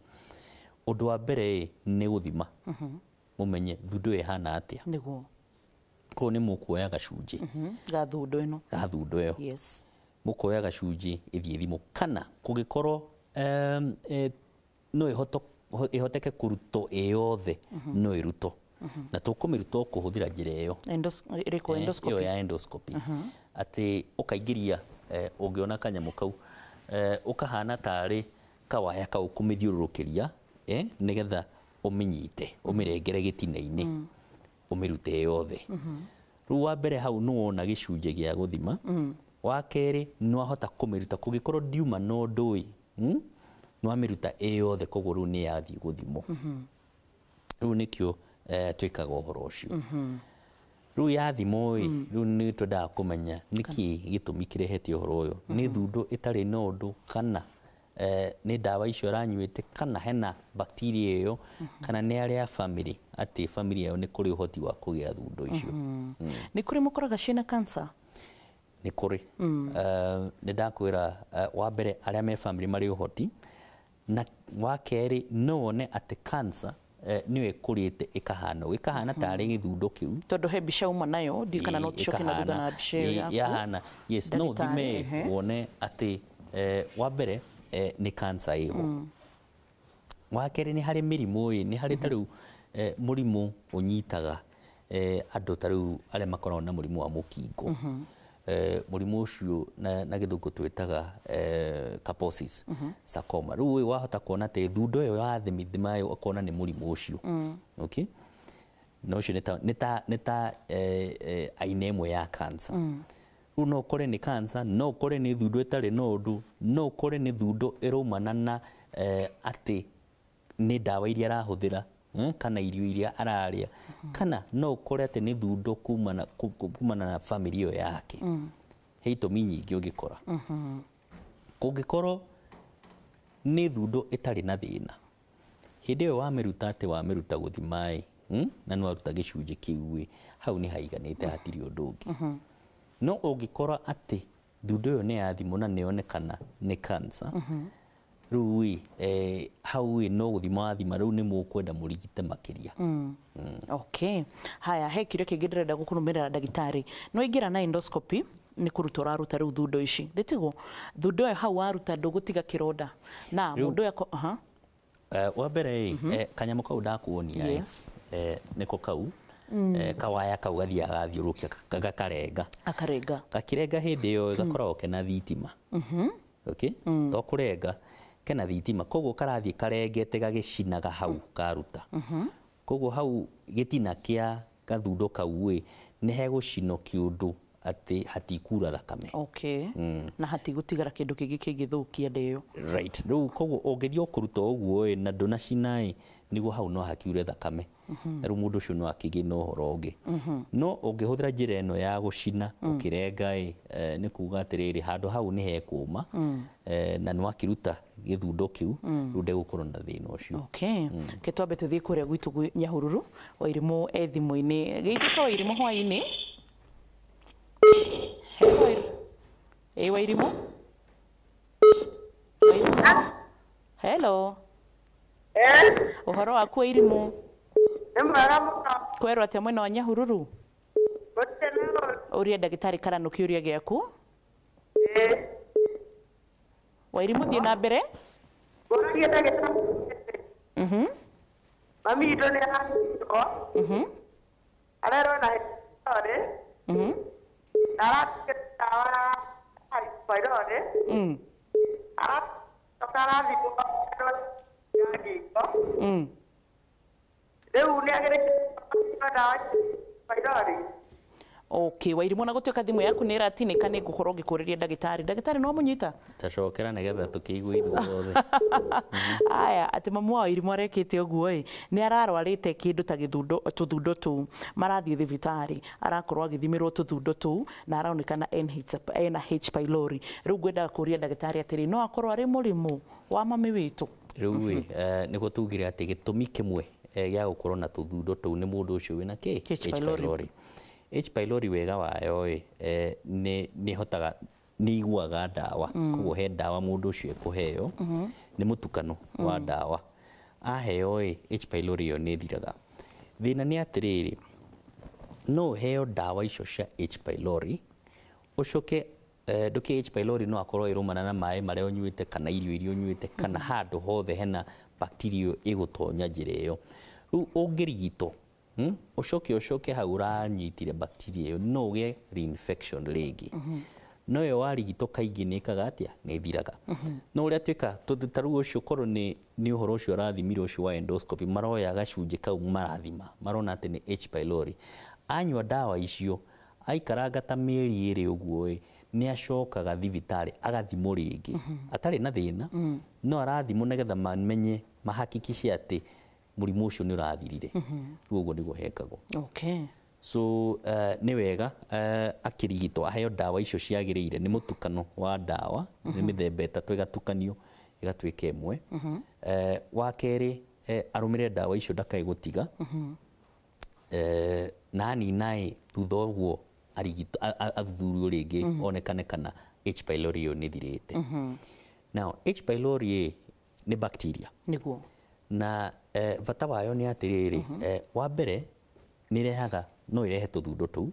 ũndũ wa mbere ĩ nĩ gũthima mũmenye thundo ĩyo ĩhana atĩa. Nĩguo. Koguo nĩ mũkuoya gacunjĩ ga thundo ĩno, ga thundo ĩyo. Yes. Mũkoya gacunjĩ ĩthiĩ thimũ, kana kũngĩkorwo no ĩhoteke kũrutwo ĩ yothe, no ĩrutwo. Na tũkũmĩruta o kũhũthĩra njĩra ĩyo. Ĩrĩkũ? Endoscopy. Ĩyo ya endoscopy. Atĩ ũkaingĩria, ũngĩona kanyamũ kau, ũkahana tarĩ kawaya kau kũmĩthiũrũrũkĩria, nĩgetha ũmĩnyite, ũmĩrengere gĩtina-inĩ, ũmĩrute yothe. Rĩu wa mbere hau nĩ wona gĩcunjĩ gĩa gũthima. Wa kerĩ nĩ wahota kũmĩruta kũngĩkorwo ndiuma na ũndũ ĩ, nĩ wamĩruta ĩ yothe, koguo rĩu nĩ yathiĩ gũthimwo. Rĩu nĩkĩo twĩkaga ũhoro ũcio. Rĩu yathimwo ĩ, rĩu nĩ twendaga kũmenya nĩkĩ gĩtũmi kĩrehete ũhoro ũyũ. Nĩ thundo ĩtarĩ na ũndũ, kana nĩ ndawa icio aranyuĩte, kana hena bacteria ĩyo, kana nĩ arĩa family, atĩ family ĩyo nĩ kũrĩ ũhoti wa kũgĩa thundo icio. Nĩ kũrĩ mũkoraga ciĩna cancer? Nĩ kũrĩ. Nĩ ndakwĩra, wa mbere arĩa me family marĩ ũhoti, na wa kerĩ no wone atĩ cancer nĩyo ĩkũrĩte ĩkahana ũũ, ĩkahana tarĩ gĩthundo kĩu. Tondũ he mbica uma nayo, ndiũĩ kana no tũcoke na thutha na mbica ĩyo yaku. Yahana, yes, no ũthime wone atĩ wa mbere nĩ cancer ĩho. Wa kerĩ nĩ harĩ mĩrimũ ĩ, nĩ harĩ ta rĩu mũrimũ ũnyitaga andũ ta rĩu arĩa makoragwo na mũrimũ wa mũkingo. Mũrimũ ũcio na gĩthũngũ twĩtaga Kaposi's sarcoma. Rĩu ũyũ wahota kuona atĩ thundo ĩyo wathimithima ĩyo ũkona nĩ mũrimũ ũcio. Okay? Na ũcio nĩ ta aina ĩmwe ya cancer. Rĩu no ũkore nĩ cancer, no ũkore nĩ thundo ĩtarĩ na ũndũ, no ũkore nĩ thundo ĩraumana na atĩ nĩ ndawa iria arahũthĩra, kana irio iria ararĩa, kana no ũkore atĩ nĩ thundo kumana na family ĩyo yake. He itũmi nyingĩ ũngĩkora. Kũngĩkorwo nĩ thundo ĩtarĩ na thĩna, hĩndĩ ĩyo wamĩruta atĩ wamĩruta gũthima ĩ, na nĩ waruta gĩcunjĩ kĩu ĩ, hau nĩ haiganĩte hatirĩ ũndũ ũngĩ. No ũngĩkora atĩ thundo ĩyo nĩ yathimwo na nĩyonekana nĩ cancer, rĩu ĩ hau ĩ no gũthima wathima, rĩu nĩ mũkwenda mũrigite makĩria. Okay. Haya, he kĩũria kĩngĩ ndĩrenda gũkũrũmĩrĩra ndagĩtarĩ. No ingĩra na endoscopy nĩ kũruta ũraruta rĩu thundo ici. Thĩtiguo thundo ĩyo hau waruta ndũgũtiga kĩronda. Na mũndũ ũyũ wa mbere ĩ, kanyamũ kau ndakuonia ĩ, nĩko kau, kawaya kau gathiaga gathiũrũrũkia gakarenga. Akarenga. Gakĩrenga hĩndĩ ĩyo gakoragwo kena thitima. Okay? To kũrenga kena thitima, koguo karathiĩ karengete gagĩcinaga hau karuta. Koguo hau gĩtina kĩa gathundo kau ĩ, nĩ hegũcinwo kĩũndũ atĩ hatikura thakame. Okay. Na hatigũtigara kĩndũ kĩngĩ kĩngĩthũkia nda ĩyo. Right. Rĩu koguo ũngĩthiĩ kũruta ũguo ĩ na ndũnacina ĩ, nĩguo hau no hakiure thakame. Na rĩu mũndũ ũcio no akĩgĩe na ũhoro ũngĩ. No ũngĩhũthĩra njĩra ĩno ya gũcina ũkĩrenga ĩ, nĩ kuga atĩrĩrĩ handũ hau nĩ hekũma, na nĩ wakĩruta gĩthundo kĩu, rĩu ndegũkorwo na thĩna ũcio. Okay. Ke twambe tũthiĩ kũrĩa gwitũ Nyahururu, Wairimũ e thimũ-inĩ. Geithĩka Wairimũ hwaĩ-inĩ. Hello. Ĩ Wairimũ? Wairimũ. Hello. Ũhoro waku Wairimũ? Nĩ mwega mũno. Kwerwo atĩa mwena wa Nyahururu? Ũria ndagĩtarĩ Karanu kĩũria gĩaku. Wairimũ thiĩ na mbere. Ũria ndagĩtarĩ. Mami witũ nĩ ararigitwo. Arerwo na thibitarĩ. Na aratũmĩra ndawa ya Pylori. Aracoka arathimwo ya ngingo. Rĩu nĩ agĩrĩire ndawa Pylori. Okay, Wairimu na gũtuĩka thimũ yaku nĩ ĩratinĩka nĩ ngũkorwo ngĩkũrĩria ndagĩtarĩ. Ndagĩtarĩ no mũnyita? Tacokera nĩgetha tũkĩigue ithuothe. Aya, atĩ mamu wa Wairimu arekĩte ũguo ĩ, nĩ ararwarĩte kĩndũ ta gĩthundo, tũthundo tũu. Marathiĩ thibitarĩ, arakorwo agĩthimĩrwo tũthundo tũu na aronekana ena H pylori. Rĩu ngwendaga kũria ndagĩtarĩ atĩrĩ, no akorwo arĩ mũrimũ wa mami witũ? Rĩu ĩ, nĩguo tugire atĩ gĩtũmi kĩmwe gĩa gũkorwo na tũthundo tũu nĩ mũndũ ũcio wĩna kĩ? H pylori. H pylori wega wayo ĩ, nĩ ĩhotaga, nĩ iguaga ndawa. Koguo he ndawa mũndũ ũcio ekũheo, nĩ mũtukano wa ndawa. Aheo ĩ, H pylori ĩyo nĩ ĩthiraga. Thĩna nĩ atĩrĩrĩ, no ũheo ndawa icio cia H pylori, ũcoke ndũkĩ H pylori no akorwo ĩrũmana na maĩ marĩa ũnyuĩte kana irio iria ũnyuĩte kana handũ hothe hena bacteria ĩgũtonya njĩra ĩyo. Rĩu ũngĩrigitwo, ũcoke hau ũranyitire bacteria ĩyo, no ũgĩe reinfection rĩngĩ. No ĩyo warigitwo kaingĩ nĩ ĩkaga atĩa? Nĩ ĩthiraga. No ũrĩa twĩkaga, tondũ ta rĩu ũcio korwo nĩ ũhoro ũcio ũrathimire ũcio wa endoscopy, maroya gacunjĩ kau marathima, marona atĩ nĩ H pylori. Anyua ndawa icio, aikaranga ta mĩeri ĩrĩ ũguo ĩ, nĩ acokaga thibitarĩ agathimwo rĩngĩ. Atarĩ na thĩna, no arathimwo nĩgetha mamenye, mahakikice atĩ mũrimũ ũcio nĩ ũrathirire. Rĩu ũguo nĩguo hekagwo. Okay. So nĩ wega akĩrigitwo aheo ndawa icio ciagĩrĩire, nĩ mũtukano wa ndawa, nĩ mĩthemba ĩtatũ ĩgatukanio ĩgatuĩka ĩmwe. Wa kerĩ, arũmĩrĩre ndawa icio ndakae gũtiga. Na anina ĩ, thutha ũguo arigitwo, athuthurio rĩngĩ onekane kana H pylori ĩyo nĩ ĩthirĩte. Now H pylori ĩ, nĩ bacteria. Nĩguo. Na bata wayo nĩ atĩrĩrĩ, wa mbere nĩ ĩrehaga, no ĩrehe tũthundo tũu,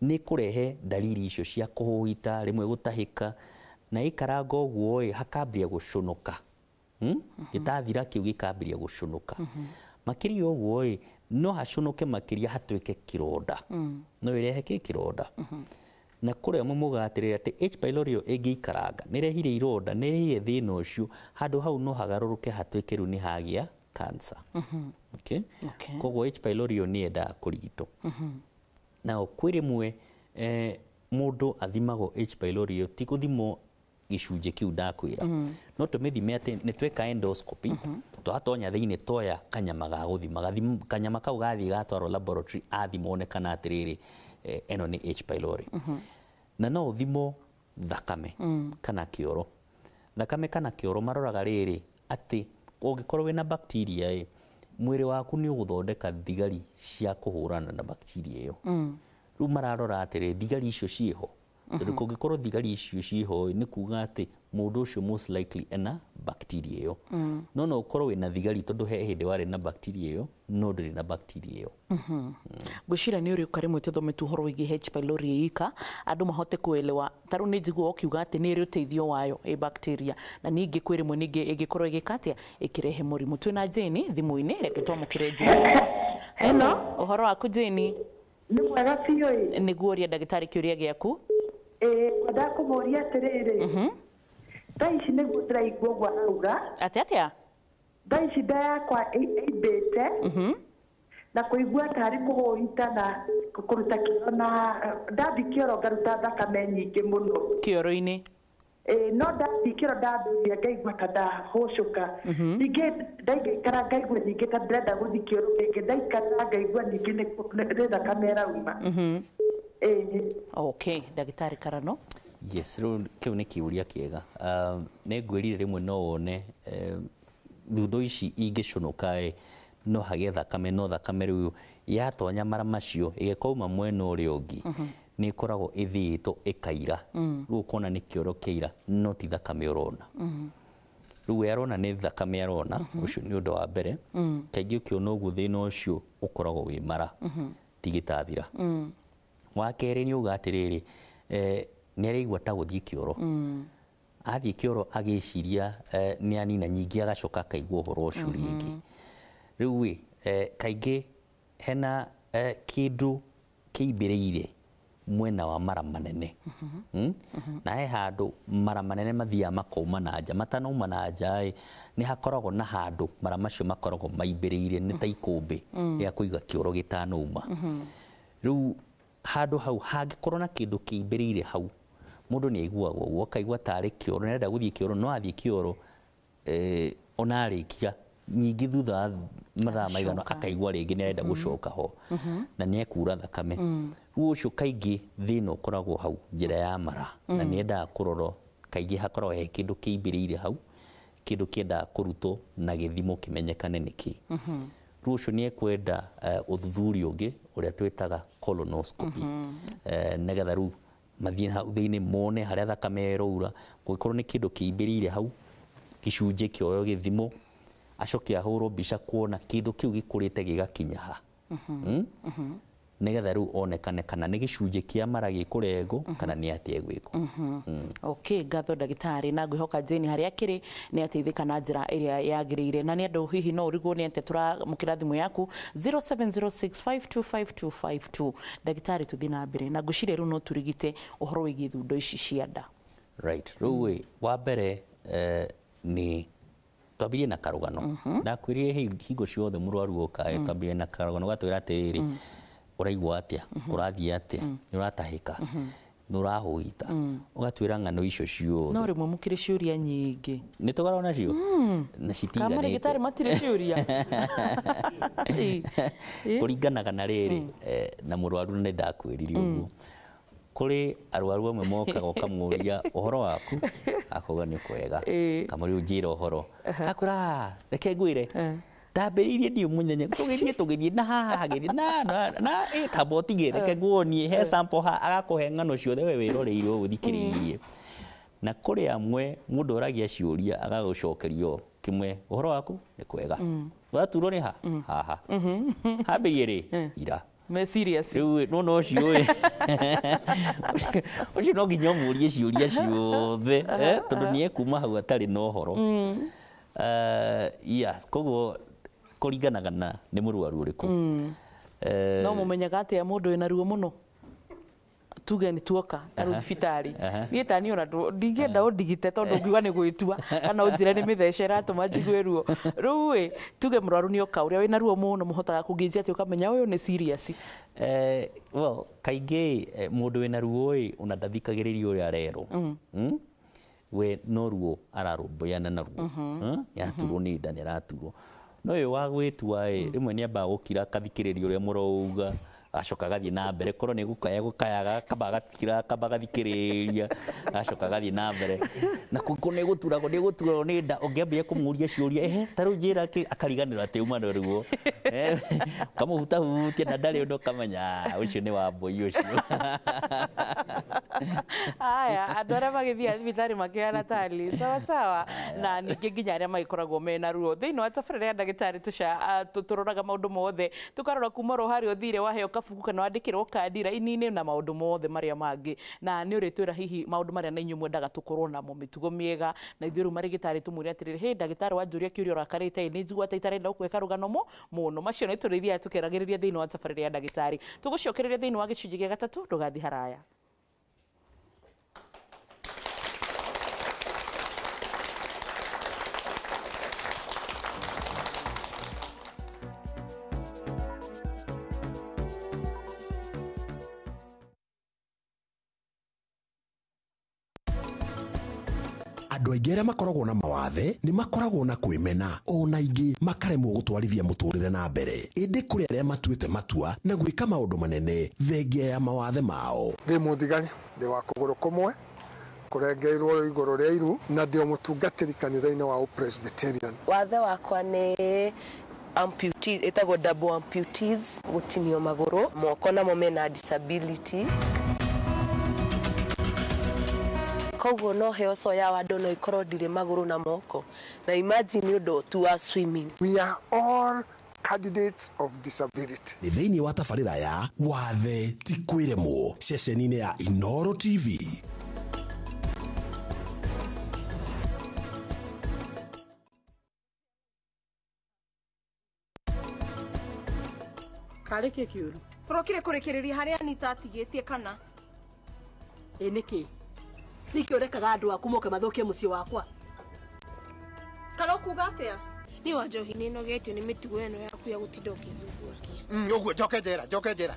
nĩ kũrehe dalili icio cia kũhũhita, rĩmwe gũtahĩka, na ĩkaranga ũguo ĩ, hakambĩrĩria gũcũnũka. Gĩtathira kĩu gĩkambĩrĩria gũcũnũka. Makĩria ũguo ĩ, no hacũnũke makĩria hatuĩke kĩronda. No ĩrehe kĩ kĩronda. Na kũrĩa mũmugaga atĩrĩrĩ atĩ H pylori ĩyo ĩngĩikaranga, nĩ ĩrehire ironda, nĩ ĩrehire thĩna ũcio, handũ hau no hagarũrũke hatuĩke rĩu nĩ hagĩa cancer. Okay? Koguo H pylori ĩyo nĩ yendaga kũrigitwo. Nao kwĩ rĩmwe mũndũ athimagwo H pylori ĩyo ti gũthimwo gĩcunjĩ kĩu ndakwĩra. No tũmĩthime atĩ nĩ tweka endoscopy, twatonya thĩinĩ twoya kanyama ga gũthima, kanyama kau gathiĩ gatwarwo laboratory athimwo onekana atĩrĩrĩ, ĩno nĩ H pylori. Na no ũthimwo thakame kana kĩoro. Thakame kana kĩoro maroraga rĩrĩ atĩ ũngĩkorwo wĩna bacteria ĩ, mwĩrĩ waku nĩ ũgũthondeka thigari cia kũhũrana na bacteria ĩyo. Rĩu mararora atĩrĩ, thigari icio ciĩho. Tondũ kũngĩkorwo thigari icio ciĩho nĩ kuga atĩ mũndũ ũcio most likely ena bacteria ĩyo. No no ũkorwo wĩna thigari tondũ he hĩndĩ warĩ na bacteria ĩyo, no ndũrĩ na bacteria ĩyo. Ngwĩciria nĩ ũrĩũka rĩmwe tũthome tu ũhoro wĩgiĩ H pylori ĩika, andũ mahote kuelewa. Ta rĩu nĩ njiguaga ũkiuga atĩ nĩ ĩrĩ ũteithio wayo ĩ bacteria, na ningĩ kwĩ rĩmwe ningĩ ĩngĩkorwo ĩgĩka atĩa, ĩkĩrehe mũrimũ. Twĩna Jane thimũ-inĩ, reke twamũkĩre Jane. Hello, ũhoro waku Jane? Nĩ mwega biũ ĩ. Nĩguo ũria ndagĩtarĩ kĩũria gĩaku. Ngwendaga kũmũria atĩrĩrĩ, thaa ici nĩguo ndĩraigua ũguo arauga. Atĩ atĩa? Thaa ici nda yakwa ĩimbĩte, na kũigua tarĩ kũhũhita na kũruta kĩoro, na ndathiĩ kĩoro ngaruta thakame nyingĩ mũno. Kĩoro-inĩ? No ndathiĩ kĩoro ndathuria ngaigua ta ndahũcũka. Ningĩ ndaikara ngaigua ningĩ ta ndĩrenda gũthiĩ kĩoro kĩngĩ, ndaikara ngaigua ningĩ nĩ thakame ĩrauma. Okay, ndagĩtarĩ Karano. Yes, rĩu kĩu nĩ kĩũria kĩega. Nĩ ngwĩrire rĩmwe no wone thundo ici ingĩcũnũka ĩ, no hagĩe thakame, no thakame rĩu yatonya mara macio ĩgĩkauma mwena ũrĩa ũngĩ, nĩ ĩkoragwo ĩthĩĩtwo ĩkaira. Rĩu ũkona nĩ kĩoro kĩaira, no ti thakame ũrona. Rĩu we arona nĩ thakame arona, ũcio nĩ ũndũ wa mbere. Kaingĩ ũkĩona ũguo thĩna ũcio ũkoragwo wĩ mara, ti gĩtathira. Wa kerĩ nĩ uga atĩrĩrĩ, nĩ araigua ta gũthiĩ kĩoro. Athiĩ kĩoro agĩciria nĩ anina, nyingĩ agacoka akaigua ũhoro ũcio rĩngĩ. Rĩu ĩ, kaingĩ hena kĩndũ kĩimbĩrĩire Mwena wa mara manene. Na he handũ mara manene mathiaga makauma na nja, matanauma na nja ĩ, nĩ hakoragwo na handũ mara macio makoragwo maimbĩrĩire nĩ ta ikũmbĩ rĩa kũiga kĩoro gĩtanauma. Rĩu handũ hau hangĩkorwo na kĩndũ kĩimbĩrĩire hau, mũndũ nĩ aiguaga ũguo, akaigua tarĩ kĩoro, nĩ arenda gũthiĩ kĩoro, no athiĩ kĩoro ona arĩkia nyingĩ thutha wa mathaa maigana akaigua rĩngĩ nĩ arenda gũcoka ho na nĩ ekura thakame. Rĩu ũcio kaingĩ thĩna ũkoragwo hau njĩra ya mara na nĩ endaga kũrorwo, kaingĩ hakoragwo he kĩndũ kĩimbĩrĩire hau, kĩndũ kĩendaga kũrutwo na gĩthimo kĩmenyekane nĩkĩ. Rĩu ũcio nĩ ekwenda ũthuthuria ũngĩ ũrĩa twĩtaga colonoscopy, nĩgetha rĩu mathiĩ hau thĩinĩ mone harĩa thakame ĩroura, kũngĩkorwo nĩ kĩndũ kĩimbĩrĩire hau gĩcunjĩ kĩoyo gĩthimo, acoke ahũrwo mbica kuona kĩndũ kĩu gĩkũrĩte gĩgakinya ha, nĩgetha rĩu onekane kana nĩ gĩcunjĩ kĩa mara gĩkũrengwo kana nĩ atĩa ĩgwĩkwo. Okay, ngatho ndagĩtarĩ, na ngwĩhoka Jane harĩa akĩrĩ nĩ ateithĩka na njĩra ĩrĩa yagĩrĩire. Na nĩ andũ hihi no ũrigwo nĩ atĩa, tũramũkĩra thimũ yaku 0706525252. Ndagĩtarĩ, tũthiĩ na mbere na ngwĩciria rĩu no tũrigite ũhoro wĩgiĩ thundo ici cia nda. Right, rĩu ĩ, wa mbere nĩ twambirie na karũgano. Ndakwĩrire hingo ciothe mũrwaru oka twambirie na karũgano, gatwĩra atĩrĩrĩ, ũraigua atĩa, kũrathiĩ atĩa, nĩ ũratahĩka, nĩ ũrahũhita, ũgatwĩra ng'ano icio ciothe. No rĩmwe mũkĩrĩ ciũria nyingĩ. Nĩ tũkoragwo nacio na Kana citiganĩte. marĩgĩtarĩ matirĩ ciũria. Kũringanaga na rĩrĩ na mũrwaru, nĩ ndakwĩrire ũguo, kũrĩ arwaru amwe mokaga ũkamũria ũhoro waku, akauga nĩ kwega, kamũria ũnjĩre ũhoro, akwĩra reke ngwĩre ndambĩrĩirie ndiũ mũnene, tũgĩthiĩ tũgĩthiĩ na haha hagĩthiĩ na na na ĩ tamba ũtige, reke nguonie he sample ha, agakũhe ng'ano ciothe we wĩroreire ũũ ũthikĩrĩirie. Na kũrĩ amwe mũndũ oragia ciũria agagũcokerio kĩmwe, ũhoro waku nĩ kwega, ũraturwo nĩ ha haha, hambĩrie rĩ ira. Me serious. Rĩu no ũcio ĩ, ũcio no nginya ũmũrie ciũria ciothe tondũ nĩ ekuma hau atarĩ na ũhoro. Yeah, koguo kũringanaga na nĩ mũrwaru ũrĩkũ. No mũmenyaga atĩa mũndũ wĩna ruo mũno? Tuge nĩ tuoka tarĩu thibitarĩ, niĩ ta niĩ ona ndingĩenda ũndigite tondũ ngiuga nĩ gwĩtua kana ũnjĩre nĩ mĩthece ĩratũma njigue ruo. Rĩu ĩ, tuge mũrwaru nĩ oka ũrĩa wĩna ruo mũno, mũhotaga kũngĩnjia atĩ ũkamenya ũyũ nĩ serious? Well, kaingĩ mũndũ wĩna ruo ĩ, ona ndathikagĩrĩria ũrĩa arerwo. We no ruo ararũmbũyana naruo, nĩ araturwo nĩ nda, nĩ araturwo. No ũyũ wa gwĩtua ĩ, rĩmwe nĩ ambaga gũkira akathikĩrĩria ũrĩa mũrauga, acoka agathiĩ na mbere, korwo nĩ gũkaya gũkayaga, akamba agakira, akamba agathikĩrĩria, agacoka agathiĩ na mbere. Na kũngĩkorwo nĩ gũturagwo nĩ gũturagwo nĩ nda, ũngĩambia kũmũria ciũria, ehe ta rĩu njĩra kĩ, akariganĩrwo atĩ uma na ruo. Ũkamũhutahutia na ndarĩ ũndũ, ũkamenya ũcio nĩ wa mbũi ũcio. Aya, andũ arĩa magĩthiaga thibitarĩ makĩhana tarĩ sawa sawa, na ningĩ nginya arĩa magĩkoragwo mena ruo. Thĩinĩ wa tabarĩra ya ndagĩtarĩ tũroraga maũndũ mothe, tũkarora kuma oro harĩa ũthire waheo kabuku kana wandĩkĩrwo kandi raini-inĩ na maũndũ mothe marĩa mangĩ, na nĩ ũrĩtwĩra hihi maũndũ marĩa na inyuĩ mwendaga tũkorwo namo, mĩtugo mĩega, na ithuĩ rĩu marĩgĩtarĩ tũmwĩre atĩrĩrĩ, hĩ ndagĩtarĩ wanjũria kĩũria ũrakarĩte ĩ, nĩ njigua ta itarenda gũkũhe karũgano mũno. Macio nĩ tũrĩthiaga tũkĩaragĩrĩria thĩinĩ wa tabarĩra ya ndagĩtarĩ. Tũgũcokereria thĩinĩ wa gĩcunjĩ gĩa gatatũ, ndũgathiĩ haraya. Andũ aingĩ arĩa makoragwo na mawathe nĩ makoragwo na kwĩmena, ona ingĩ makaremwo gũtwarithia mũtũrĩre na mbere, ĩndĩ kũrĩ arĩa matuĩte matua na gwĩka maũndũ manene thengia ya mawathe mao. Ndĩ mũthigari, ndĩ wa kũgũrũ kũmwe kũrengeirwo igũrũ rĩa iru, na ndĩ o mũtungatĩri kanitha-inĩ wa Presbyterian. Wathe wakwa nĩ amputee, ĩtagwo double amputees, gũtinio magũrũ, moko namo mena disability. Koguo no heo soya wa andũ no ikorwo ndirĩ magũrũ na moko, na imagine ũndũ tu wa swimming. We are all candidates of disability. Nĩ thĩinĩ wa tabarĩra ya Wathe ti kwĩremwo, ceceni-inĩ ya Inooro TV. Karĩ kĩ kĩũru? Tũrokire kũrĩkĩrĩria harĩa Anita atigĩtie kana? Ĩ nĩkĩ? Nĩkĩ ũrekaga andũ aku moke mathũkie mũciĩ wakwa? Kana ũkuga atĩa? Niĩ wa Njohi nĩnogetio nĩ mĩtugo ĩno yaku ya gũtinda ũkĩthuthuria. Ũguo njoke njera, njoke njera.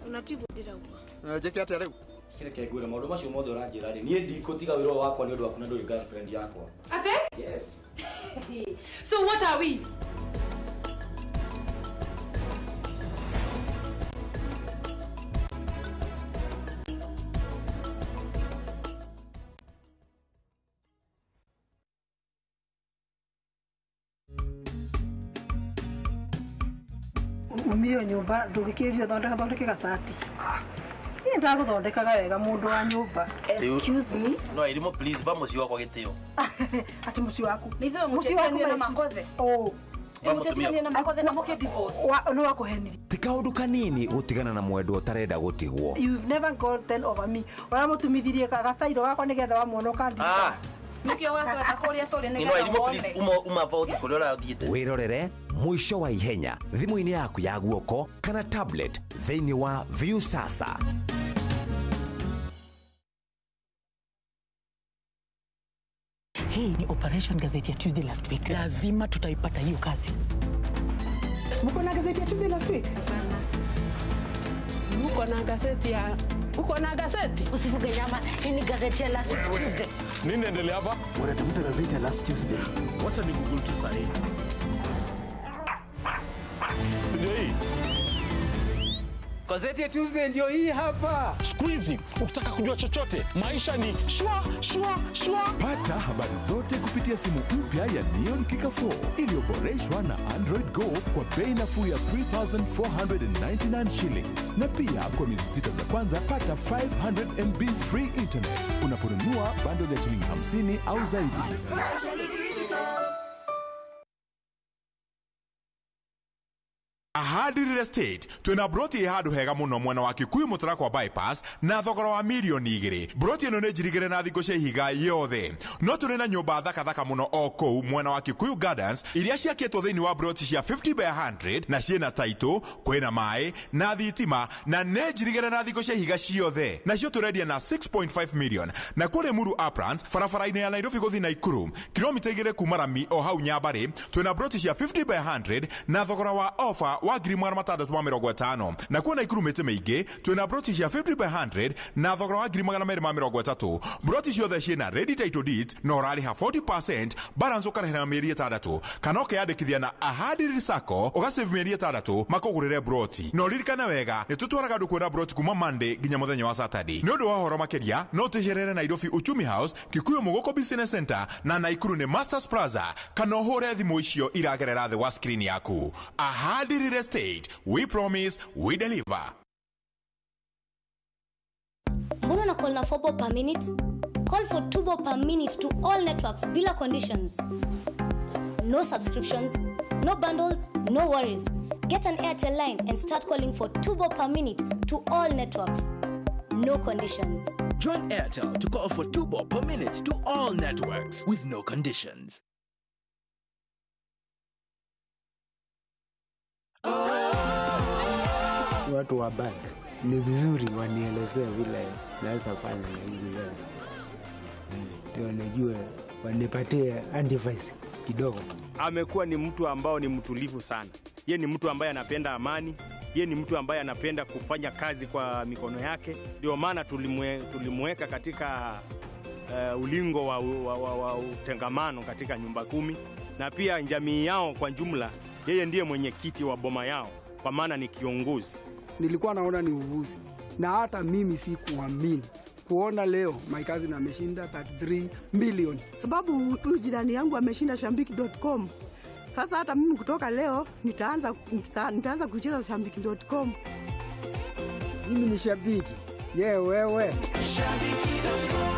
Ona tiguo ndĩrauga. Njĩke atĩa rĩu? Reke ngwĩre maũndũ macio mothe ũranjĩra rĩ, niĩ ndikũtiga wĩra ũyũ wakwa nĩ ũndũ waku na ndũrĩ girlfriend yakwa. Atĩ? Yes. So what are we? Umio nyũmba ndũgĩkĩria thondeka thondeke gacati. Niĩ ndagũthondekaga wega mũndũ wa nyũmba. Excuse me. No Irimo please ba mũciĩ wakwa gĩtĩo. Ati mũciĩ waku. Nĩ ithuĩ mũtiganire na Makothe. Oh. Mũtiganire na Makothe na mũkĩ divorce. Nĩ wakũhenirie. Ti kaũndũ kanini gũtigana na mwendwa ũtarenda gũtigwo. You've never gotten over me. Ũramũtumithirie gastairo gakwa nĩgetha wamuona ũkandirikana. Nĩkĩo watwetha kũrĩa tũrĩ No nĩgetha Irimo please wone. uma uma ũthiĩ kũrĩa ũrathiĩte. Wĩrorere mũico wa ihenya thimũ-inĩ yaku ya guoko kana tablet thĩinĩ wa Viusasa. Hii ni operation gazeti ya Tuesday last week. Lazima tutaipata hiyo kazi. Mko na gazeti ya Tuesday last week? Uko na gazeti ya uko na gazeti? Usifuge nyama, hii ni gazeti ya last Tuesday. Nini endelea hapa? Wanatafuta gazeti ya last Tuesday. Wacha ni Google tu sahi. Si ndio hii? Gazeti ya Tuesday ndio hii hapa. Siku hizi ukitaka kujua chochote, maisha ni shwa shwa shwa. Pata habari zote kupitia simu mpya ya Neon Kika 4 iliyoboreshwa na Android Go kwa bei nafuu ya 3499 shillings, na pia kwa miezi 6 za kwanza pata 500 MB free internet unaponunua bundle ya shilingi 50 au zaidi. Ahadi Real Estate twina broti handu hega muno mwena wa Kikuyu Mutarakwa bypass na thogora wa mirioni 2. Broti ĩno nĩ njirigĩre na thingo cia ihiga yothe. No tũrĩ na nyũmba thaka thaka mũno o kũu mwena wa Kikuyu Gardens iria ciakĩtwo thĩinĩ wa broti cia 50 by 100 na ciĩna taitũ, kwĩna maĩ na thitima na nĩ njirigĩre na thingo cia ihiga ciothe. Nacio tũrendia na 6.5 million. Na kũrĩ Muru Uplands barabara-inĩ ya Nairobi gũthiĩ Naikuru kilomita 2 kuma rami o hau Nyambarĩ twĩna broti cia 50 by 100 na thogora wa offer wa 650. Na kuo Naikuru mĩtĩ mĩingĩ twĩna broti cia 50 by 100 na thogora wa 230. Broti ciothe ciĩna ready title deeds na ũrarĩha 40% balance ũkarĩhĩra mĩeri 6 kana ũkeyandĩkithia na Ahadi Sacco ũgasave mĩeri 6 makũgũrĩre broti. Na ũririkane wega nĩ tũtwaraga andũ kuona broti kuma Monday nginya mũthenya wa Saturday. Nĩ ũndũ wa ũhoro makĩria no tũcerere Nairobi Uchumi House, Kikuyu Muguko Business Center na Naikuru nĩ Masters Plaza kana ũhũre thimũ icio iragerera thĩ wa screen yaku. Ahadi Real Estate, we promise, we deliver. Mbona una call na 4 bob per minute? Call for 2 bob per minute to all networks bila conditions. No subscriptions, no bundles, no worries. Get an Airtel line and start calling for 2 bob per minute to all networks. No conditions. Join Airtel to call for 2 bob per minute to all networks with no conditions. Watu wa bank ni vizuri wanielezee vile naweza fanya na hizi pesa, ndio nijue, wanipatie advice kidogo. Amekuwa ni mtu ambao ni mtulivu sana. Ye ni mtu ambaye anapenda amani, ye ni mtu ambaye anapenda kufanya kazi kwa mikono yake. Ndio maana tulimweka katika ulingo wa utengamano katika nyumba 10, na pia jamii yao kwa jumla. Yeye ndiye mwenyekiti wa boma yao, kwa maana ni kiongozi. Nilikuwa naona ni uvuzi, na hata mimi sikuamini kuona leo my cousin ameshinda 33 million. Sababu huyu jirani yangu ameshinda shambiki.com. Sasa hata mimi kutoka leo nitaanza kucheza shambiki.com. Mimi ni shabiki. Ye wewe. Shabiki.com.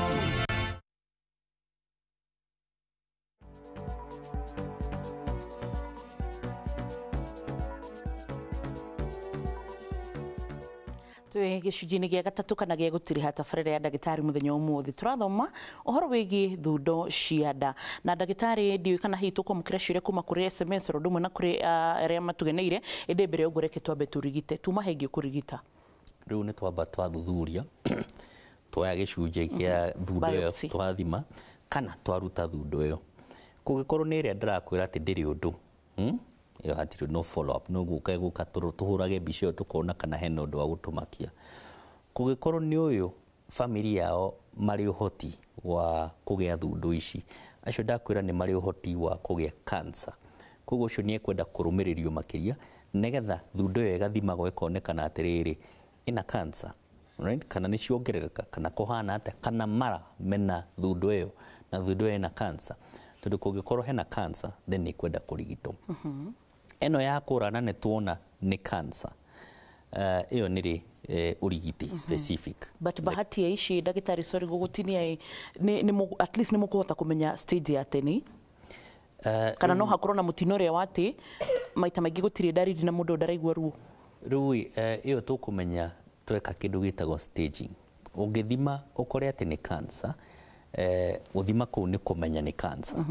Twi gĩcunjĩ-inĩ gĩa gatatũ kana gĩa gũtiriha tabarĩra ya ndagĩtarĩ mũthenya ũmũthĩ tũrathoma ũhoro wĩgiĩ thundo cia nda na ndagĩtarĩ ndiũĩ kana hihi tũkwamũkĩra ciũria kuma kũrĩ SMS ũndũ ũmwe na kũrĩ arĩa matugeneire ĩndĩ mbere ya ũguo reke twambe tũrigite tuma hengĩ kũrigita rĩu nĩ twamba twathuthuria Tuoya gĩcunjĩ kĩa thundo ĩyo, Biopsy. twathima kana twaruta thundo ĩyo. Kũngĩkorwo nĩ ĩrĩa ndĩrakwĩra atĩ ndĩrĩ ũndũ, Ĩyo hatirĩ no follow up, no gũka gũka tũhũrage mbica ĩyo tũkona kana hena ũndũ wa gũtũmakia. Kũngĩkorwo nĩ ũyũ family yao marĩ ũhoti wa kũgĩa thundo ici, acio ndakwĩra nĩ marĩ ũhoti wa kũgĩa cancer, koguo ũcio nĩ ekwenda kũrũmĩrĩrio makĩria nĩgetha thundo ĩyo ĩgathimagwo ĩkonekana atĩrĩrĩ ĩna cancer, right? Kana nĩ ciongerereka kana kũhana atĩa, kana mara mena thundo ĩyo na thundo ĩyo ĩna cancer, tondũ kũngĩkorwo hena cancer then nĩ ĩkwenda kũrigitwo. Ĩno ya kũrana nĩ tuona nĩ cancer, ĩyo nĩ rĩ ũrigiti specific. But bahati ya ici, ndagĩtarĩ, sorry gũgũtinia, nĩ at least nĩ mũkũhota kũmenya stage ya tene, kana no hakorwo na mũtino ũrĩa wa atĩ maita maingĩ gũtirĩ ndariri na mũndũ ndaraigua ruo? Rĩu ĩyo tũkũmenya tweka kĩndũ gĩtagwo staging. Ũngĩthima ũkore atĩ nĩ cancer, gũthima kũu nĩ kũmenya nĩ cancer,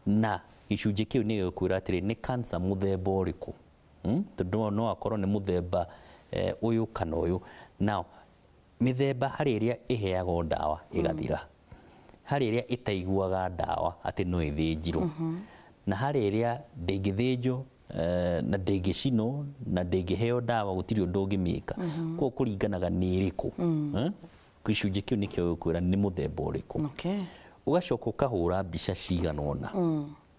na gĩcunjĩ kĩu nĩ gĩgũkwĩra atĩrĩ nĩ cancer mũthemba ũrĩkũ, Tondũ no akorwo nĩ mũthemba ũyũ kana ũyũ. Now mĩthemba, harĩ ĩrĩa ĩheagwo ndawa ĩgathira, harĩ ĩrĩa ĩtaiguaga ndawa atĩ no ĩthĩnjirwo, na harĩ ĩrĩa ndĩngĩthĩnjwo, na ndĩngĩcinwo na ndĩngĩheo ndawa, gũtirĩ ũndũ ũngĩmĩka. Koguo kũringanaga nĩ ĩrĩkũ. Gĩcunjĩ kĩu nĩkĩo gĩkwĩra nĩ mũthemba ũrĩkũ. Ũgacoka ũkahũra mbica cigana ũna.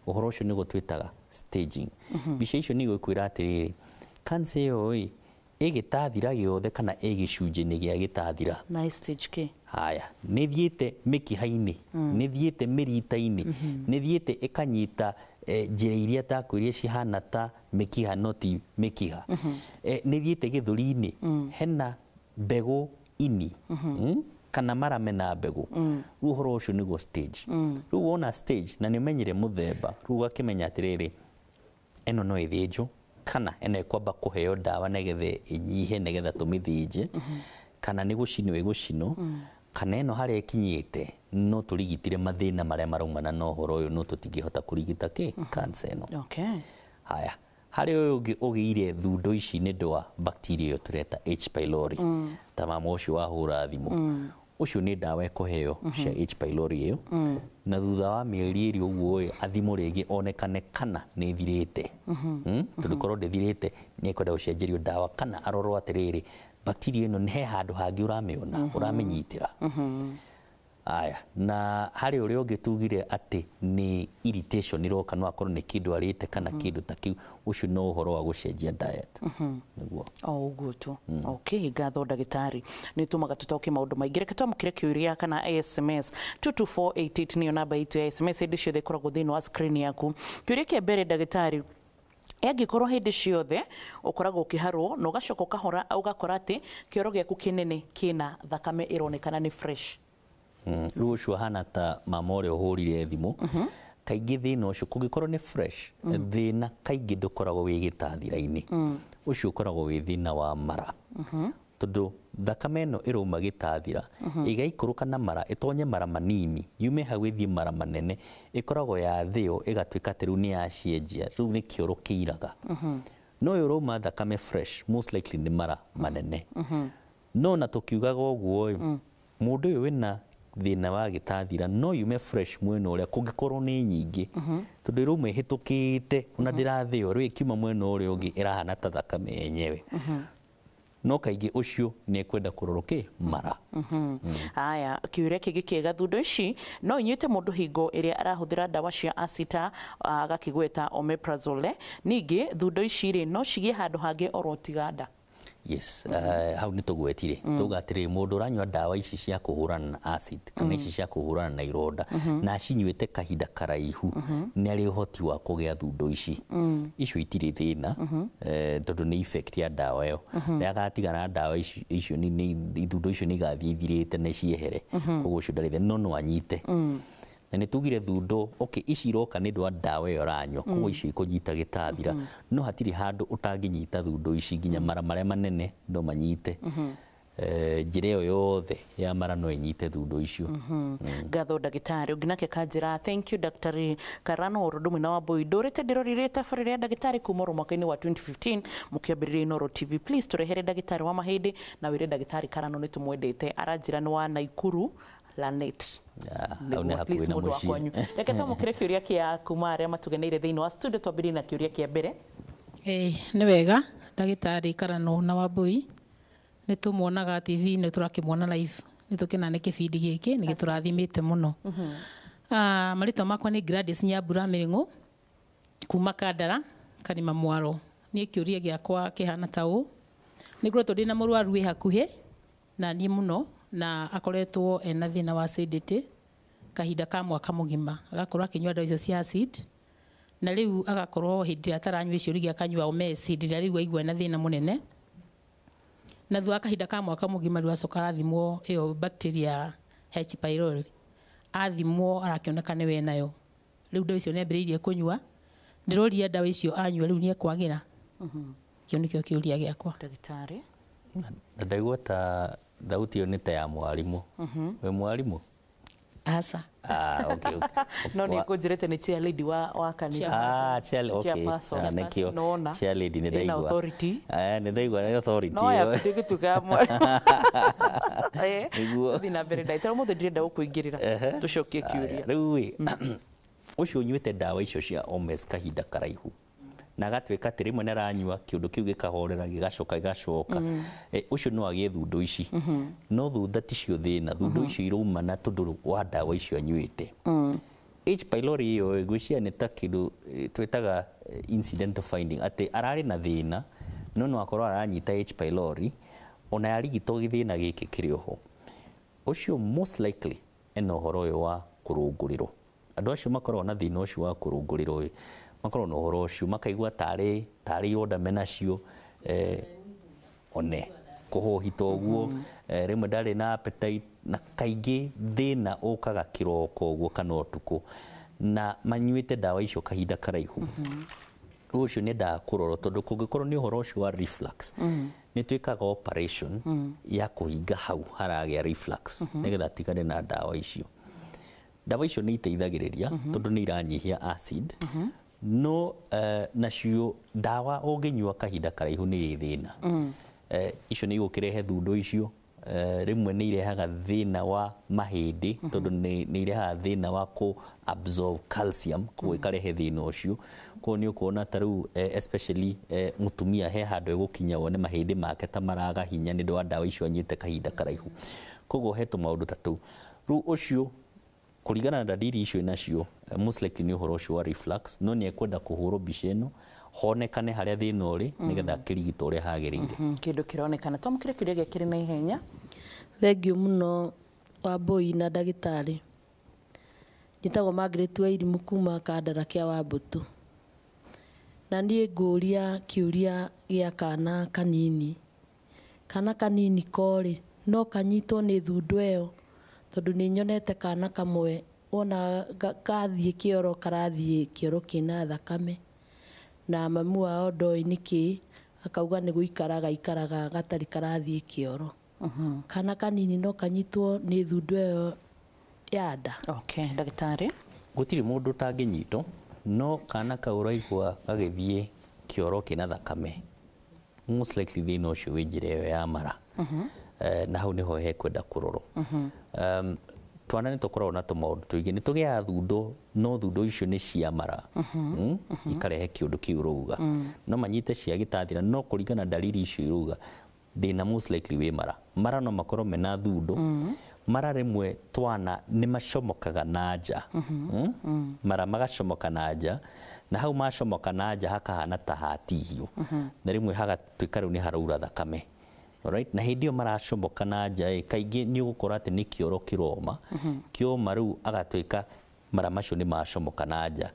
Ũhoro ũcio nĩguo twĩtaga staging. Mbica icio nĩ igũkwĩra atĩrĩrĩ, cancer ĩyo ĩ ĩgĩtathira gĩothe kana ĩ gĩcunjĩ-inĩ gĩa gĩtathira. Na stage K. Haya, nĩ thiĩte mĩkiha-inĩ, nĩ thiĩte mĩrita-inĩ, nĩ thiĩte ĩkanyita njĩra iria ndakwĩrire cihana ta mĩkiha no ti mĩkiha, nĩ thiĩte gĩthũri-inĩ, hena mbegũ ini, kana mara mena mbegũ. Rĩu ũhoro ũcio nĩguo stage. Rĩu wona stage na nĩ ũmenyire mũthemba, rĩu ũgakĩmenya atĩrĩrĩ, ĩno no ĩthĩnjwo kana ĩno ĩkwamba kũheo ndawa nĩgetha ĩnyihe nĩgetha tũmĩthĩnje, kana nĩ gũcinwo ĩgũcinwo, kana ĩno harĩa ĩkinyĩte no tũrigitire mathĩna marĩa maraumana na ũhoro ũyũ, no tũtingĩhota kũrigita kĩ cancer ĩno. Haya, harĩ ũyũ ũngĩ ũgĩire thundo ici nĩ ũndũ wa bacteria ĩyo tũreta H pylori, ta mama ũcio wahũra thimũ, ũcio nĩ ndawa ĩkũheo cia H pylori ĩyo, na thutha wa mĩeri 2 ũguo ĩ athimwo rĩngĩ onekane kana nĩ ĩthirĩte. Tondũ korwo ndĩthirĩte nĩ ekwenda gũcenjerio ndawa kana arorwo atĩrĩrĩ bacteria ĩno nĩ he handũ hangĩ ũramĩona ũramĩnyitĩra. Aya, na harĩ ũrĩa ũngĩ tugire atĩ nĩ irritation ĩroka, no akorwo nĩ kĩndũ arĩte kana kĩndũ ta kĩu, ũcio no ũhoro wa gũcenjia diet. Nĩguo. O ũguo tu. Okay, ngatho ndagĩtarĩ, nĩ tũmaga tũtaũke maũndũ maingĩ. Reke twamũkĩre kĩũria kana SMS. 22488 nĩyo namba itũ ya SMS, hĩndĩ ciothe ĩkoragwo thĩinĩ wa screen yaku. Kĩũria kĩa mbere, ndagĩtarĩ, angĩkorwo hĩndĩ ciothe ũkoragwo ũkĩharwo na ũgacoka ũkahora, ũgakora atĩ kĩoro gĩaku kĩnene kĩna thakame ĩronekana nĩ fresh? Rĩu ũcio ahana ta mama ũrĩa ũhũrire thimũ. Kaingĩ thĩna ũcio kũngĩkorwo nĩ fresh, thĩna kaingĩ ndũkoragwo wĩ gĩtathira-inĩ, ũcio ũkoragwo wĩ thĩna wa mara, tondũ thakame ĩno ĩrauma gĩtathira ĩgaikũrũka na mara, ĩtonye mara manini, yume hau ĩthiĩ mara manene, ĩkoragwo yathĩo ĩgatuĩka atĩ rĩu nĩ yacienjia, rĩu nĩ kĩoro kĩiraga. No ũyũ ũrauma thakame fresh most likely nĩ mara manene. No na tũkiugaga ũguo ĩ, mũndũ ũyũ wĩna thĩna wa gĩtathira no yume fresh mwena ũrĩa kũngĩkorwo nĩ nyingĩ, tondũ ĩrauma ĩhĩtũkĩte ona ndĩrathĩo, rĩu ĩkiuma mwena ũrĩa ũngĩ ĩrahana ta thakame yenyewe. No kaingĩ ũcio nĩ ekwenda kũrorwo kĩ mara. Haya, kĩũria kĩngĩ kĩega, thundo ici no inyite mũndũ hingo ĩrĩa arahũthĩra ndawa cia acita, agakĩgweta omeprazole? Ningĩ thundo ici rĩ, no cigĩe handũ hangĩ oro tiga nda? Yes, hau nĩ tũgwetire tuga atĩrĩ, mũndũ ũranyua ndawa ici cia kũhũrana na acid kana ici cia kũhũrana na ironda na acinyuĩte kahinda karaihu, nĩ arĩ ũhoti wa kũgĩa thundo ici. Icio itirĩ thĩna, tondũ nĩ effect ya ndawa ĩyo. Rĩrĩa agatigana na ndawa icio, thundo icio nĩ igathiĩ ithirĩte na ciehere. Koguo ũcio ndarĩ thĩna, no no anyite. Na nĩ tugire thundo, okay, ici iroka nĩ ũndũ wa ndawa ĩyo aranyua, koguo icio ikũnyita gĩtathira, no hatirĩ handũ ũtangĩnyita thundo ici, nginya mara marĩa manene no manyite. Njĩra ĩyo yothe ya mara no ĩnyite thundo icio. Ngatho ndagĩtarĩ. Ũngĩ nake kanjĩra, "Thank you, Daktari Karano ũndũ ũmwe na Wambui. Ndũrĩte ndĩrorire tabarĩra ya ndagĩtarĩ kuma oro mwaka-inĩ wa 2015 mũkĩambĩrĩria Inooro TV. Please tũrehere ndagĩtarĩ wa mahĩndĩ na wĩre ndagĩtarĩ Karano nĩ tũmwendete." Aranjĩra nĩ wa Naikuru Lanet. Hau nĩ Nĩguo, at least hakuhĩ na mũndũ wa mũciĩ. kwanyu. Reke twamũkĩre kĩũria kĩa kuma arĩa matugeneire thĩinĩ wa studio. Twambĩrĩrie na kĩũria kĩa mbere. Ĩĩ, nĩ wega, ndagĩtarĩ Karano na Wambui. Nĩ tũmuonaga TV, nĩ tũrakĩmuona live, nĩ tũkena nĩ kĩbindi gĩkĩ, nĩ gĩtũrathimĩte mũno. Marĩtwa makwa nĩ Gladys Nyambura Mĩrĩng'ũ kuma Kandara Karima Mwaro. Niĩ kĩũria gĩakwa kĩhana ta ũũ: nĩ ngoretwo ndĩna mũrwaru wĩ hakuhĩ na niĩ mũno, na akoretwo ena thĩna wa acidity kahinda ka mwaka mũgima, agakorwo akĩnyua ndawa icio cia acid, na rĩu agakorwo hĩndĩ ĩrĩa ataranyua icio rĩngĩ akanyua Omez hĩndĩ ĩrĩa rĩu aigua ena thĩna mũnene. Na thutha wa kahinda ka mwaka mũgima rĩu acoka arathimwo ĩyo bacteria H pylori, athimwo arakĩoneka nĩwe nayo. Rĩu ndawa icio nĩ ambĩrĩirie kũnyua. Ndĩroria, ndawa icio anyua rĩu nĩ ekwagĩra? Kĩu nĩkĩo kĩũria gĩakwa. Ndagĩtarĩ. Na ndaigua ta thauti ĩyo nĩ ta ya mwarimũ. Wĩ mwarimũ? Aca. Ah, okay. No nĩ ngũnjĩrĩte nĩ chair lady wa kanitha. Ah, chair, okay. Chairperson. Ah, nĩkĩo Nĩwona? Chair lady nĩ Ĩna ndaigua. authority. Eh, nĩ ndaigua nĩ authority No ĩyo. yaku ndĩngĩtuĩka ya mwarimũ. Nĩguo. Thiĩ na mbere, ndagĩtarĩ. Ũmũthĩ ndirenda gũkũingĩrĩra. Tũcokie kĩũria. Rĩu ĩ, ũcio ũnyuĩte ndawa icio cia Omez kahinda karaihu na agatuĩka atĩ rĩmwe nĩ aranyua kĩũndũ kĩu gĩkahorera, gĩgacoka gĩgacoka, ũcio no agĩe thundo ici, no thunda ticio thĩna. Thundo icio iraumana tondũ wa ndawa icio anyuĩte. H pylori ĩyo ngwĩciria nĩ ta kĩndũ twĩtaga incidental finding, atĩ ararĩ na thĩna no akorwo aranyita H pylori ona yarigitwo gĩthĩna gĩkĩ kĩrĩ oho. Ũcio most likely ena ũhoro ũyũ wa kũrũngũrĩrwo. Andũ acio makoragwo na thĩna ũcio wa kũrũngũrĩrwo ĩ, makoragwo na ũhoro ũcio makaigua tarĩ ironda menacio, one kũhũhita ũguo, rĩmwe ndarĩ na appetite, na kaingĩ thĩna ũkaga kĩroko ũguo kana ũtukũ, na manyuĩte ndawa icio kahinda karaihu. Rĩu ũcio nĩ endaga kũrorwo, tondũ kũngĩkorwo nĩ ũhoro ũcio wa reflux, nĩ twĩkaga operation ya kũhinga hau haragĩa reflux nĩgetha atigane na ndawa icio. Ndawa icio nĩ iteithagĩrĩria tondũ nĩ iranyihia acid, no nacio ndawa ũngĩnyua kahinda karaihu nĩ ĩ thĩna. Icio nĩ igũkĩrehe thundo icio. Rĩmwe nĩ irehaga thĩna wa mahĩndĩ, tondũ nĩ irehaga thĩna wa kũ absorb calcium, koguo ĩkarehe thĩna ũcio. Koguo nĩ ũkuona ta rĩu especially mũtumia he handũ egũkinya wone mahĩndĩ make ta maraga hinya nĩ ũndũ wa ndawa icio anyuĩte kahinda karaihu. Koguo he tũmaũndũ ta tũu. Rĩu ũcio kũringana na dalili icio nacio, most likely nĩ ũhoro ũcio wa reflux, no nĩ ekwenda kũhũrwo mbica ĩno honekane harĩa thĩna ũrĩ nĩgetha akĩrigitwo ũrĩa hagĩrĩire. Kĩndũ kĩronekana. Twamũkĩre kĩũria gĩa kĩrĩ na ihenya. Thengiũ mũno, Wambũi na ndagĩtarĩ. Njĩtagwo Margaret Wairimũ kuma Kandara kĩa Wambũtũ. Na niĩ ngũria kĩũria gĩa kana kanini. Kana kanini korĩ no kanyitwo nĩ thundo ĩyo? Tondũ nĩ nyonete kana kamwe wona gathiĩ kĩoro, karathiĩ kĩoro kĩna thakame, na mamu wao ndoĩ nĩkĩ, akauga nĩ gũikara gaikaraga gatarĩ karathiĩ kĩoro. Kana kanini no kanyitwo nĩ thundo ĩyo ya nda? Okay, ndagĩtarĩ. Gũtirĩ mũndũ ũtangĩnyitwo, no kana kau ũraigua gagĩthiĩ kĩoro kĩna thakame, most likely thĩna ũcio wĩ njĩra ĩyo ya mara. Na hau nĩho hekwenda kũrorwo. Twana nĩ tũkoragwo na tũmaũndũ tũingĩ, nĩ tũgĩaga thundo, no thundo icio nĩ cia mara, ikarehe kĩũndũ kĩu ũrauga. No manyite cia gĩtathira, no kũringana na dalili icio irauga, thĩna most likely wĩ mara. Mara no makorwo mena thundo. Mara rĩmwe twana nĩ macomokaga na nja. Mara magacomoka na nja, na hau macomoka na nja hakahana ta hatihio, na rĩmwe hagatuĩka rĩu nĩ haraura thakame. Alright? Na hĩndĩ ĩyo maracomoka na nja ĩ, kaingĩ nĩ ũgũkora atĩ nĩ kĩoro kĩroma. Kĩoma rĩu agatuĩka mara macio nĩ macomoka na nja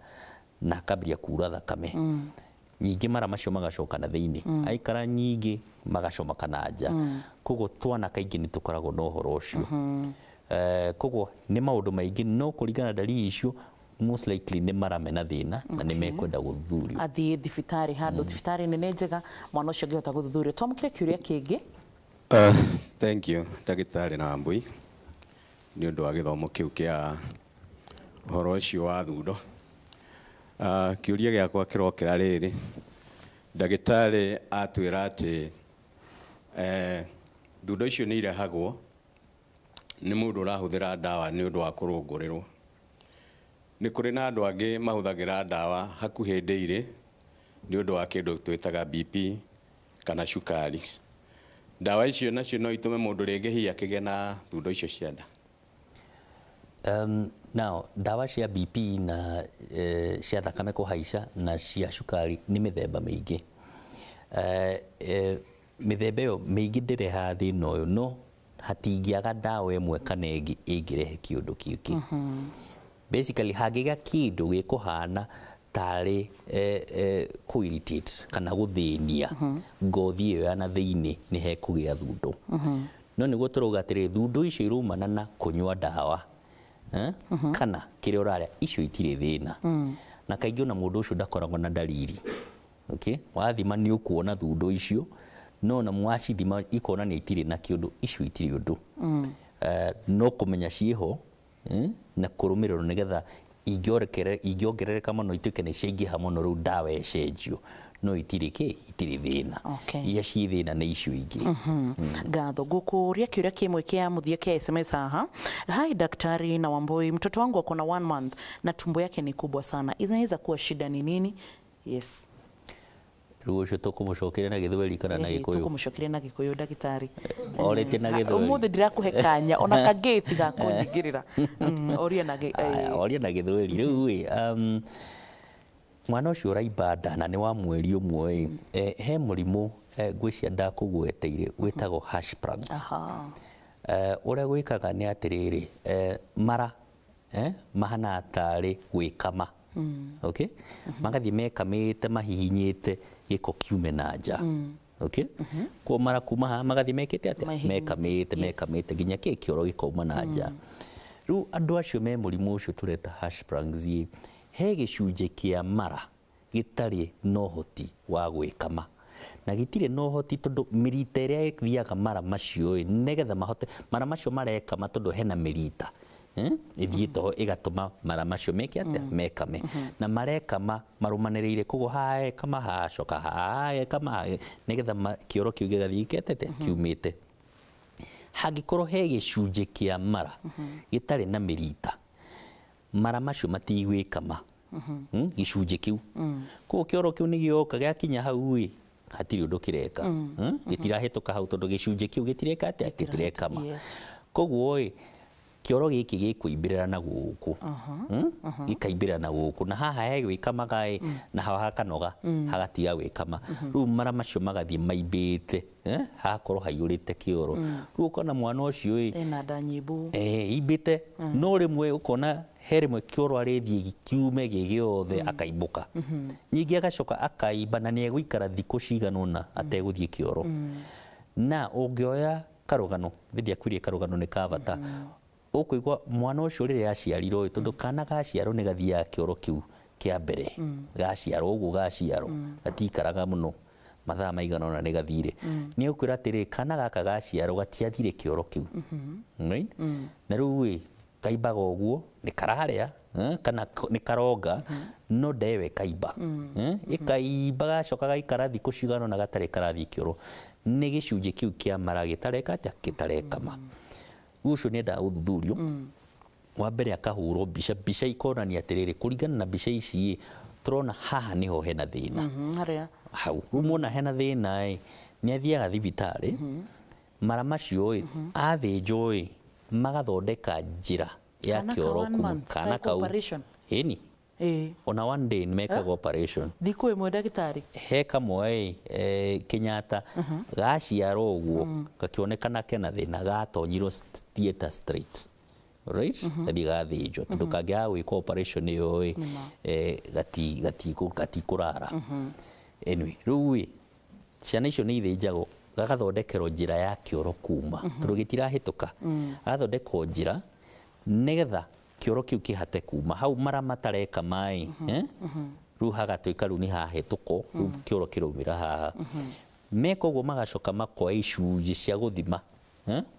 na akambĩrĩria kura thakame. Nyingĩ mara macio magacoka na thĩinĩ, aikara nyingĩ magacomoka na nja. Koguo twana kaingĩ nĩ tũkoragwo na ũhoro ũcio. Koguo nĩ maũndũ maingĩ, no kũringana na dalili icio, most likely nĩ mara mena thĩna na nĩ mekwenda gũthuthurio. Athiĩ thibitarĩ, handũ thibitarĩ nene njega mwana ũcio angĩhota gũthuthurio. Twamũkĩre kĩũria kĩngĩ. Thank you ndagĩtarĩ na Wambui nĩ ũndũ wa gĩthomo kĩu kĩa ũhoro ũcio wa thundo. Kĩũria gĩakwa kĩrokĩra rĩrĩ, ndagĩtarĩ atwĩra atĩ thundo icio nĩ irehagwo nĩ mũndũ ũrahũthĩra ndawa nĩ ũndũ wa kũrũngũrĩrwo. Nĩ kũrĩ na andũ angĩ mahũthagĩra ndawa hakuhĩ ndĩirĩ nĩ ũndũ wa kĩndũ twĩtaga BP kana cukari. Ndawa icio nacio no itũme mũndũ rĩngĩ hihi akĩgĩe na thundo icio cia nda. Now ndawa cia BP na cia thakame kũhaica na cia cukari nĩ mĩthemba mĩingĩ. Mĩthemba ĩyo mĩingĩ ndĩrehaga thĩna ũyũ, no hatingĩaga ndawa ĩmwe kana ĩngĩ ĩngĩrehe kĩũndũ kĩngĩ. Basically hangĩgĩa kĩndũ gĩkũhana tarĩ kũ irritate kana gũthĩnia ngothi ĩyo ya na thĩinĩ, nĩ hekũgĩa thundo. No nĩguo tũrauga atĩrĩ, thundo icio iraumana na kũnyua ndawa kana kĩrĩa ũrarĩa, icio itirĩ thĩna. Na kaingĩ ona mũndũ ũcio ndakoragwo na dalili. Okay? Wathima nĩ ũkuona thundo icio, no na mwacithima ikonania itirĩ na kĩũndũ, icio itirĩ ũndũ. No kũmenya ciĩho na kũrũmĩrĩrwo nĩgetha ingĩongerereka mũno ituĩke nĩ ciaingĩha mũno, rĩu ndawa ĩcenjio, no itirĩ kĩ, itirĩ thĩna. Iria ciĩ thĩna nĩ icio ingĩ. Ngatho. Ngũkũria kĩũria kĩmwe kĩa mũthia kĩa SMS haha. Hi daktari na Wambui, mtoto wangu ako na 1 month na tumbo yake ni kubwa sana, inaweza kuwa shida ni nini? Yes. Rĩu ũcio tũkũmũcokeria na Gĩthweri kana na Gĩkũyũ? Tũkũmũcokeria na Gĩkũyũ ndagĩtarĩ. Orĩtie na Gĩthweri. Ũmũthĩ ndirakũhe kanya ona kangĩti ga kũnyingĩrĩra. Oria na oria na Gĩthweri. Rĩu ĩ mwana ũcio ũraimba nda na nĩ wa mweri ũmwe ĩ, he mũrimũ ngwĩciria ndakũgweteire wĩtagwo Hirschsprungs. Ũrĩa gwĩkaga nĩ atĩrĩrĩ, mara mahana tarĩ gwĩkama. Okay? Magathiĩ mekamĩte mahihinyĩte gĩko kiume na nja. Okay? Kwa mara kuma haha magathiĩ mekĩte atĩa? Mekamĩte mekamĩte nginya kĩ kĩoro gĩkauma na nja. Rĩu andũ acio me mũrimũ ũcio tũreta Hirschsprungs, he gĩcunjĩ kĩa mara gĩtarĩ na ũhoti wa gwĩkama. Na gĩtirĩ na ũhoti tondũ mĩrita ĩrĩa ĩthiaga mara macio ĩ, nĩgetha mahote mara macio marekama tondũ hena mĩrita ĩthiĩte ho ĩgatũma mara macio meke atĩa? Mekame. Na marekama marũmanĩrĩire, koguo haha ekama haha coka haha ekama haha, nĩgetha kĩoro kĩu gĩgathiĩ gĩketete kiumĩte. Hangĩkorwo he gĩcunjĩ kĩa mara gĩtarĩ na mĩrita, mara macio matigwĩkama gĩcunjĩ kĩu. Koguo kĩoro kĩu nĩgĩoka gĩakinya hau ĩ, hatirĩ ũndũ kĩreka. Gĩtirahĩtũka hau tondũ gĩcunjĩ kĩu gĩtireka atĩa? Gĩtirekama. Koguo ĩ, kĩoro gĩkĩ gĩkũimbĩrĩra na gũkũ, gĩkaimbĩrĩra na gũkũ, na haha he gwĩkamaga ĩ, na haha hakanoga hagatiga gwĩkama. Rĩu mara macio magathiĩ maimbĩte, hagakorwo haiyũrĩte kĩoro. Rĩu ũkona mwana ũcio ĩ, ena nda nyimbu, imbĩte, no rĩmwe ũkona he rĩmwe kĩoro arĩthiĩ kiume gĩ gĩothe akaimbũka. Ningĩ agacoka akaimba na nĩ egũikara thikũ cigana ũna ategũthiĩ kĩoro. Na ũngĩoya karũgano, ndiakwĩrire karũgano nĩ ka bata. Ũkũigua mwana ũcio rĩrĩa aciarirwo ĩ, tondũ kana gaciarwo nĩ gathiaga kĩoro kĩu kĩa mbere, gaciarwo ũguo gaciarwo gatikaraga mũno mathaa maigana ũna nĩ gathire. Nĩ ũkwĩra atĩrĩ, kana gaka gaciarwo gatiathire kĩoro kĩu. Right? Na rĩu ĩ, kaimbaga ũguo nĩ kararĩa kana nĩ karonga, no ndewe kaimba. Ĩkaimba gacoka gaikara thikũ cigana ũna gatarĩ karathiĩ kĩoro. Nĩ gĩcunjĩ kĩu kĩa mara gĩtareka atĩa? Gĩtarekama. Ũcio nĩ endaga gũthuthurio. Wa mbere akahũrwo mbica, mbica ikonania atĩrĩrĩ, kũringana na mbica ici ĩ, tũrona haha nĩho hena thĩna. Hau rĩu muona hena thĩna ĩ, nĩ athiaga thibitarĩ, mara macio ĩ, athĩnjwo ĩ, magathondeka njĩra ya kĩoro kuma kana kau. Ĩni. Ona one day nĩ mekaga operation. Thikũ ĩmwe ndagĩtarĩ. He kamwe ĩ, Kenyatta gaciarwo ũguo gakĩonekana kena thĩna, gatonyirwo theatre straight. Right? Gathiĩ gathĩnjwo tondũ kangĩaga gwĩkwo operation ĩyo ĩ, gatikũrara. Anyway, rĩu ĩ, ciana icio nĩ ithĩnjagwo, gagathondekerwo njĩra ya kĩoro kuma, tondũ gĩtirahĩtũka. Agathondekwo njĩra nĩgetha kĩoro kĩu kĩhate kuma hau mara matareka maĩ, rĩu hagatuĩka rĩu nĩ hahĩtũkwo, rĩu kĩoro kĩraumĩra haha. Meka ũguo magacoka makoya icunjĩ cia gũthima,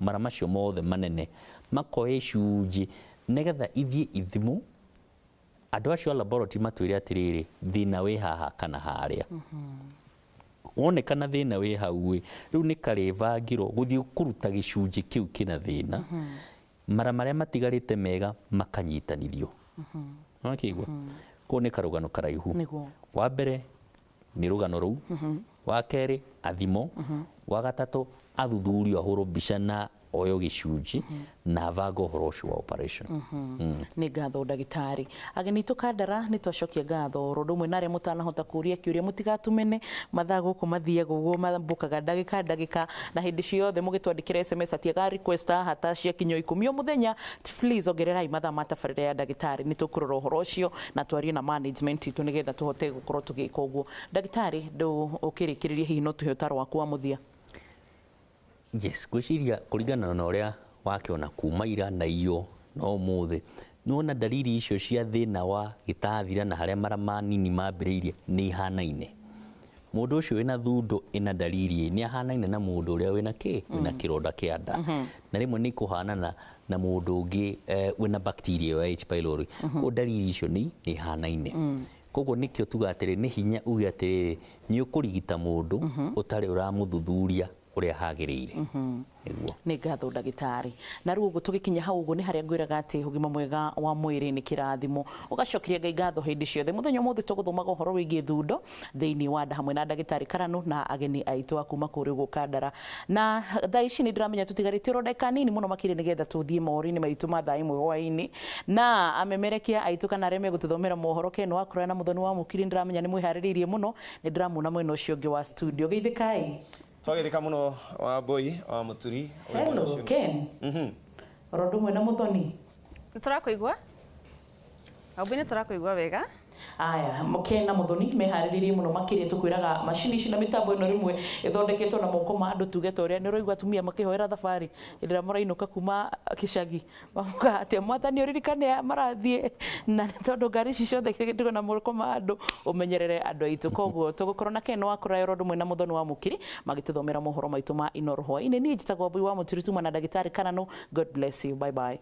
mara macio mothe manene makoya icunjĩ nĩgetha ithiĩ ithimo andũ acio a laboratory matwĩre atĩrĩrĩ thĩna wĩ haha kana harĩa. Wonekana thĩna wĩ hau ĩ, rĩu nĩ karĩbangĩrwo gũthiĩ kũruta gĩcunjĩ kĩu kĩna thĩna, mara marĩa matigarĩte mega makanyitanithio. Nĩwakĩigua? Kũu nĩ karũgano karaihu. Wa mbere nĩ rũgano rũu, wa kerĩ athimo, wa gatatũ athuthurio ahũrwo mbica na oyo gĩcunjĩ na abange ũhoro ũcio wa operation. Nĩ ngatho ndagĩtarĩ. Ageni itũ Kandara nĩ twacokia ngatho oro ũndũ ũmwe na arĩa mũtanahota kũria kĩũria mũtigatumene, mathaa gũkũ mathiaga ũguo mambũkaga ndagĩka ndagĩka, na hĩndĩ ciothe mũgĩtwandĩkĩra SMS atiaga request haha ta ciakinya 10 o mũthenya, please ongererai mathaa ma tabarĩra ya ndagĩtarĩ, nĩ tũkũrora ũhoro ũcio na twarie na management itũ nĩgetha tũhote gũkorwo tũgĩka ũguo. Ndagĩtarĩ, ndũ ũkĩrĩkĩrĩria hihi no tũhe ũtaro waku wa mũthia? Yes, ngwĩciria kũringana na ũrĩa wakĩona kuma ira na iyo na ũmũthĩ, nĩwona dalili icio cia thĩna wa gĩtathira na harĩa mara manini mambĩrĩirie nĩ ihanaine. Mũndũ ũcio wĩna thundo ĩna dalili nĩ ahanaine na mũndũ ũrĩa wĩna kĩ wĩna kĩronda kĩa nda, na rĩmwe nĩ ikũhanana na mũndũ ũngĩ wĩna bacteria ya H pylori. Koguo dalili icio nĩ ihanaine. Koguo nĩkĩo tuga atĩrĩ nĩ hinya uge atĩrĩrĩ nĩ ũkũrigita mũndũ ũtarĩ ũramũthuthuria ũrĩa hagĩrĩire. Nĩguo. Nĩ ngatho ndagĩtarĩ. Na rĩu ũguo tũgĩkinya hau ũguo nĩ harĩa ngwĩraga atĩ ũgima mwega wa mwĩrĩ nĩ kĩrathimo. Ũgacokeria Ngai ngatho hĩndĩ ciothe. Mũthenya ũmũthĩ tũgũthomaga ũhoro wĩgiĩ thundo thĩinĩ wa nda hamwe na ndagĩtarĩ Karanu na ageni aitũ a kuma kũrĩa ũguo Kandara. Na thaa ici nĩ ndĩramenya tũtigarĩtie oro ndagĩka nini mũno makĩria nĩgetha tũthiĩ mohoro-inĩ maitũ ma thaa 1 hwaĩ-inĩ. Na amemerekia aitũ kana arĩa megũtũthomera mohoro Ken wa Kũraya na Mũthoni wa Mũkiri nĩndĩramenya nĩ mwĩharĩrĩirie mũno, nĩ ndĩramuona mwena ũcio ũngĩ wa studio. Geithĩkai. Twagĩthĩka mũno wa Mbui wa Mũturi. Hello Ken. Oro ũndũ ũmwe na Mũthoni. Nĩtũrakũigua? Wambui nĩtũrakũigua wega. Aya, Ken na Mũthoni meharĩrĩirie mũno makĩria, tũkwĩraga macini ici na mĩtambo ĩno rĩmwe ĩthondeketwo na moko ma andũ tuge ta ũrĩa nĩ ũraigua atumia makĩhoera thabarĩ hĩndĩ ĩrĩa marainũka kuma gĩcagi, maugaga atĩ mwathani ũririkane marathiĩ, na tondũ ngari ici ciothe ndĩrona na moko ma andũ ũmenyerere andũ aitũ. Koguo tũgũkorwo na Ken wa Kũraya oro ũndũ ũmwe na Mũthoni wa Mũkiri magĩtũthomera mohoro maitũ ma Inooro hwaĩ-inĩ. Niĩ njĩtagwo Wambui wa Mũturi, tuma na ndagĩtarĩ Karanu. God bless you. Bye bye.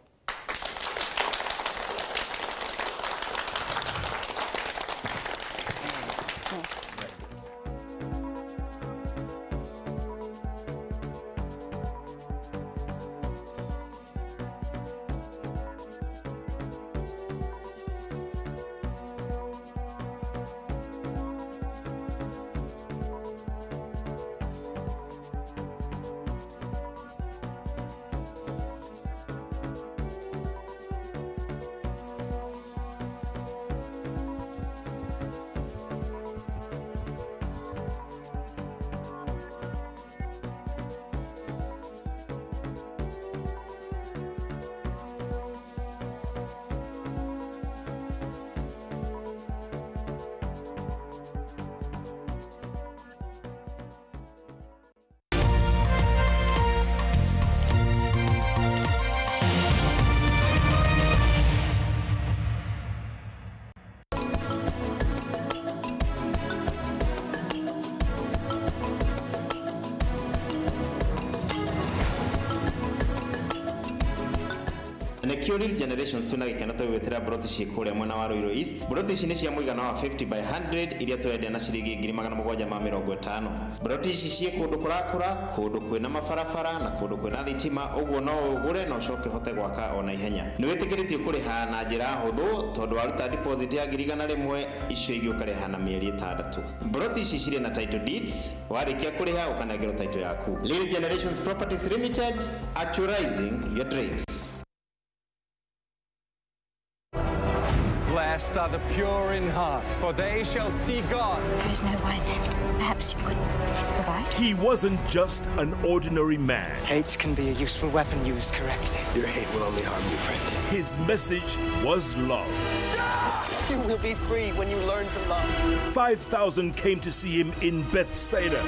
Real Generations tuna gĩkeno tũgwĩtĩra broti ciĩ kũrĩa mwena wa Ruiru East. Broti ici nĩ cia mũigana wa 50 by 100 iria tũrendia na ciringi 750,000. Broti ici ciĩ kũndũ kũrakũra, kũndũ kwĩna mabarabara na kũndũ kwĩna thitima, ũguo no ũgũre na ũcoke ũhote gwaka ona ihenya. Nĩ wĩtĩkĩrĩtio kũrĩha na njĩra hũthũ tondũ waruta deposit ya 100,000 icio ingĩ ũkarĩha na mĩeri 6. Broti ici cirĩ na title deeds, warĩkia kũrĩha ũkanengerwo title yaku. Real Generations Properties Limited, actualizing your dreams. Blessed are the pure in heart, for they shall see God. There is no wine left. Perhaps you could provide? He wasn't just an ordinary man. Hate can be a useful weapon used correctly. Your hate will only harm you, friend. His message was love. Stop! You will be free when you learn to love. 5,000 came to see him in Bethsaida.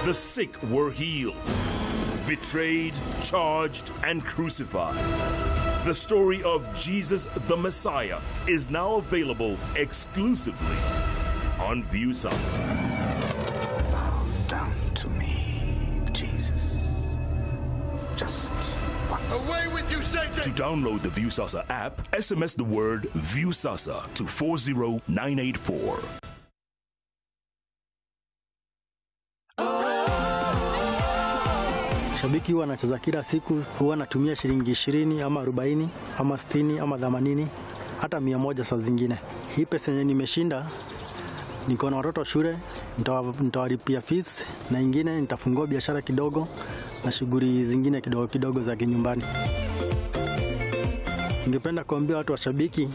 The sick were healed, betrayed, charged, and crucified. The story of Jesus the Messiah is now available exclusively on Viusasa. Bow down to me. Away with you, Satan! To download the Viusasa app, SMS the word Viusasa to 40984. Shabiki huwa anacheza kila siku, huwa anatumia shilingi 20 ama 40 ama 60 ama 80 hata 100 saa zingine. Hii pesa yenye nimeshinda, niko na watoto shule, nitawalipia fees na ingine nitafungua biashara kidogo na shughuli zingine kidogo kidogo za kinyumbani. Ningependa kuambia watu wa Shabiki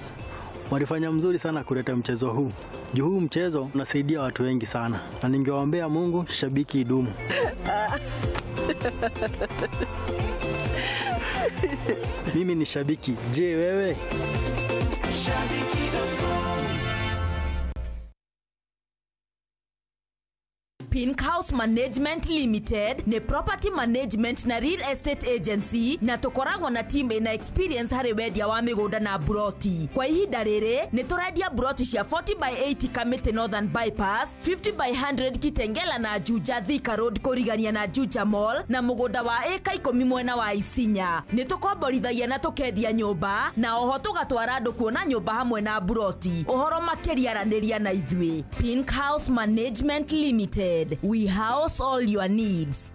walifanya mzuri sana kuleta mchezo huu. Juu huu mchezo unasaidia watu wengi sana, na ningewaombea Mungu Shabiki idumu. Mimi ni shabiki. Je, wewe? Pink House Management Limited nĩ property management na real estate agency na tũkoragwo na team ĩna experience harĩ wendia wa mĩgũnda na broti. Kwa ihinda rĩrĩ nĩ tũrendia broti cia 40 by 80 Kamiti Northern Bypass, 50 by 100 Kitengela na Juja Thika Road kũrigania na Juja Mall na mũgũnda wa ĩka 10 mwena wa Isinya. Nĩ tũkomborithagia na tũkendia nyũmba na oho tũgatwara andũ kuona nyũmba hamwe na broti. Ũhoro makĩria aranĩria na ithuĩ. Pink House Management Limited. We house all your needs.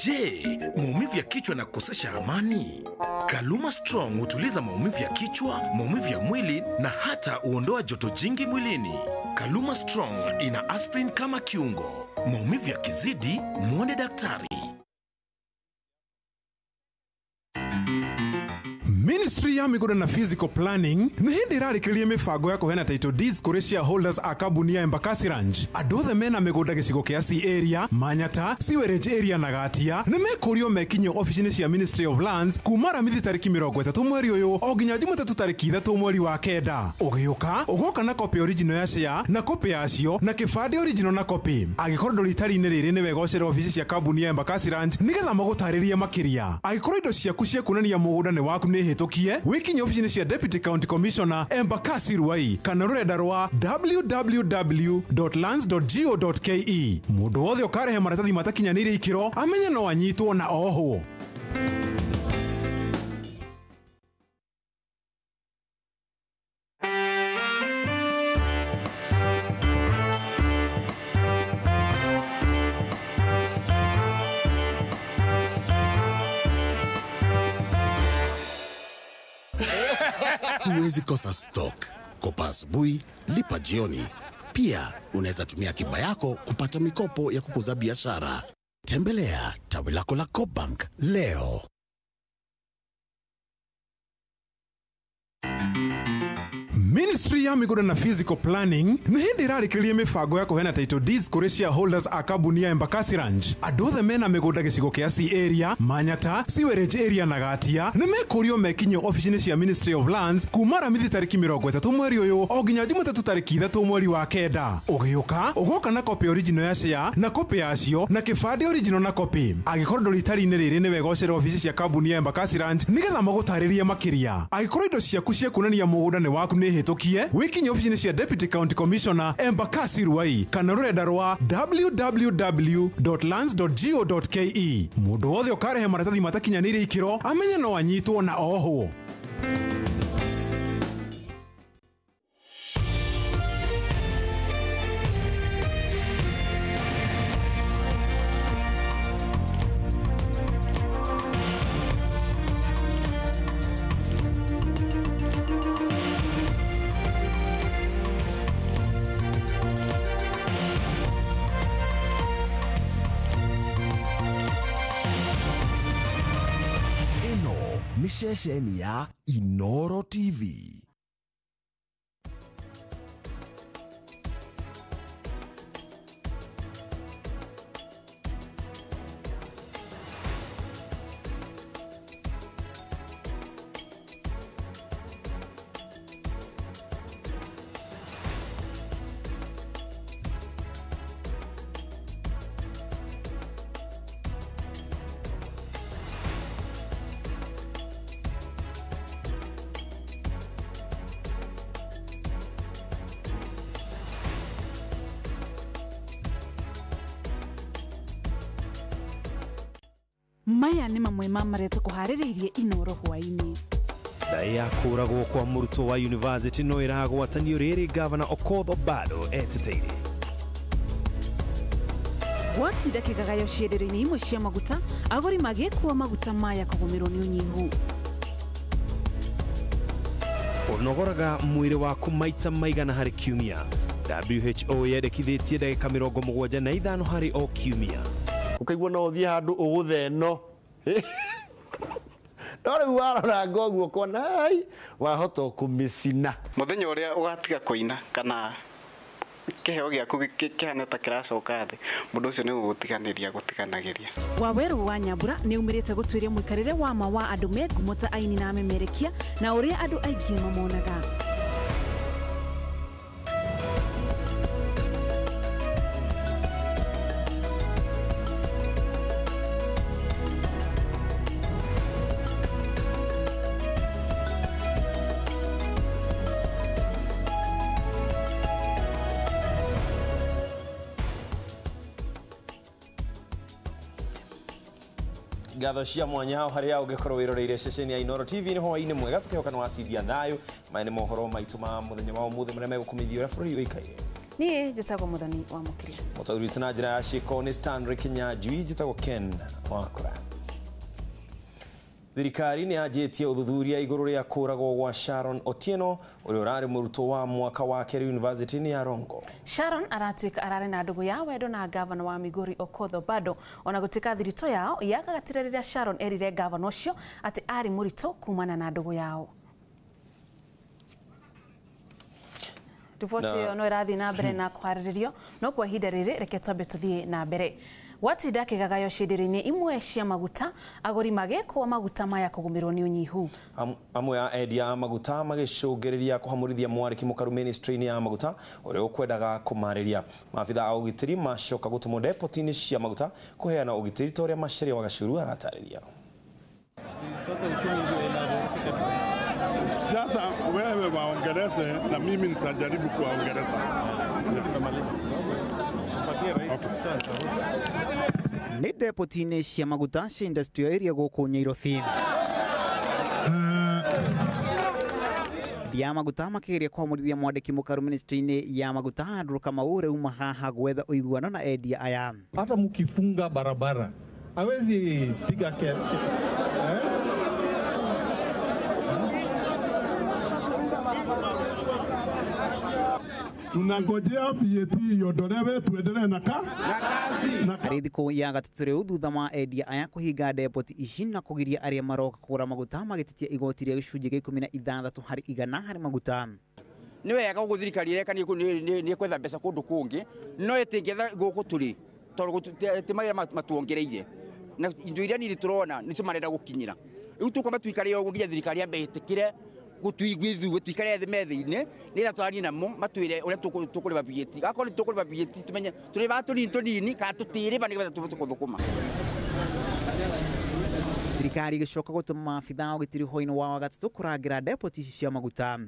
Je, maumivu ya kichwa na kukosesha amani? Kaluma Strong hutuliza maumivu ya kichwa, maumivu ya mwili na hata huondoa joto jingi mwilini. Kaluma Strong ina aspirin kama kiungo. Maumivu yakizidi, muone daktari. Ministry ya migũnda na physical planning nĩ hĩndĩ ĩrarĩkĩrĩria mĩbango ya kũheana title deeds kũrĩ shareholders a kambuni ya Embakasi Ranch. Andũ othe mena mĩgũnda gĩcigo kĩa C area, Manyata, Sewerage area na Gatia nĩ mekũrio mekinyio ofici-inĩ cia Ministry of Lands kuma Aramithi tarĩki 30 mweri ũyũ o nginya Jumatatũ tarĩki 3 mweri wa 9. Ũgĩũka ũgoka na copy original ya share na copy yacio na kĩbandĩ original na copy. Angĩkorwo ndũrĩ itari-inĩ rĩrĩ nĩ wega ũcere ofici cia kambuni ya Embakasi Ranch nĩgetha magũtarĩrie makĩria. Angĩkorwo indo ciaku cia kuonania mũgũnda nĩ waku nĩ hĩtũkie, wĩkinye ofici-inĩ cia Deputy County Commissioner Embakasi Ruai kana rũrenda rwa www.lands.go.ke. Mũndũ wothe ũkarehe maratathi matakinyanĩire ikĩro amenye no anyitwo na ohwo. Huwezi kosa stock. Kopa asubuhi, lipa jioni. Pia unaweza tumia akiba yako kupata mikopo ya kukuza biashara. Tembelea tawi lako la Co-opbank leo. Ministry ya migũnda na physical planning nĩ hĩndĩ ĩrarĩkĩrĩria mĩbango ya kũheana title deeds kũrĩ shareholders a kambuni ya Embakasi Ranch. Andũ othe mena mĩgũnda gĩcigo kĩa C area, Manyata, Sewerage area na Gatia nĩ mekũrio mekinyio ofici-inĩ cia Ministry of Lands kuma Aramithi tarĩki 30 mweri ũyũ o nginya Jumatatũ tarĩki 3 mweri wa 9. Ũgĩũka ũgoka na copy original ya share na copy yacio na kĩbandĩ original na copy. Angĩkorwo ndũrĩ itari-inĩ rĩrĩ nĩ wega ũcere ofici cia kambuni ya Embakasi Ranch nĩgetha magũtarĩrie makĩria. Angĩkorwo indo ciaku cia kuonania mũgũnda nĩ waku nĩ hĩtũkie, wĩkinye ofici-inĩ cia Deputy County Commissioner Embakasi Ruai kana rũrenda rwa www.lands.go.ke. Mũndũ wothe ũkarehe maratathi matakinyanĩire ikĩro amenye no anyitwo na ohwo. Ceceni ya Inoro TV. Maya nĩ mamwe ma marĩa tũkũharĩrĩirie Inoro hwaĩ-inĩ. Ndaĩ ya kũragwo kwa mũrutwo wa university no ĩragwatanio rĩrĩ gavana Okoth Obado eteteire. Gwatinda kĩgagayo cienderio-inĩ imwe cia maguta, agũri magĩkua maguta maya kũgũmĩrwo nĩ ũnyihu. Ũnogoraga mwĩrĩ waku maita maigana harĩ kiumia. WHO yendekithĩtie ndagĩka 75 harĩ o kiumia. Ũkaigua no ũthiĩ handũ ũgũthe ĩno no rĩu warora ũguo ũkona ai wahota kũmĩcina. Mũthenya ũrĩa ũgatiga kũina kana kĩheo gĩaku kĩhana ta kĩracoka thĩ, mũndũ ũcio nĩ gũgũtiganĩria gũtiganagĩria. Waweru wa Nyambura nĩ umĩrĩte gũtuĩria mũikarĩre wa ma wa andũ me ngumo ta aini na amemerekia na ũrĩa andũ aingĩ mamonaga. Ngatho cia mwanya hau haria ũngĩkorwo wĩroreire ceceni ya Inoro TV nĩ hwaĩ-inĩ mwega tũkĩhoka nĩ watindia thayũ maya nĩ mohoro maitũ ma mũthenya wa ũmũthĩ marĩa megũkũmenyithia ũrĩa bũrũri ũikaire. Niĩ njĩtagwo Mũthoni wa Mũkĩria. Mũtaũri witũ na njĩra ya ciĩko nĩ Stanley Kinyanjui, njĩtagwo Ken Wakũra. Thirikari nĩ yanjĩtie ũthuthuria igũrũ rĩa kũragwo gwa Sharon Otieno ũrĩa ũrarĩ mũrutwo wa mwaka wa kerĩ University-inĩ ya Rongo. Sharon aratuĩka ararĩ na ndũgũ ya wendo na gavana wa Migori Okoth Obado ona gũtuĩka thiritũ yao yagagatire rĩrĩa Sharon erire gavana ũcio atĩ arĩ mũritũ kumana na ndũgũ yao. Riboti ĩyo no ĩrathiĩ na mbere na kũharĩrĩrio no kwa ihinda rĩrĩ reke twambe tũthiĩ na mbere. Gwatinda kĩgagayo cienderio-inĩ imwe cia maguta, agũri magĩkua maguta maya kũgũmĩrwo nĩ ũnyihu. Amwe a endia a maguta magĩcũngĩrĩria kũhamũrithia mwarĩki mũkaru ministry-inĩ ya maguta ũrĩa ũkwendaga kũmarĩria. Maabitha a ũgitĩri macoka gũtũmwo depoti-inĩ cia maguta kũheana ũgitĩri ta ũrĩa Macharia wa Gacuru aratarĩria. Sasa wewe waongereze na mimi nitajaribu kuwaongereza. Nĩ depoti-inĩ cia maguta cia industrial area gũkũ Nyairobi. Ya maguta makĩgeria kũhamũrithia mwandĩki mũkaru ministry-inĩ ya maguta Andrew Kamau rĩu haha gwetha ũiguano na endia aya. Hata mkifunga barabara hawezi piga kelele. Tunangojea VAT iondolewe tuendelee na kazi. Harĩ thikũ ya gatatũ rĩu thutha wa endia aya kũhinga depoti ici na kũgiria arĩa maroka kũgũra maguta magĩtetia igoti rĩa gĩcunjĩ gĩa 16 harĩ igana harĩ maguta. Nĩ wega ũguo thirikari ĩreka nĩ ĩkwetha mbeca kũndũ kũngĩ no ĩtingĩetha gũkũ tũrĩ tondũ ti mawĩra matuongereire na indo iria nini tũrona nĩcio marenda gũkinyĩra. Rĩu tũkwamba tuikare ũguo nginya thirikari yambe ĩtĩkĩre gũtuigua ithuĩ tuikare thĩ metha-inĩ nĩgetha twarie namo matwĩre ũrĩa tũkũrĩba VAT. Akorwo nĩ tũkũrĩba VAT tumenye tũrĩbaga tũnini tũnini kana tũtirĩba nĩgetha tũhote gũthũkũma. Thirikari ĩgĩcoka gũtũma maabitha a ũgitĩri hwaĩ-inĩ wa gatatũ kũrangĩra depoti ici cia maguta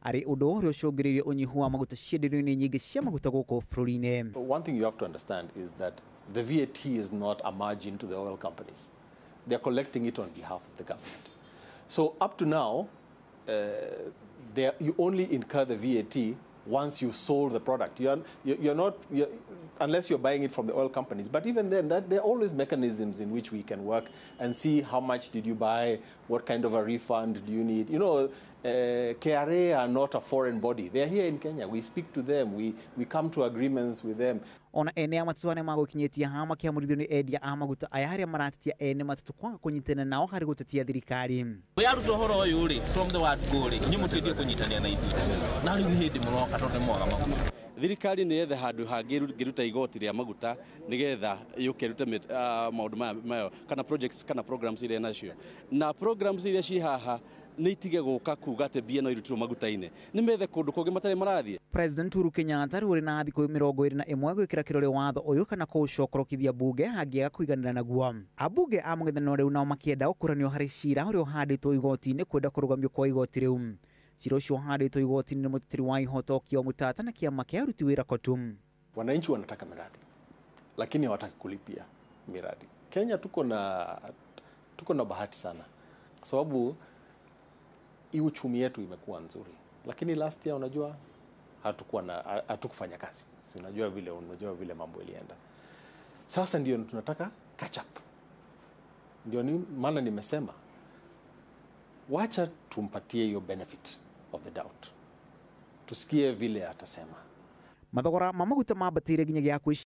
arĩ ũndũ ũrĩa ũcũngĩrĩirie ũnyihu wa maguta cienderio-inĩ nyingĩ cia maguta gũkũ bũrũri-inĩ. One thing you have to understand is that the VAT is not a margin to the oil companies. They are collecting it on behalf of the government. So up to now, you only incur the VAT once you've sold the product. You're not, unless you're buying it from the oil companies. But even then, there are always mechanisms in which we can work and see how much did you buy, what kind of a refund do you need. You know, KRA are not a foreign body. They're here in Kenya. We speak to them. We come to agreements with them. Ona ene a matatũ arĩa magũkinyĩtie haha makĩamũrithio nĩ endia a maguta aya arĩa maratetia ene matatũ kwaga kũnyitana nao harĩ gũtetia thirikari. Yaruta ũhoro ũyũ rĩ, from the word go rĩ, inyuĩ mũtindie kũnyitanĩra na ithuĩ na rĩu hĩndĩ mũroka tondũ nĩ mwaga maguta. Thirikari nĩ yethe handũ hangĩ ĩngĩruta igoti rĩa maguta nĩgetha yũke ĩrute maũndũ mayo kana projects kana programs iria nacio na programs iria ci haha nĩ itige gũka kuga atĩ mbia no irutirwo maguta-inĩ, nĩ methe kũndũ kũngĩ matarĩ marathiĩ. President Uhuru Kenyatta rĩu ũrĩ na thikũ 21 gwĩkĩra kĩrore watho ũyũ kana kũũcokorokithia bunge angĩaga kũiganĩra naguo. Ambunge a mũng'ethanĩro rĩu nao makĩenda gũkũranio harĩ cira ũrĩa ũhandĩtwo igoti-inĩ kwenda kũrũgamio kwa igoti rĩu. Cira ũcio ũhandĩtwo igoti-inĩ nĩ mũteteri wa ihoto Okiya Omtatah na kĩama kĩa aruti wĩra Kotum. Wananchi wanataka miradi lakini hawataki kulipia miradi. Kenya tuko na bahati sana kwa sababu hii uchumi yetu imekuwa nzuri, lakini last year unajua hatukufanya kazi, si unajua vile mambo ilienda. Sasa ndio tunataka catch up, ndio ni maana nimesema wacha tumpatie hiyo benefit of the doubt, tusikie vile atasema. Mathogora ma maguta mambatĩire nginyagia